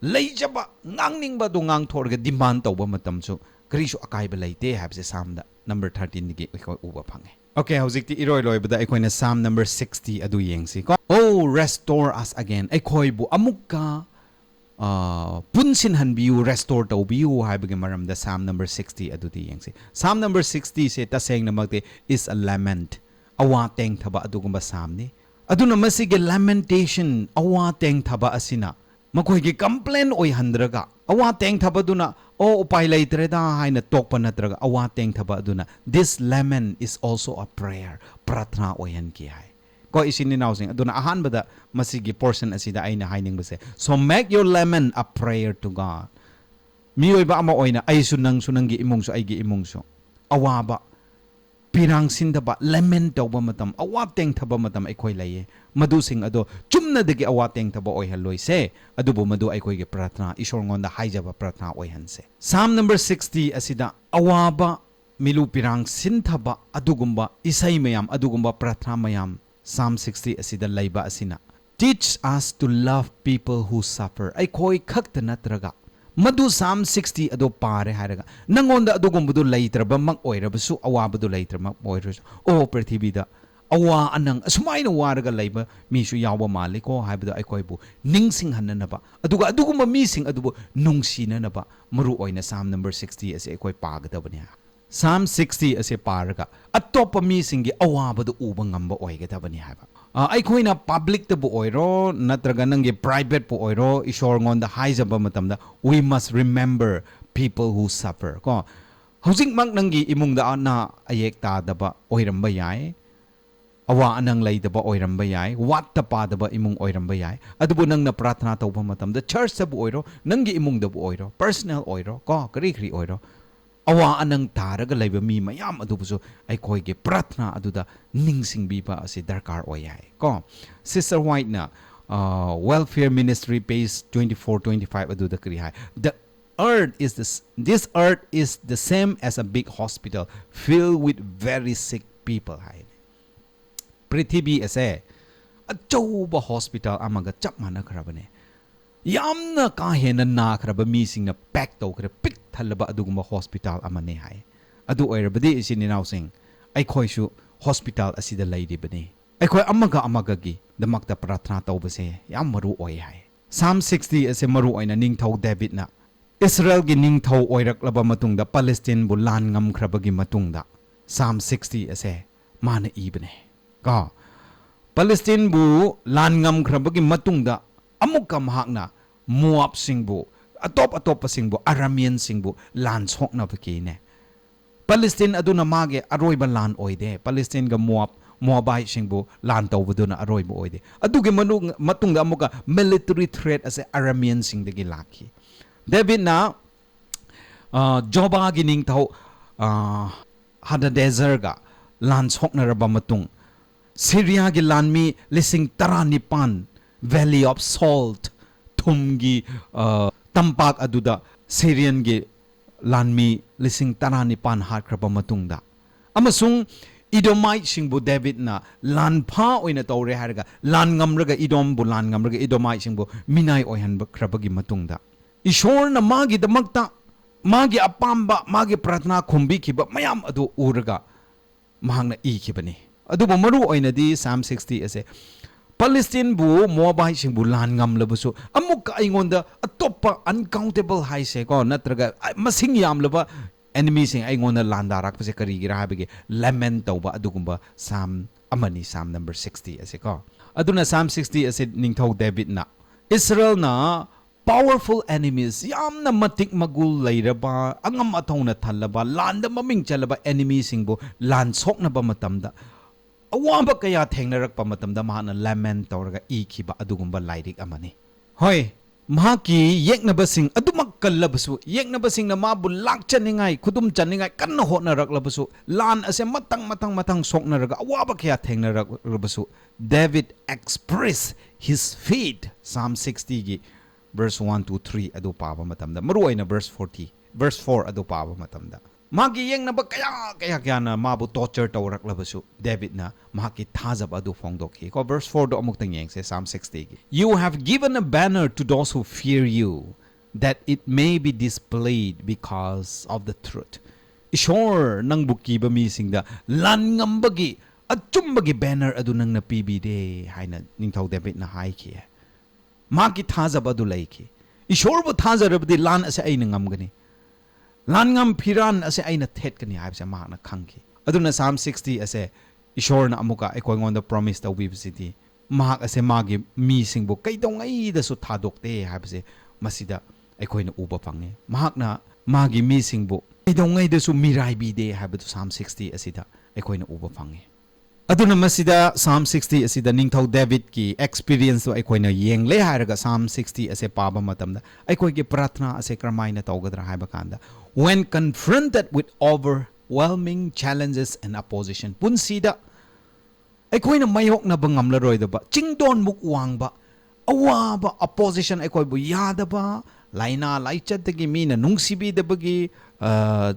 ꯂꯩꯖꯕ, ꯉꯥꯡꯅꯤꯡꯕ ꯑꯗꯨ ꯉꯥꯡꯊꯣꯛꯑꯒ demand ꯇꯧꯕ ꯃꯇꯝꯁꯨ ꯀꯔꯤꯁꯨ ꯑꯀꯥꯏꯕ ꯂꯩꯇꯦ ꯍꯥꯏꯕꯁꯦ ꯁꯥꯝꯗ number thirteen ꯗꯒꯤ ꯑꯩꯈꯣꯏ ꯎꯕ ꯐꯪꯉꯦ꯫ Okay, ꯍꯧꯖꯤꯛꯇꯤ ꯏꯔꯣꯏ ꯂꯣꯏꯕꯗ ꯑꯩꯈꯣꯏꯅ Psalm number sixty ꯑꯗꯨ ꯌꯦꯡꯁꯤ ꯀꯣ꯫ "Oh, restore us again." ꯑꯩꯈꯣꯏꯕꯨ ꯑꯃꯨꯛꯀ, ꯑ, ꯄꯨꯟꯁꯤꯟꯍꯟꯕꯤꯌꯨ, restore ꯇꯧꯕꯤꯌꯨ ꯍꯥꯏꯕꯒꯤ ꯃꯔꯝꯗ Psalm number sixty ꯑꯗꯨꯗꯤ ꯌꯦꯡꯁꯤ꯫ Psalm number sixty say ꯇꯁꯦꯡꯅꯃꯛꯇꯤ is a lament, ꯑꯋꯥ ꯇꯦꯡꯊꯕ ꯑꯗꯨꯒꯨꯝꯕ ꯁꯥꯝꯅꯤ꯫ ꯑꯗꯨꯅ ꯃꯁꯤꯒꯤ lamentation, ꯑꯋꯥ ꯇꯦꯡꯊꯕ ꯑꯁꯤꯅ ꯃꯈꯣꯏꯒꯤ complain ꯑꯣꯏꯍꯟꯗ꯭ꯔꯒ, ꯑꯋꯥ ꯇꯦꯡꯊꯕꯗꯨꯅ, "ꯑꯣ, ꯎꯄꯥꯏ ꯂꯩꯇ꯭ꯔꯦꯗ" ꯍꯥꯏꯅ ꯇꯣꯛꯄ ꯅꯠꯇ꯭ꯔꯒ, ꯑꯋꯥ ꯇꯦꯡꯊꯕ ꯑꯗꯨꯅ, "This lament is also a prayer." ꯄ꯭ꯔꯥꯊꯅꯥ ꯑꯣꯏꯍꯟꯈꯤ ꯍꯥꯏ꯫ ꯀꯣ, ꯏꯆꯤꯟ ꯏꯅꯥꯎꯁꯤꯡ, ꯑꯗꯨꯅ ꯑꯍꯥꯟꯕꯗ ꯃꯁꯤꯒꯤ portion ꯑꯁꯤꯗ ꯑꯩꯅ ꯍꯥꯏꯅꯤꯡꯕꯁꯦ, "So make your lament a prayer to God." ꯃꯤꯑꯣꯏꯕ ꯑꯃ ꯑꯣꯏꯅ ꯑꯩꯁꯨ, ꯅꯪꯁꯨ, ꯅꯪꯒꯤ ꯏꯃꯨꯡꯁꯨ, ꯑꯩꯒꯤ ꯏꯃꯨꯡꯁꯨ ꯑꯋꯥꯕ, ꯄꯤꯔꯥꯡ ꯁꯤꯟꯗꯕ, lament ꯇꯧꯕ ꯃꯇꯝ, ꯑꯋꯥ ꯇꯦꯡꯊꯕ ꯃꯇꯝ ꯑꯩꯈꯣꯏ ꯂꯩꯌꯦ꯫ ꯃꯗꯨꯁꯤꯡ ꯑꯗꯣ ꯆꯨꯝꯅꯗꯒꯤ ꯑꯋꯥ ꯇꯦꯡꯊꯕ ꯑꯣꯏꯍꯜꯂꯣꯏꯁꯦ, ꯑꯗꯨꯕꯨ ꯃꯗꯨ ꯑꯩꯈꯣꯏꯒꯤ ꯄ꯭ꯔꯥꯊꯅꯥ, ꯏꯁꯣꯔꯉꯣꯟꯗ ꯍꯥꯏꯖꯕ ꯄ꯭ꯔꯥꯊꯅꯥ ꯑꯣꯏꯍꯟꯁꯦ꯫ Psalm number sixty ꯑꯁꯤꯗ ꯑꯋꯥꯕ, ꯃꯤꯂꯨ ꯄꯤꯔꯥꯡ ꯁꯤꯟꯊꯕ ꯑꯗꯨꯒꯨꯝꯕ ꯏꯁꯩ ꯃꯌꯥꯝ, ꯑꯗꯨꯒꯨꯝꯕ ꯄ꯭ꯔꯥꯊꯅꯥ ꯃꯌꯥꯝ Psalm sixty ꯑꯁꯤꯗ ꯂꯩꯕ ꯑꯁꯤꯅ, "Teach us to love people who suffer." ꯑꯩꯈꯣꯏ ꯈꯛꯇ ꯅꯠꯇ꯭ꯔꯒ, ꯃꯗꯨ Psalm sixty ꯑꯗꯣ ꯄꯥꯔꯦ ꯍꯥꯏꯔꯒ, ꯅꯪꯉꯣꯟꯗ ꯑꯗꯨꯒꯨꯝꯕꯗꯨ ꯂꯩꯇ꯭ꯔꯕꯃꯛ ꯑꯣꯏꯔꯕꯁꯨ, ꯑꯋꯥꯕꯗꯨ ꯂꯩꯇ꯭ꯔꯕꯃꯛ ꯑꯣꯏꯔꯁꯨ, "ꯑꯣ, ꯄ꯭ꯔꯤꯊꯤꯕꯤꯗ ꯑꯋꯥ ꯑꯅꯪ ꯑꯁꯨꯃꯥꯏꯅ ꯋꯥꯔꯒ ꯂꯩꯕ ꯃꯤꯁꯨ ꯌꯥꯎꯕ ꯃꯥꯜꯂꯤꯀꯣ ꯍꯥꯏꯕꯗꯣ ꯑꯩꯈꯣꯏꯕꯨ ꯅꯤꯡꯁꯤꯡꯍꯟꯅꯅꯕ, ꯑꯗꯨꯒ ꯑꯗꯨꯒꯨꯝꯕ ꯃꯤꯁꯤꯡ ꯑꯗꯨꯕꯨ ꯅꯨꯡꯁꯤꯅꯅꯕ, ꯃꯔꯨ ꯑꯣꯏꯅ Psalm number sixty ꯑꯁꯤ ꯑꯩꯈꯣꯏ ꯄꯥꯒꯗꯕꯅꯤ꯫ Psalm sixty ꯑꯁꯤ ꯄꯥꯔꯒ ꯑꯇꯣꯞꯄ ꯃꯤꯁꯤꯡꯒꯤ ꯑꯋꯥꯕꯗꯨ ꯎꯕ ꯉꯝꯕ ꯑꯣꯏꯒꯗꯕꯅꯤ ꯍꯥꯏꯕ꯫ ꯑ, ꯑꯩꯈꯣꯏꯅ ꯄꯕ꯭ꯂꯤꯛꯇꯕꯨ ꯑꯣꯏꯔꯣ, ꯅꯠꯇ꯭ꯔꯒ ꯅꯪꯒꯤ ꯄ꯭ꯔꯥꯏꯚꯦꯠꯄꯨ ꯑꯣꯏꯔꯣ, ꯏꯁꯣꯔꯉꯣꯟꯗ ꯍꯥꯏꯖꯕ ꯃꯇꯝꯗ, we must remember people who suffer ꯀꯣ꯫ ꯍꯧꯖꯤꯛꯃꯛ ꯅꯪꯒꯤ ꯏꯃꯨꯡꯗ ꯑꯅꯥ ꯑꯌꯦꯛ ꯇꯥꯗꯕ ꯑꯣꯏꯔꯝꯕ ꯌꯥꯏ, ꯑꯋꯥ ꯑꯅꯪ ꯂꯩꯇꯕ ꯑꯣꯏꯔꯝꯕ ꯌꯥꯏ, ꯋꯥꯠꯇ ꯄꯥꯗꯕ ꯏꯃꯨꯡ ꯑꯣꯏꯔꯝꯕ ꯌꯥꯏ꯫ ꯑꯗꯨꯕꯨ ꯅꯪꯅ ꯄ꯭ꯔꯥꯊꯅꯥ ꯇꯧꯕ ꯃꯇꯝꯗ, ꯆꯔꯆꯇꯕꯨ ꯑꯣꯏꯔꯣ, ꯅꯪꯒꯤ ꯏꯃꯨꯡꯗꯕꯨ ꯑꯣꯏꯔꯣ, ꯄꯔꯁꯅꯦꯜ ꯑꯣꯏꯔꯣ ꯀꯣ, ꯀꯔꯤ ꯀꯔꯤ ꯑꯣꯏꯔꯣ, ꯑꯋꯥ ꯑꯅꯪ ꯇꯥꯔꯒ ꯂꯩꯕ ꯃꯤ ꯃꯌꯥꯝ ꯑꯗꯨꯕꯨꯁꯨ ꯑꯩꯈꯣꯏꯒꯤ ꯄ꯭ꯔꯥꯊꯅꯥ ꯑꯗꯨꯗ ꯅꯤꯡꯁꯤꯡꯕꯤꯕ ꯑꯁꯤ ꯗꯔꯀꯥꯔ ꯑꯣꯏ ꯍꯥꯏ ꯀꯣ꯫ Sister Whiteꯅ, ꯑ, Welfare Ministry page twenty four, twenty five ꯑꯗꯨꯗ ꯀꯔꯤ ꯍꯥꯏ? The earth is the s- this earth is the same as a big hospital filled with very sick people ꯍꯥꯏ꯫ ꯄ꯭ꯔꯤꯊꯤꯕꯤ ꯑꯁꯦ ꯑꯆꯧꯕ ꯍꯣꯁꯄꯤꯇꯥꯜ ꯑꯃꯒ ꯆꯞ ꯃꯥꯟꯅꯈ꯭ꯔꯕꯅꯦ꯫ ꯌꯥꯝꯅ ꯀꯥ ꯍꯦꯟꯅ ꯅꯥꯈ꯭ꯔꯕ ꯃꯤꯁꯤꯡꯅ ꯄꯦꯛ ꯇꯧꯈ꯭ꯔꯦ, ꯄꯤꯛ ꯊꯜꯂꯕ ꯑꯗꯨꯒꯨꯝꯕ ꯍꯣꯁꯄꯤꯇꯥꯜ ꯑꯃꯅꯦ ꯍꯥꯏ꯫ ꯑꯗꯨ ꯑꯣꯏꯔꯕꯗꯤ, ꯏꯆꯤꯟ ꯏꯅꯥꯎꯁꯤꯡ, ꯑꯩꯈꯣꯏꯁꯨ ꯍꯣꯁꯄꯤꯇꯥꯜ ꯑꯁꯤꯗ ꯂꯩꯔꯤꯕꯅꯤ꯫ ꯑꯩꯈꯣꯏ ꯑꯃꯒ ꯑꯃꯒꯒꯤꯗꯃꯛꯇ ꯄ꯭ꯔꯥꯊꯅꯥ ꯇꯧꯕꯁꯦ ꯌꯥꯝ ꯃꯔꯨ ꯑꯣꯏ ꯍꯥꯏ꯫ Psalm sixty ꯑꯁꯦ ꯃꯔꯨ ꯑꯣꯏꯅ ꯅꯤꯡꯊꯧ ꯗꯦꯕꯤꯠꯅ ꯏꯁꯔꯥꯌꯦꯜꯒꯤ ꯅꯤꯡꯊꯧ ꯑꯣꯏꯔꯛꯂꯕ ꯃꯇꯨꯡꯗ, ꯄꯂꯦꯁꯇꯤꯟꯕꯨ ꯂꯥꯟ ꯉꯝꯈ꯭ꯔꯕꯒꯤ ꯃꯇꯨꯡꯗ, Psalm sixty ꯑꯁꯦ ꯃꯥꯅ ꯏꯕꯅꯦ꯫ ꯀꯣ, ꯄꯂꯦꯁꯇꯤꯟꯕꯨ ꯂꯥꯟ ꯉꯝꯈ꯭ꯔꯕꯒꯤ ꯃꯇꯨꯡꯗ, ꯑꯃꯨꯛꯀ ꯃꯍꯥꯛꯅ ꯃꯣꯑꯥꯕꯁꯤꯡꯕꯨ, ꯑꯇꯣꯞ ꯑꯇꯣꯞꯄꯁꯤꯡꯕꯨ, ꯑꯔꯥꯃꯤꯌꯟꯁꯤꯡꯕꯨ ꯂꯥꯟ ꯁꯣꯛꯅꯕꯒꯤꯅꯦ꯫ ꯄꯂꯦꯁꯇꯤꯟ ꯑꯗꯨꯅ ꯃꯥꯒꯤ ꯑꯔꯣꯏꯕ ꯂꯥꯟ ꯑꯣꯏꯗꯦ꯫ ꯄꯂꯦꯁꯇꯤꯟꯒ ꯃꯣꯑꯥꯕ, ꯃꯣꯑꯥꯕꯥꯏꯠꯁꯤꯡꯕꯨ ꯂꯥꯟ ꯇꯧꯕꯗꯨꯅ ꯑꯔꯣꯏꯕ ꯑꯣꯏꯗꯦ꯫ ꯑꯗꯨꯒꯤ ꯃꯅꯨꯡ-, ꯃꯇꯨꯡꯗ ꯑꯃꯨꯛꯀ ꯃꯤꯂꯤꯇꯔꯤ ꯊ꯭ꯔꯦꯠ ꯑꯁꯦ ꯑꯔꯥꯃꯤꯌꯟꯁꯤꯡꯗꯒꯤ ꯂꯥꯛꯈꯤ꯫ ꯗꯦꯕꯤꯠꯅ, ꯑ, ꯖꯣꯕꯥꯒꯤ ꯅꯤꯡꯊꯧ, ꯑ, ꯍꯗꯗꯦꯖꯔꯒ ꯂꯥꯟ ꯁꯣꯛꯅꯔꯕ ꯃꯇꯨꯡ, ꯁꯤꯔꯤꯌꯥꯒꯤ ꯂꯥꯟꯃꯤ ꯂꯤꯁꯤꯡ ꯇꯔꯥꯅꯤꯄꯥꯟ, Valley of Salt, ꯊꯨꯝꯒꯤ, ꯑ, ꯇꯝꯄꯥꯛ ꯑꯗꯨꯗ ꯁꯤꯔꯤꯌꯟꯒꯤ ꯂꯥꯟꯃꯤ ꯂꯤꯁꯤꯡ ꯇꯔꯥꯅꯤꯄꯥꯟ ꯍꯥꯠꯈ꯭ꯔꯕ ꯃꯇꯨꯡꯗ, ꯑꯃꯁꯨꯡ ꯏꯗꯣꯃꯥꯏꯠꯁꯤꯡꯕꯨ ꯗꯦꯕꯤꯠꯅ ꯂꯥꯟꯐꯥ ꯑꯣꯏꯅ ꯇꯧꯔꯦ ꯍꯥꯏꯔꯒ, ꯂꯥꯟ ꯉꯝꯔꯒ, ꯏꯗꯣꯝꯕꯨ ꯂꯥꯟ ꯉꯝꯔꯒ, ꯏꯗꯣꯃꯥꯏꯠꯁꯤꯡꯕꯨ ꯃꯤꯅꯥꯏ ꯑꯣꯏꯍꯟꯈ꯭ꯔꯕꯒꯤ ꯃꯇꯨꯡꯗ, ꯏꯁꯣꯔꯅ ꯃꯥꯒꯤꯗꯃꯛꯇ ꯃꯥꯒꯤ ꯑꯄꯥꯝꯕ, ꯃꯥꯒꯤ ꯄ꯭ꯔꯥꯊꯅꯥ ꯈꯨꯝꯕꯤꯈꯤꯕ ꯃꯌꯥꯝ ꯑꯗꯨ ꯎꯔꯒ ꯃꯍꯥꯛꯅ ꯏꯈꯤꯕꯅꯤ꯫ ꯑꯗꯨꯕꯨ ꯃꯔꯨ ꯑꯣꯏꯅꯗꯤ Psalm sixty ꯑꯁꯦ Palestineꯕꯨ, Moabiteꯁꯤꯡꯕꯨ ꯂꯥꯟ ꯉꯝꯂꯕꯁꯨ, ꯑꯃꯨꯛꯀ ꯑꯩꯉꯣꯟꯗ ꯑꯇꯣꯞꯄ uncountable ꯍꯥꯏꯁꯦꯀꯣ, ꯅꯠꯇ꯭ꯔꯒ ꯃꯁꯤꯡ ꯌꯥꯝꯂꯕ enemyꯁꯤꯡ ꯑꯩꯉꯣꯟꯗ ꯂꯥꯟꯗꯥꯔꯛꯄꯁꯦ ꯀꯔꯤꯒꯤꯔꯥ ꯍꯥꯏꯕꯒꯤ lament ꯇꯧꯕ ꯑꯗꯨꯒꯨꯝꯕ Psalm ꯑꯃꯅꯤ, Psalm number sixty ꯑꯁꯦꯀꯣ꯫ ꯑꯗꯨꯅ Psalm sixty ꯑꯁꯤ ꯅꯤꯡꯊꯧ ꯗꯦꯕꯤꯠꯅ ꯏꯁꯔꯦꯜꯅ powerful enemies, ꯌꯥꯝꯅ ꯃꯇꯤꯛ ꯃꯒꯨꯜ ꯂꯩꯔꯕ, ꯑꯉꯝ ꯑꯊꯧꯅ ꯊꯜꯂꯕ, ꯂꯥꯟꯗ ꯃꯃꯤꯡ ꯆꯠꯂꯕ enemyꯁꯤꯡꯕꯨ ꯂꯥꯟ ꯁꯣꯛꯅꯕ ꯃꯇꯝꯗ ꯑꯋꯥꯕ ꯀꯌꯥ ꯊꯦꯡꯅꯔꯛꯄ ꯃꯇꯝꯗ ꯃꯍꯥꯛꯅ lament ꯇꯧꯔꯒ ꯏꯈꯤꯕ ꯑꯗꯨꯒꯨꯝꯕ ꯂꯥꯏꯔꯤꯛ ꯑꯃꯅꯤ꯫ ꯍꯣꯏ, ꯃꯍꯥꯛꯀꯤ ꯌꯦꯛꯅꯕꯁꯤꯡ ꯑꯗꯨꯃꯛ ꯀꯜꯂꯕꯁꯨ, ꯌꯦꯛꯅꯕꯁꯤꯡꯅ ꯃꯥꯕꯨ ꯂꯥꯛꯆꯅꯤꯡꯉꯥꯏ, ꯈꯨꯗꯨꯝ ꯆꯟꯅꯤꯡꯉꯥꯏ ꯀꯟꯅ ꯍꯣꯠꯅꯔꯛꯂꯕꯁꯨ, ꯂꯥꯟ ꯑꯁꯦ ꯃꯊꯪ, ꯃꯊꯪ, ꯃꯊꯪ ꯁꯣꯛꯅꯔꯒ ꯑꯋꯥꯕ ꯀꯌꯥ ꯊꯦꯡꯅꯔꯛꯂꯕꯁꯨ, David express his faith, Psalm sixtyꯒꯤ verse one to three ꯑꯗꯨ ꯄꯥꯕ ꯃꯇꯝꯗ, ꯃꯔꯨ ꯑꯣꯏꯅ verse forty, verse four ꯑꯗꯨ ꯄꯥꯕ ꯃꯇꯝꯗ, ꯃꯥꯒꯤ ꯌꯦꯛꯅꯕ ꯀꯌꯥ, ꯀꯌꯥ, ꯀꯌꯥꯅ ꯃꯥꯕꯨ torture ꯇꯧꯔꯛꯂꯕꯁꯨ, ꯗꯦꯕꯤꯠꯅ ꯃꯍꯥꯛꯀꯤ ꯊꯥꯖꯕ ꯑꯗꯨ ꯐꯣꯡꯗꯣꯛꯈꯤ꯫ ꯀꯣ, verse fourꯗꯣ ꯑꯃꯨꯛꯇꯪ ꯌꯦꯡꯁꯦ, Psalm sixtyꯒꯤ꯫ "You have given a banner to those who fear you, that it may be displayed because of the truth." ꯏꯁꯣꯔ, ꯅꯪꯕꯨ ꯀꯤꯕ ꯃꯤꯁꯤꯡꯗ ꯂꯥꯟ ꯉꯝꯕꯒꯤ ꯑꯆꯨꯝꯕꯒꯤ banner ꯑꯗꯨ ꯅꯪꯅ ꯄꯤꯕꯤꯔꯦ ꯍꯥꯏꯅ ꯅꯤꯡꯊꯧ ꯗꯦꯕꯤꯠꯅ ꯍꯥꯏꯈꯤ꯫ ꯃꯍꯥꯛꯀꯤ ꯊꯥꯖꯕ ꯑꯗꯨ ꯂꯩꯈꯤ꯫ ꯏꯁꯣꯔꯕꯨ ꯊꯥꯖꯔꯕꯗꯤ ꯂꯥꯟ ꯑꯁꯦ ꯑꯩꯅ ꯉꯝꯒꯅꯤ, ꯂꯥꯟꯉꯝ ꯐꯤꯔꯥꯟ ꯑꯁꯦ ꯑꯩꯅ ꯊꯦꯠꯀꯅꯤ ꯍꯥꯏꯕꯁꯦ ꯃꯍꯥꯛꯅ ꯈꯪꯈꯤ꯫ ꯑꯗꯨꯅ Psalm sixty ꯑꯁꯦ ꯏꯁꯣꯔꯅ ꯑꯃꯨꯛꯀ ꯑꯩꯈꯣꯏꯉꯣꯟꯗ promise ꯇꯧꯕꯤꯕꯁꯤꯗꯤ, ꯃꯍꯥꯛ ꯑꯁꯦ ꯃꯥꯒꯤ ꯃꯤꯁꯤꯡꯕꯨ ꯀꯩꯗꯧꯉꯩꯗꯁꯨ ꯊꯥꯗꯣꯛꯇꯦ ꯍꯥꯏꯕꯁꯦ ꯃꯁꯤꯗ ꯑꯩꯈꯣꯏꯅ ꯎꯕ ꯐꯪꯉꯤ꯫ ꯃꯍꯥꯛꯅ ꯃꯥꯒꯤ ꯃꯤꯁꯤꯡꯕꯨ ꯀꯩꯗꯧꯉꯩꯗꯁꯨ ꯃꯤꯔꯥꯏꯕꯤꯗꯦ ꯍꯥꯏꯕꯗꯨ Psalm sixty ꯑꯁꯤꯗ ꯑꯩꯈꯣꯏꯅ ꯎꯕ ꯐꯪꯉꯤ꯫ ꯑꯗꯨꯅ ꯃꯁꯤꯗ Psalm sixty ꯑꯁꯤꯗ ꯅꯤꯡꯊꯧ ꯗꯦꯕꯤꯠꯀꯤ experienceꯇꯨ ꯑꯩꯈꯣꯏꯅ ꯌꯦꯡꯂꯦ ꯍꯥꯏꯔꯒ, Psalm sixty ꯑꯁꯦ ꯄꯥꯕ ꯃꯇꯝꯗ ꯑꯩꯈꯣꯏꯒꯤ ꯄ꯭ꯔꯥꯊꯅꯥ ꯑꯁꯦ ꯀꯔꯝꯍꯥꯏꯅ ꯇꯧꯒꯗ꯭ꯔꯥ ꯍꯥꯏꯕ ꯀꯥꯟꯗ, "When confronted with overwhelming challenges and opposition", ꯄꯨꯟꯁꯤꯗ ꯑꯩꯈꯣꯏꯅ ꯃꯥꯌꯣꯛꯅꯕ ꯉꯝꯂꯔꯣꯏꯗꯕ, ꯆꯤꯡꯗꯣꯟꯃꯨꯛ ꯋꯥꯡꯕ ꯑꯋꯥꯕ, opposition, ꯑꯩꯈꯣꯏꯕꯨ ꯌꯥꯗꯕ, ꯂꯥꯏꯅꯥ ꯂꯥꯏꯆꯠꯇꯒꯤ, ꯃꯤꯅ ꯅꯨꯡꯁꯤꯕꯤꯗꯕꯒꯤ, ꯑ,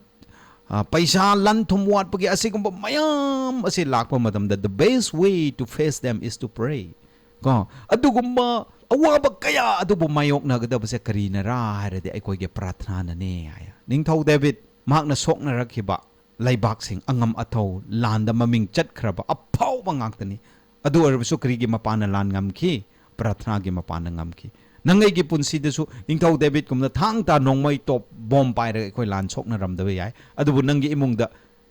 ꯑ, ꯄꯩꯁꯥ ꯂꯟ ꯊꯨꯝ ꯋꯥꯠꯄꯒꯤ, ꯑꯁꯤꯒꯨꯝꯕ ꯃꯌꯥꯝ ꯑꯁꯤ ꯂꯥꯛꯄ ꯃꯇꯝꯗ, the best way to face them is to pray꯫ ꯀꯣ, ꯑꯗꯨꯒꯨꯝꯕ ꯑꯋꯥꯕ ꯀꯌꯥ ꯑꯗꯨꯕꯨ ꯃꯥꯌꯣꯛꯅꯒꯗꯕꯁꯦ ꯀꯔꯤꯅꯔꯥ ꯍꯥꯏꯔꯗꯤ, ꯑꯩꯈꯣꯏꯒꯤ ꯄ꯭ꯔꯥꯊꯅꯥꯅꯅꯦ ꯍꯥꯏ꯫ ꯅꯤꯡꯊꯧ ꯗꯦꯕꯤꯠ ꯃꯍꯥꯛꯅ ꯁꯣꯛꯅꯔꯛꯈꯤꯕ ꯂꯩꯕꯥꯛꯁꯤꯡ ꯑꯉꯝ ꯑꯊꯧ ꯂꯥꯟꯗ ꯃꯃꯤꯡ ꯆꯠꯈ꯭ꯔꯕ ꯑꯐꯥꯎꯕ ꯉꯥꯛꯇꯅꯤ꯫ ꯑꯗꯨ ꯑꯣꯏꯔꯕꯁꯨ ꯀꯔꯤꯒꯤ ꯃꯄꯥꯟꯅ ꯂꯥꯟ ꯉꯝꯈꯤ? ꯄ꯭ꯔꯥꯊꯅꯥꯒꯤ ꯃꯄꯥꯟꯅ ꯉꯝꯈꯤ꯫ ꯅꯪ ꯑꯩꯒꯤ ꯄꯨꯟꯁꯤꯗꯁꯨ ꯅꯤꯡꯊꯧ ꯗꯦꯕꯤꯠꯀꯨꯝꯅ ꯊꯥꯡ ꯇꯥ ꯅꯣꯡꯃꯩ ꯇꯣꯞ ꯕꯣꯝ ꯄꯥꯏꯔꯒ ꯑꯩꯈꯣꯏ ꯂꯥꯟ ꯁꯣꯛꯅꯔꯝꯗꯕ ꯌꯥꯏ, ꯑꯗꯨꯕꯨ ꯅꯪꯒꯤ ꯏꯃꯨꯡꯗ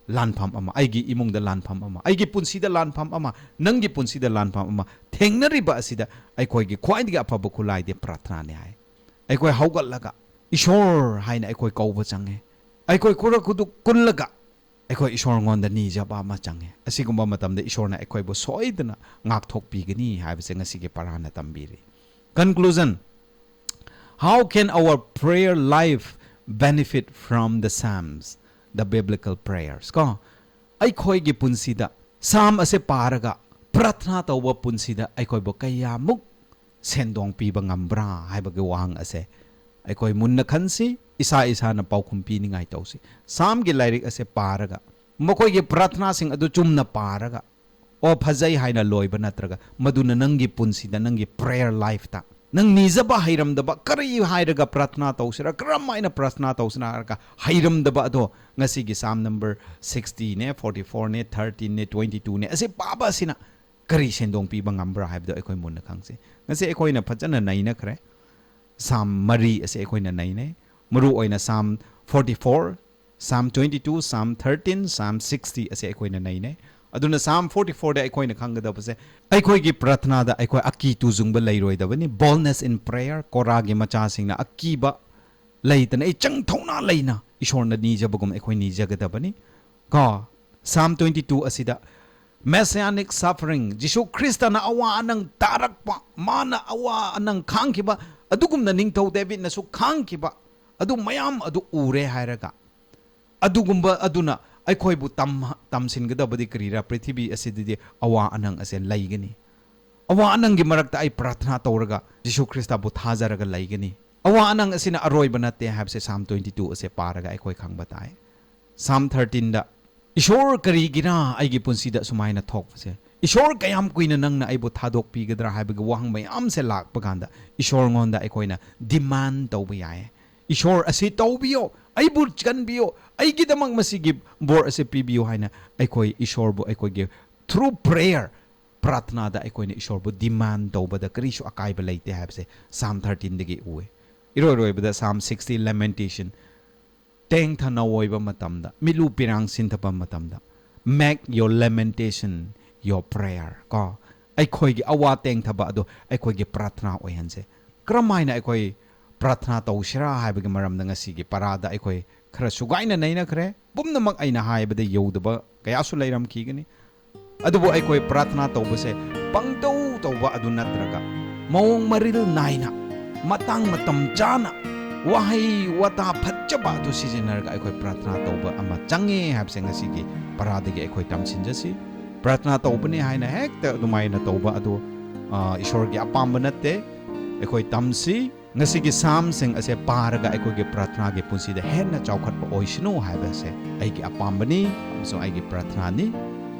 ꯂꯥꯟꯐꯝ ꯑꯃ, ꯑꯩꯒꯤ ꯏꯃꯨꯡꯗ ꯂꯥꯟꯐꯝ ꯑꯃ, ꯑꯩꯒꯤ ꯄꯨꯟꯁꯤꯗ ꯂꯥꯟꯐꯝ ꯑꯃ, ꯅꯪꯒꯤ ꯄꯨꯟꯁꯤꯗ ꯂꯥꯟꯐꯝ ꯑꯃ ꯊꯦꯡꯅꯔꯤꯕ ꯑꯁꯤꯗ ꯑꯩꯈꯣꯏꯒꯤ ꯈ꯭ꯋꯥꯏꯗꯒꯤ ꯑꯐꯕ ꯈꯨꯠꯂꯥꯏꯗꯤ ꯄ꯭ꯔꯥꯊꯅꯥꯅꯤ ꯍꯥꯏ꯫ ꯑꯩꯈꯣꯏ ꯍꯧꯒꯠꯂꯒ ꯏꯁꯣꯔ ꯍꯥꯏꯅ ꯑꯩꯈꯣꯏ ꯀꯧꯕ ꯆꯪꯉꯦ꯫ ꯑꯩꯈꯣꯏ ꯈꯨꯔ ꯈꯨꯗꯨ ꯀꯨꯜꯂꯒ ꯑꯩꯈꯣꯏ ꯏꯁꯣꯔꯉꯣꯟꯗ ꯅꯤꯖꯕ ꯑꯃ ꯆꯪꯉꯦ꯫ ꯑꯁꯤꯒꯨꯝꯕ ꯃꯇꯝꯗ ꯏꯁꯣꯔꯅ ꯑꯩꯈꯣꯏꯕꯨ ꯁꯣꯏꯗꯅ ꯉꯥꯛꯊꯣꯛꯄꯤꯒꯅꯤ ꯍꯥꯏꯕꯁꯦ ꯉꯁꯤꯒꯤ ꯄꯔꯥꯅ ꯇꯝꯕꯤꯔꯤ꯫ Conclusion: How can our prayer life benefit from the Psalms, the biblical prayers? ꯀꯣ, ꯑꯩꯈꯣꯏꯒꯤ ꯄꯨꯟꯁꯤꯗ ꯁꯥꯝ ꯑꯁꯦ ꯄꯥꯔꯒ, ꯄ꯭ꯔꯥꯊꯅꯥ ꯇꯧꯕ ꯄꯨꯟꯁꯤꯗ ꯑꯩꯈꯣꯏꯕꯨ ꯀꯌꯥꯃꯨꯛ ꯁꯦꯟꯗꯣꯡ ꯄꯤꯕ ꯉꯝꯕ꯭ꯔꯥ ꯍꯥꯏꯕꯒꯤ ꯋꯥꯍꯪ ꯑꯁꯦ ꯑꯩꯈꯣꯏ ꯃꯨꯟꯅ ꯈꯟꯁꯤ, ꯏꯁꯥ ꯏꯁꯥꯅ ꯄꯥꯎꯈꯨꯝ ꯄꯤꯅꯤꯡꯉꯥꯏ ꯇꯧꯁꯤ꯫ ꯁꯥꯝꯒꯤ ꯂꯥꯏꯔꯤꯛ ꯑꯁꯦ ꯄꯥꯔꯒ, ꯃꯈꯣꯏꯒꯤ ꯄ꯭ꯔꯥꯊꯅꯥꯁꯤꯡ ꯑꯗꯨ ꯆꯨꯝꯅ ꯄꯥꯔꯒ, "ꯑꯣ, ꯐꯖꯩ" ꯍꯥꯏꯅ ꯂꯣꯏꯕ ꯅꯠꯇ꯭ꯔꯒ, ꯃꯗꯨꯅ ꯅꯪꯒꯤ ꯄꯨꯟꯁꯤꯗ, ꯅꯪꯒꯤ prayer lifeꯇ, ꯅꯪ ꯅꯤꯖꯕ ꯍꯩꯔꯝꯗꯕ, ꯀꯔꯤ ꯍꯥꯏꯔꯒ ꯄ꯭ꯔꯥꯊꯅꯥ ꯇꯧꯁꯤꯔꯥ, ꯀꯔꯝ ꯍꯥꯏꯅ ꯄ꯭ꯔꯥꯊꯅꯥ ꯇꯧꯁꯤꯔꯥ ꯍꯥꯏꯔꯒ ꯍꯩꯔꯝꯗꯕ ꯑꯗꯣ, ꯉꯁꯤꯒꯤ ꯁꯥꯝ number sixtyꯅꯦ, forty-fourꯅꯦ, thirteenꯅꯦ, twenty-twoꯅꯦ, ꯑꯁꯤ ꯄꯥꯕ ꯑꯁꯤꯅ ꯀꯔꯤ ꯁꯦꯟꯗꯣꯡ ꯄꯤꯕ ꯉꯝꯕ꯭ꯔꯥ ꯍꯥꯏꯕꯗꯣ ꯑꯩꯈꯣꯏ ꯃꯨꯟꯅ ꯈꯪꯁꯤ꯫ ꯉꯁꯤ ꯑꯩꯈꯣꯏꯅ ꯐꯖꯅ ꯅꯩꯅꯈ꯭ꯔꯦ꯫ ꯁꯥꯝ ꯃꯔꯤ ꯑꯁꯤ ꯑꯩꯈꯣꯏꯅ ꯅꯩꯅꯩ꯫ ꯃꯔꯨ ꯑꯣꯏꯅ ꯁꯥꯝ forty-four, ꯁꯥꯝ twenty-two, ꯁꯥꯝ thirteen, ꯁꯥꯝ sixty ꯑꯁꯤ ꯑꯩꯈꯣꯏꯅ ꯅꯩꯅꯩ꯫ ꯑꯗꯨꯅ ꯁꯥꯝ forty-fourꯗ ꯑꯩꯈꯣꯏꯅ ꯈꯪꯒꯗꯕꯁꯦ, ꯑꯩꯈꯣꯏꯒꯤ ꯄ꯭ꯔꯥꯊꯅꯥꯗ ꯑꯩꯈꯣꯏ ꯑꯀꯤ ꯇꯨꯖꯨꯡꯕ ꯂꯩꯔꯣꯏꯗꯕꯅꯤ꯫ Boldness in prayer, ꯀꯣꯔꯥꯒꯤ ꯃꯆꯥꯁꯤꯡꯅ ꯑꯀꯤꯕ ꯂꯩꯇꯅ, ꯏꯆꯪ ꯊꯧꯅꯥ ꯂꯩꯅ ꯏꯁꯣꯔꯅ ꯅꯤꯖꯕꯒꯨꯝ ꯑꯩꯈꯣꯏ ꯅꯤꯖꯒꯗꯕꯅꯤ꯫ ꯀꯣ, ꯁꯥꯝ twenty-two ꯑꯁꯤꯗ Messianic suffering, ꯖꯤꯁꯨ ꯈ꯭ꯔꯤꯁꯇꯅ ꯑꯋꯥ ꯑꯅꯪ ꯇꯥꯔꯛꯄ, ꯃꯥꯅ ꯑꯋꯥ ꯑꯅꯪ ꯈꯥꯡꯈꯤꯕ, ꯑꯗꯨꯒꯨꯝꯅ ꯅꯤꯡꯊꯧ ꯗꯦꯕꯤꯠꯅꯁꯨ ꯈꯥꯡꯈꯤꯕ, ꯑꯗꯨ ꯃꯌꯥꯝ ꯑꯗꯨ ꯎꯔꯦ ꯍꯥꯏꯔꯒ, ꯑꯗꯨꯒꯨꯝꯕ ꯑꯗꯨꯅ ꯑꯩꯈꯣꯏꯕꯨ ꯇꯝ-, ꯇꯝꯁꯤꯟꯒꯗꯕꯗꯤ ꯀꯔꯤꯔꯥ? ꯄ꯭ꯔꯤꯊꯤꯕꯤ ꯑꯁꯤꯗꯗꯤ ꯑꯋꯥ ꯑꯅꯪ ꯑꯁꯦ ꯂꯩꯒꯅꯤ꯫ ꯑꯋꯥ ꯑꯅꯪꯒꯤ ꯃꯔꯛꯇ ꯑꯩ ꯄ꯭ꯔꯥꯊꯅꯥ ꯇꯧꯔꯒ ꯖꯤꯁꯨ ꯈ꯭ꯔꯤꯁꯇꯕꯨ ꯊꯥꯖꯔꯒ ꯂꯩꯒꯅꯤ꯫ ꯑꯋꯥ ꯑꯅꯪ ꯑꯁꯤꯅ ꯑꯔꯣꯏꯕ ꯅꯠꯇꯦ ꯍꯥꯏꯕꯁꯦ ꯁꯥꯝ twenty-two ꯑꯁꯦ ꯄꯥꯔꯒ ꯑꯩꯈꯣꯏ ꯈꯪꯕ ꯇꯥꯏ꯫ ꯁꯥꯝ thirteenꯗ, "ꯏꯁꯣꯔ, ꯀꯔꯤꯒꯤꯔꯥ ꯑꯩꯒꯤ ꯄꯨꯟꯁꯤꯗ ꯑꯁꯨꯃꯥꯏꯅ ꯊꯣꯛꯄꯁꯦ? ꯏꯁꯣꯔ, ꯀꯌꯥꯝ ꯀꯨꯏꯅ ꯅꯪꯅ ꯑꯩꯕꯨ ꯊꯥꯗꯣꯛꯄꯤꯒꯗ꯭ꯔꯥ?" ꯍꯥꯏꯕꯒꯤ ꯋꯥꯍꯪ ꯃꯌꯥꯝꯁꯦ ꯂꯥꯛꯄ ꯀꯥꯟꯗ, ꯏꯁꯣꯔꯉꯣꯟꯗ ꯑꯩꯈꯣꯏꯅ demand ꯇꯧꯕ ꯌꯥꯏ꯫ "ꯏꯁꯣꯔ, ꯑꯁꯤ ꯇꯧꯕꯤꯌꯣ, ꯑꯩꯕꯨ ꯀꯟꯕꯤꯌꯣ, ꯑꯩꯒꯤꯗꯃꯛ ꯃꯁꯤꯒꯤ ꯕꯣꯔ ꯑꯁꯦ ꯄꯤꯕꯤꯌꯨ ꯍꯥꯏꯅ ꯑꯩꯈꯣꯏ ꯏꯁꯣꯔꯕꯨ ꯑꯩꯈꯣꯏꯒꯤ through prayer, ꯄ꯭ꯔꯥꯊꯅꯥꯗ ꯑꯩꯈꯣꯏꯅ ꯏꯁꯣꯔꯕꯨ demand ꯇꯧꯕꯗ ꯀꯔꯤꯁꯨ ꯑꯀꯥꯏꯕ ꯂꯩꯇꯦ ꯍꯥꯏꯕꯁꯦ Psalm thirteenꯗꯒꯤ ꯎꯏ꯫ ꯏꯔꯣꯏ ꯂꯣꯏꯕꯗ Psalm sixty, Lamentation, ꯇꯦꯡꯊꯅꯧ ꯑꯣꯏꯕ ꯃꯇꯝꯗ, ꯃꯤꯠꯂꯨ ꯄꯤꯔꯥꯡ ꯁꯤꯟꯊꯕ ꯃꯇꯝꯗ, make your lamentation your prayer, ꯀꯣ꯫ ꯑꯩꯈꯣꯏꯒꯤ ꯑꯋꯥ ꯇꯦꯡꯊꯕ ꯑꯗꯨ ꯑꯩꯈꯣꯏꯒꯤ ꯄ꯭ꯔꯥꯊꯅꯥ ꯑꯣꯏꯍꯟꯁꯦ꯫ ꯀꯔꯝ ꯍꯥꯏꯅ ꯑꯩꯈꯣꯏ ꯄ꯭ꯔꯥꯊꯅꯥ ꯇꯧꯁꯤꯔꯥ ꯍꯥꯏꯕꯒꯤ ꯃꯔꯝꯗ ꯉꯁꯤꯒꯤ ꯄꯔꯥꯗ ꯑꯩꯈꯣꯏ ꯈꯔ ꯁꯨꯒꯥꯏꯅ ꯅꯩꯅꯈ꯭ꯔꯦ꯫ ꯄꯨꯝꯅꯃꯛ ꯑꯩꯅ ꯍꯥꯏꯕꯗ ꯌꯧꯗꯕ ꯀꯌꯥꯁꯨ ꯂꯩꯔꯝꯈꯤꯒꯅꯤ꯫ ꯑꯗꯨꯕꯨ ꯑꯩꯈꯣꯏ ꯄ꯭ꯔꯥꯊꯅꯥ ꯇꯧꯕꯁꯦ ꯄꯪꯇꯧ ꯇꯧꯕ ꯑꯗꯨ ꯅꯠꯇ꯭ꯔꯒ ꯃꯑꯣꯡ ꯃꯔꯤꯜ ꯅꯥꯏꯅ, ꯃꯇꯥꯡ ꯃꯇꯝ ꯆꯥꯅ, ꯋꯥꯍꯩ ꯋꯥꯇꯥ ꯐꯠꯖꯕ ꯑꯗꯨ ꯁꯤꯖꯤꯟꯅꯔꯒ ꯑꯩꯈꯣꯏ ꯄ꯭ꯔꯥꯊꯅꯥ ꯇꯧꯕ ꯑꯃ ꯆꯪꯉꯦ ꯍꯥꯏꯕꯁꯦ ꯉꯁꯤꯒꯤ ꯄꯔꯥꯗꯒꯤ ꯑꯩꯈꯣꯏ ꯇꯝꯁꯤꯟꯖꯁꯤ꯫ ꯄ꯭ꯔꯥꯊꯅꯥ ꯇꯧꯕꯅꯦ ꯍꯥꯏꯅ ꯍꯦꯛꯇ ꯑꯗꯨꯃꯥꯏꯅ ꯇꯧꯕ ꯑꯗꯨ, ꯑ, ꯏꯁꯣꯔꯒꯤ ꯑꯄꯥꯝꯕ ꯅꯠꯇꯦ꯫ ꯑꯩꯈꯣꯏ ꯇꯝꯁꯤ꯫ ꯉꯁꯤꯒꯤ ꯁꯥꯝꯁꯤꯡ ꯑꯁꯦ ꯄꯥꯔꯒ ꯑꯩꯈꯣꯏꯒꯤ ꯄ꯭ꯔꯥꯊꯅꯥꯒꯤ ꯄꯨꯟꯁꯤꯗ ꯍꯦꯟꯅ ꯆꯥꯎꯈꯠꯄ ꯑꯣꯏꯁꯅꯨ ꯍꯥꯏꯕꯁꯦ ꯑꯩꯒꯤ ꯑꯄꯥꯝꯕꯅꯤ ꯑꯃꯁꯨꯡ ꯑꯩꯒꯤ ꯄ꯭ꯔꯥꯊꯅꯥꯅꯤ꯫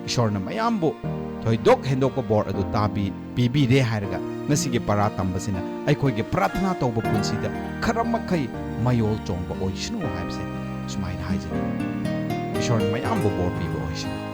ꯏꯁꯣꯔꯅ ꯃꯌꯥꯝꯕꯨ ꯊꯣꯏꯗꯣꯛ ꯍꯦꯟꯗꯣꯛꯄ ꯕꯣꯔ ꯑꯗꯨ ꯇꯥꯕꯤ-, ꯄꯤꯕꯤꯔꯦ ꯍꯥꯏꯔꯒ ꯉꯁꯤꯒꯤ ꯄꯔꯥ ꯇꯝꯕꯁꯤꯅ ꯑꯩꯈꯣꯏꯒꯤ ꯄ꯭ꯔꯥꯊꯅꯥ ꯇꯧꯕ ꯄꯨꯟꯁꯤꯗ ꯈꯔ ꯃꯈꯩ ꯃꯌꯣꯜ ꯆꯣꯡꯕ ꯑꯣꯏꯁꯅꯨ ꯍꯥꯏꯕꯁꯦ ꯁꯨꯃꯥꯏꯅ ꯍꯥꯏꯖꯅꯤꯡꯏ꯫ ꯏꯁꯣꯔꯅ ꯃꯌꯥꯝꯕꯨ ꯕꯣꯔ ꯄꯤꯕ ꯑꯣꯏꯁꯅꯨ꯫